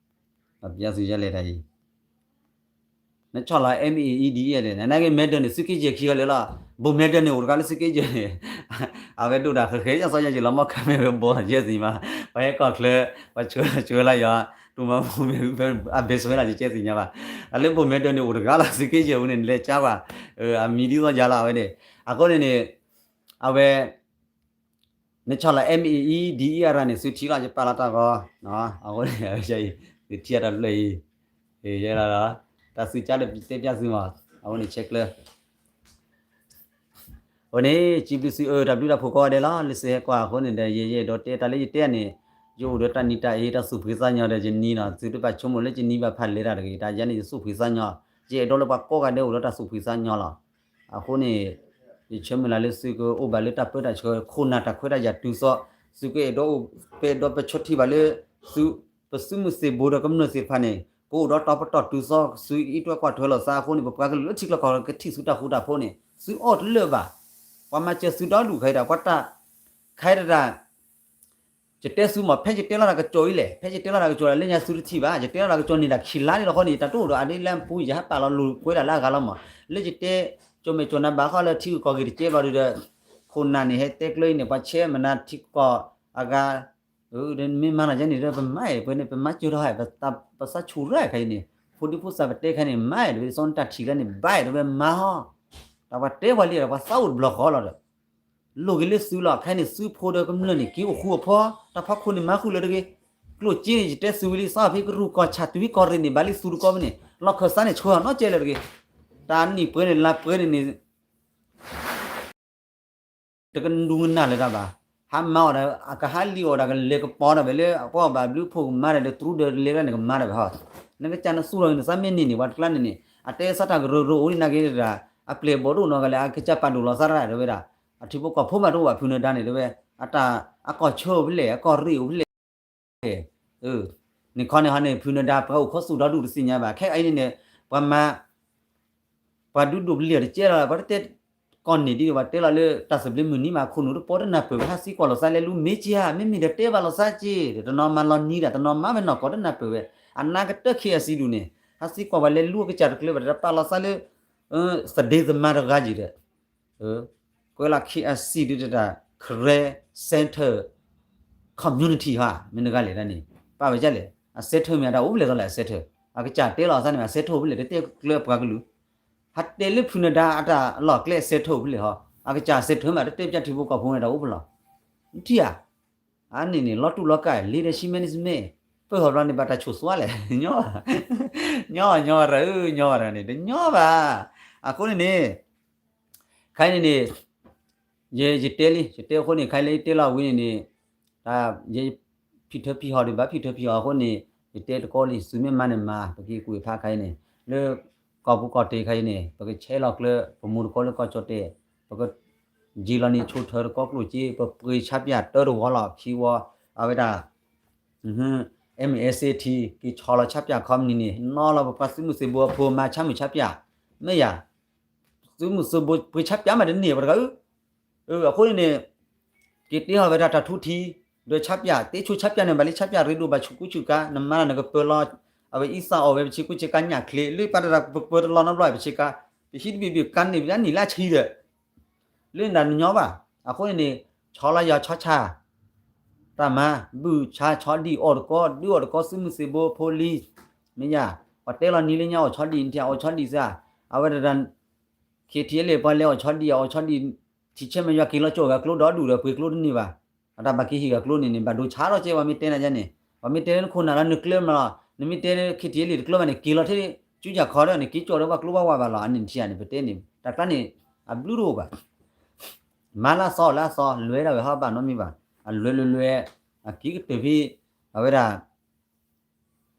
ကပြသုယလဲၤတၢ်အံၤ, နဆီၣ်လီၤ M A E D E လဲၣ် နာ်က့မဲဒၢန့ၣ် သုးက့ယဲၢ်ခံဂၤလၢာ်လီၤ, ဘိၣ်မဲဒၢန့ၣ် အိၣ်တဂၤလၢသုးက့ယဲၢ်န့ၣ်, အဝဲဒိၣ်တၢ်ဃဲၤဃဲၤ ယသီယဲၢ်ယလီၤမီၢ်ခါမ့ၢ်ဝဲဘိၣ်ယဲၢ်သ့ၣ်မး, ပှၤဟဲကီၢ်ချၢ, ပှၤဆှၢလၢယွၤ, တူၢ်မၤဘူၣ်မ့ၢ် အဘဲစွဲလၢယကဲသ့ၣ်ညါဘၣ်, တၢ်လၢဘိၣ်မဲဒၢန့ၣ် အိၣ်တဂၤလၢသုးက့ယဲၢ်အူန့ၣ် နလဲၤကါကွၢ်, အမံၤဒ်သိးယၤလီၤ အဝဲန့ၣ်, အဃိန့ၣ်န့ၣ်, အဝဲ နဆီၣ်လီၤ M A E D E R န့ၣ် သုထံၣ်လီၤ ယပာ်လီၤတၢ်ဂီၤ, အဃိန့ၣ် သုထံၣ်အတၢ်ဖျၢၣ်အံၤ, ယဲလီၤ, တၢ်သုကါလၢတဲပျၢ်သုမး, အဃိန့ၣ် ဆဲးကျၢ, အဃိန့ၣ် စံးဘျုးသုအၢ တၢ်ဘျုးတၢ်ဖှိၣ်ကိးဂၤဒဲးလီၤ လၢသုဟဲကွၢ်အဃိန့ၣ်ဒီး ယဲယအဲၣ်ဒိးတဲတၢ်လၢယတဲန့ၣ်, ယအိၣ်ဒီးတၢ်နံၤတၢ်အ့ တၢ်သူၣ်ဖှံသးညီဒီး ယနံၤလီၤ သုတဘၣ်ဆိကမိၣ်လၢယနံၤဘၣ်ဖးလဲၤတၢ်တဂ့ၤ တၢ်ယၤန့ၣ် ယသူၣ်ဖှံသးညီ, ယအဲၣ်ဒိးလၢပှၤကိးဂၤဒဲးအိၣ်ဒီးတၢ်သူၣ်ဖှံသးညီလီၤ. အဃိန့ၣ် ယဆၢမုၢ်လၢ်လၢသုကအိၣ်ဘၣ်လၢတၢ်ပၢတၢ်ဆှၢ ခိၣ်နၢ်တၢ်ခွဲးတၢ်ယာ်တုၤသီ, သုကအဲၣ်ဒိးအိၣ် ပအဲၣ်ဒိးပဆိးထံၣ်ဘၣ်လၢ သု ပသုးမုၢ်သံၣ်ဘိဒီးကမျၢၢ်သ့ၣ်တဖၣ်န့ၣ် ကအိၣ်ဒီးတီၤပတီၢ်တုၤသီ သုအံးထွဲကွၢ်ထွဲလိာ်သးအဃိန့ၣ် ပပှၤကလုာ်လၢထံချၢကီၢ်ချၢကထံၣ်သုတၢ်ဃူတၢ်ဖိးန့ၣ် သုအီၣ်တလၢာ်ဘၣ်. ပှၤမၤစၢၤသုဒီဒူၣ်ခဲအံၤဒီး ပှၤတၢ် ခဲအံၤတဒၣ် ယတဲသုမး ဖဲယတဲလီၤတၢ်ကစီၣ်အံၤလဲၣ်, ဖဲယတဲလီၤတၢ်ကစီၣ် လၢညါသုတထံၣ်ဘၣ်, ယတဲလီၤတၢ်ကစီၣ်န့ၣ်ဒၣ်ခံလါန့ၣ်လီၤဃီန့ၣ် ယတၢ်တအိၣ်ဒီးအဒ့လၢပူၤ ယဟဲပာ်လီၤလိာ်ကွဲဒၣ်လၢအဂၤလီၤမး, လၢယတဲ ကၠီၣ်မဲာ်ကၠီၣ်နါဘၣ်ဃီလၢထံဂုၤကီၢ်ဂၤတကဲဘျီဒုဒီး ခိၣ်နၢ်န့ၣ် ဟဲတဲကျၢအံၤန့ၣ် ပှၤဆဲးမနၤထံကီၢ်အဂၤ မ့ၢ်မၤလီၤယဲန့ၣ် ပမၤအဲၣ် ပန့ၣ် ပမၤစၢၤထီၣ်ဟဲ ပသးဆူၣ်ရၣ်ခဲအံၤန့ၣ် ဖိဒံဖိသၣ်ပတဲခဲအံၤန့ၣ် မၤအဲၣ် တဝဲစီၤနတၢ်ထံၣ်လၢန့ၣ် ဘၣ်အဲၣ် တဝဲမၤဟီ တၢ်ပှၤတဲပှၤလံဒီး ပှၤသးအိၣ်တဘျီဃီလီၤဒီး လိၣ်က့ၤလၢသုလီၤ ခဲအံၤန့ၣ် သုဖိဒီးကမျၢၢ်န့ၣ် က့ၤအိၣ်ဃူအဖီ တၢ်ဖီခိၣ်န့ၣ် မၤဃုာ်လၢတဂ့ၤ ကျိၣ်စ့န့ၣ် ယတဲသုဝံၤလံ စးဖဲကရူၢ်ကီၢ်ဆၣ် တုၤဝံကီၢ်ရ့ၣ်န့ၣ် ဘၣ်လံသူတကီၢ်ဖဲန့ၣ် လီၢ်ခၢၣ်စးန့ၣ် ဆှၢအီၤနီတကဲလၢၤတဂ့ၤ တၢ်နံၣ်ပှဲၤန့ၣ် လါပှဲၤန့ၣ်န့ၣ် တကဒူကနၣ်လၢၤတၢ်ဘၣ်. ဟးမၤအီၣ်ဒီး အကဟးလံၣ်အီၣ်ဒီး ကလဲၤကပီၤဒီးဝဲလၢ ပှၤဘၣ်ဘျုးဖိကမၤဒီး တြူဒီးတလဲၤလၢန့ၣ်ကမၤဒီးဝဲဟီ. နကစၢ်နသူၣ်ထီၣ်န့ၣ် နသးမ့ၢ်န့ၢ်န့ၣ် ပှၤတကျါန့ၣ်န့ၣ် အတဲစးတၢ်ကရၢကရိအိၣ်ဒ်နာ်က့တဒၣ် အပျဲၢ်ဘီၣ်ဒိၣ်နီၢ်ကလဲၣ် အကစၢ်ပာ်ဒိၣ်လီၤသးတၢ်တဲဝဲဒၣ်. အထံဖိကီၢ်ဖိမးတအိၣ်ဘၣ်ဖုနဒါန့ၣ်တဲဝဲ အတၢ်အကီၢ်ဆၢအိၣ်ဖဲလဲၣ် အကီၢ်ရ့ၣ်အိၣ်ဖဲလဲၣ် န့ၣ်ခီန့ၣ်ဟီန့ၣ် ဖုနဒါ ပှၤအိၣ်ခီသူၣ်ဒီဒူၣ်တသ့ၣ်ညါဘၣ် ခဲအံၤန့ၣ်န့ၣ် ပှၤမၤ ပှၤဒုးဒိၣ်ပလံၢ်တကဲလီၤ ပှၤတတဲ ကီၢ်န့ၣ်ဒ်ပှၤတဲလီၤလၢ တၢ်သဘျ့မုၢ်နံၤမး ခိၣ်နူာ်တပီတနၢ်ပၢၢ်ဝဲ ဟးသံကွၢ်လီၤသးလဲၤလူမ့ၢ်က့ၤဧါ မ့မ့ၢ်ဒီးတဲဘၣ်လီၤသးက့ၤ တနီၤမၤလီၤနံၤဒၣ် တနီၤမၤဝဲနီၢ်ကီၢ်တနၢ်ပၢၢ်ဝဲ အနါကတၢၢ် ခ့အစံဒူၣ်န့ၣ် ဟးသံကွၢ်ပှၤလဲၤလူအကစၢ်တကျၢၤဘၣ် တပာ်လီၤသးလၢ သဒ့သမါတဂၤယံၤဒီး ကွဲးလီၤ ခ့အစံဒူၣ်တတၢ် Karen Center Community ဟါ မ့ၢ်နဂၤလဲၣ်ဒၣ်န့ၣ် ပာ်ဝဲဒ်လဲၣ် အ center မ့ၢ်အတၢ်အိၣ်ဖဲလဲၣ်သိးလဲၣ် အ center အကစၢ်တဲလီၤအသးန့ၣ် အ center အိၣ်ဖဲလဲၣ် တတဲကျၢၤပှၤကလုာ် ဟးတဲလၢဖုနဒါအတၢ်လီၢ်ကျဲအ center အိၣ်ဖဲလဲၣ်ဟီ အကစၢ် center မ့ၢ်တတဲပျၢ်ထံဖိကီၢ်ဖိန့ၣ်တၢ်အိၣ်ဖဲလဲၣ် နထံၣ်ဧါ အန့ၣ်န့ၣ် လီၤတူၢ်လီၤကာ် leadership management ပၢၢ်ဟီၣ်ဘျီန့ၣ် ဘၣ်တၢ်ဆိၣ်သွါလဲၣ် ညီ ညီညီရၢ ညီရၢန့ၣ် တညီဘၣ် အဃိန့ၣ်န့ၣ် ခဲအံၤန့ၣ်န့ၣ် ယ ယတဲလံ ယတဲအဃိန့ၣ် ခဲအံၤလၢယတဲလီၤဝံၤန့ၣ်န့ၣ် ယဖံထၢဖံဟီၣ်ဒံးဘၣ် ဖံထၢဖံဟီၣ်အဃိန့ၣ် ယတဲတကီလံ သုမ့ၢ်မၤန့ၣ်မၤ ပက့ၤကွံာ်ဖးခဲအံၤန့ၣ် လၢကီၢ်ပူၤကီၢ်တ့ၢ်ခဲအံၤန့ၣ် ပကဆဲးလီၤကျၢ ပမူတကီလၢကီၢ်ကၠီၣ်တဲၣ် ပက ယံာ်လီၤန့ၣ် ဆိထၢတကီကျိၣ်စ့ ပပှ့ၤဆါပၠၣ်တၢတဝီလီၤ ခံဝီ အဝဲဒၣ် MSAT က့ၤဆီလီၤဆါပၠၣ် company န့ၣ် နီၢ်လီၤပပှၤသုးမုၢ်သ့ၣ်ဘိအဖိမၤဆါမုၢ်ဆါပၠၣ် မ့ၢ်ယၤ သုးမုၢ်သ့ၣ်ဘိပှ့ၤဆါပၠၣ်မးတန့ၢ်ပတဂၤဧၢ အဃိန့ၣ်န့ၣ် က့ၤတ့ဟီၣ်ဝဲဒၣ်တၢ်ထူထံ ဒီးဆါပၠၣ် တ့ဆိဆါပၠၣ်န့ၣ် ဘၣ်လံဆါပၠၣ်ရ့ဒိၣ်ဘၣ်ဆူးကူဆူးကါ နမၤလၢနကပၢၤလီၤ အဝဲအံသၣ်အီၣ်ဝဲပဆ့ကူဆ့ကါညၣ်ချ့ လၢပာ်တၢ်ပပၢၤတလီၤနီတဘျီပဆ့ကါ ပဟံးတဘ့ၣ်ဘ့ၣ်ကါန့ၣ် ပဒၣ်နံၣ်လၢဆံဒီး လၢနတၢ်နညီဘၣ် အဃိန့ၣ်န့ၣ် ဆီလီၤယၤဆီဆၣ် တၢ်မၤ ဘုၣ်ဆါဆီဒံၣ်အီၣ်တကီ ဒုးအီၣ်တကီ သုးမုၢ်သ့ၣ်ဘိဖိလံ မ့ၢ်ယၤ ပှၤတဲလီၤနံၤလၢညါအီၣ်ဆီဒံၣ် နထံၣ်အီၣ်ဆီဒံၣ်စၢ် အဝဲဒၣ် KTLA ပှၤလဲၤအီၣ်ဆီဒံၣ် အီၣ်ဆီဒံၣ် ထံဆဲးမဲာ်ယွၤက့ၤလီၤကၠီၣ်ဂၤကျိဒီဒူၣ်ဒီးပှ့ၤကျိတန့ၢ်ဘၣ် အတၢ်ဘၣ်က့ၤဟ့ၣ်ဂၤကျိန့ၣ်န့ၣ် ဘၣ်ဒိဆါထီၣ်ကဲပှၤမ့ၢ်တဲနၤယါန့ၣ် ပှၤမ့ၢ်တဲလၢနခိၣ်နၢ်လၢနကျၢၤမးလီၤ နမ့ၢ်တဲလၢ KTLA တကျၢၤဘၣ်န့ၣ် က့ၤလီၤထဲ ကၠူကၠၣ်ခီဒီးန့ၣ် က့ၤကၠီၣ်ဒီးပှၤကျိပှၤဝါဘၣ်လီၤ အန့ၣ်ထံၣ်ဧါန့ၣ် ပတဲန့ၣ် တၢ်ကျါန့ၣ် အဘျုးတအိၣ်ဘၣ် မၤလၢအသီလၢအသီ လွဲဒၣ်ဝဲဟီဘၣ်နီတမံၤဘၣ် အလွဲလွဲလွဲ အက့ၤကတၢၢ်ဖဲ အဝဲဒၣ်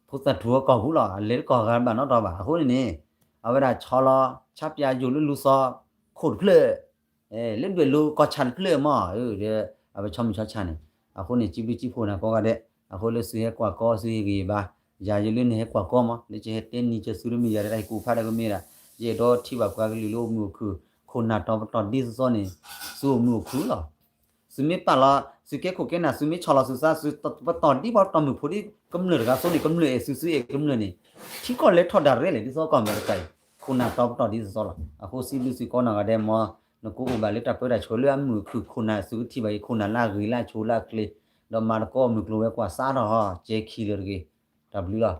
ဖိသၣ်ထူအကီၢ်ပူၤလီၤ အလဲၤတကီၢ်ဂၤဘၣ်နီတတီၤဘၣ် အဃိန့ၣ်န့ၣ် အဝဲဒၣ်ဆီလီၤ ဆါပၠၣ်ယိာ်လၢလူၤသီ ခိၣ်တဖျၢၣ် လၢဒွဲၣ်လိၤကီၢ်ဆၣ်တဖျၢၣ်မး ဒီး အဝဲဆီမုၢ်ဆီဆၣ်န့ၣ် အဃိန့ၣ် စံးဘျုးစံးဖှိၣ်နၤကိးဂၤဒဲး အဃိလၢသုဟဲကွၢ်ကီ သုဟ့ၣ်ဂံၢ်ဘါ ယၤယလၢနဟဲကွၢ်ကီမး လၢကဟဲတဲနံၤကသုတမ့ၢ်ယၤတၢ်ဟ့ၣ်ကူၣ်ဖးဒီးကမ့ၢ်ဒၣ် ယအဲၣ်ဒိးထံၣ်ဘၣ်ပှၤကလုာ်လၢအိၣ်မုာ်အိၣ်ခုၣ် ခိၣ်နၢ်တီပတီၢ်ဒ်သိးသိးန့ၣ် သုအိၣ်မုာ်အိၣ်ခုၣ်လီၤ သုမ့ၢ်ပာ်လီၤ သုကဲခိၣ်ကဲနၢ် သုမ့ၢ်ဆီၣ်လီၤသုသး သုပတီၢ်ဒ်ပှၤပတီၢ်မုၢ်ဖိဒ်ကမျၢၢ်တဂၤအသိးန့ၣ် ကမျၢၢ်အဲၣ်သု သုအဲၣ်ကမျၢၢ်န့ၣ် ထံကီၢ်လဲၤထီၣ်ဒၣ်ရဲၣ်လဲၣ် ဒ်သိးကီၢ်အမဲရကၤအံၤ ခိၣ်နၢ်တီပတီၢ်ဒ်သိးသိးလီၤ. အဃိစံးဘျုးစ့ၢ်ကီးနီၢ်ဂၤဒဲးမ် နကအိၣ်ဘၣ်လၢတၢ်ပၢတၢ်ဆှၢလၢအမုာ်အခုၣ် ခိၣ်နၢ်သုကထံၣ်ဘၣ်အံၤ ခိၣ်နၢ်လၢအဂ့ၤလၢအဆိလၢအကျဲ ဒီးမၤသကိးမုၢ်ကျိၤဝဲၤကွာ်စးထီၣ်ဟီ ကဲခံလၢာ်တဂ့ၤ. တၢ်ဘျုးလီၤ.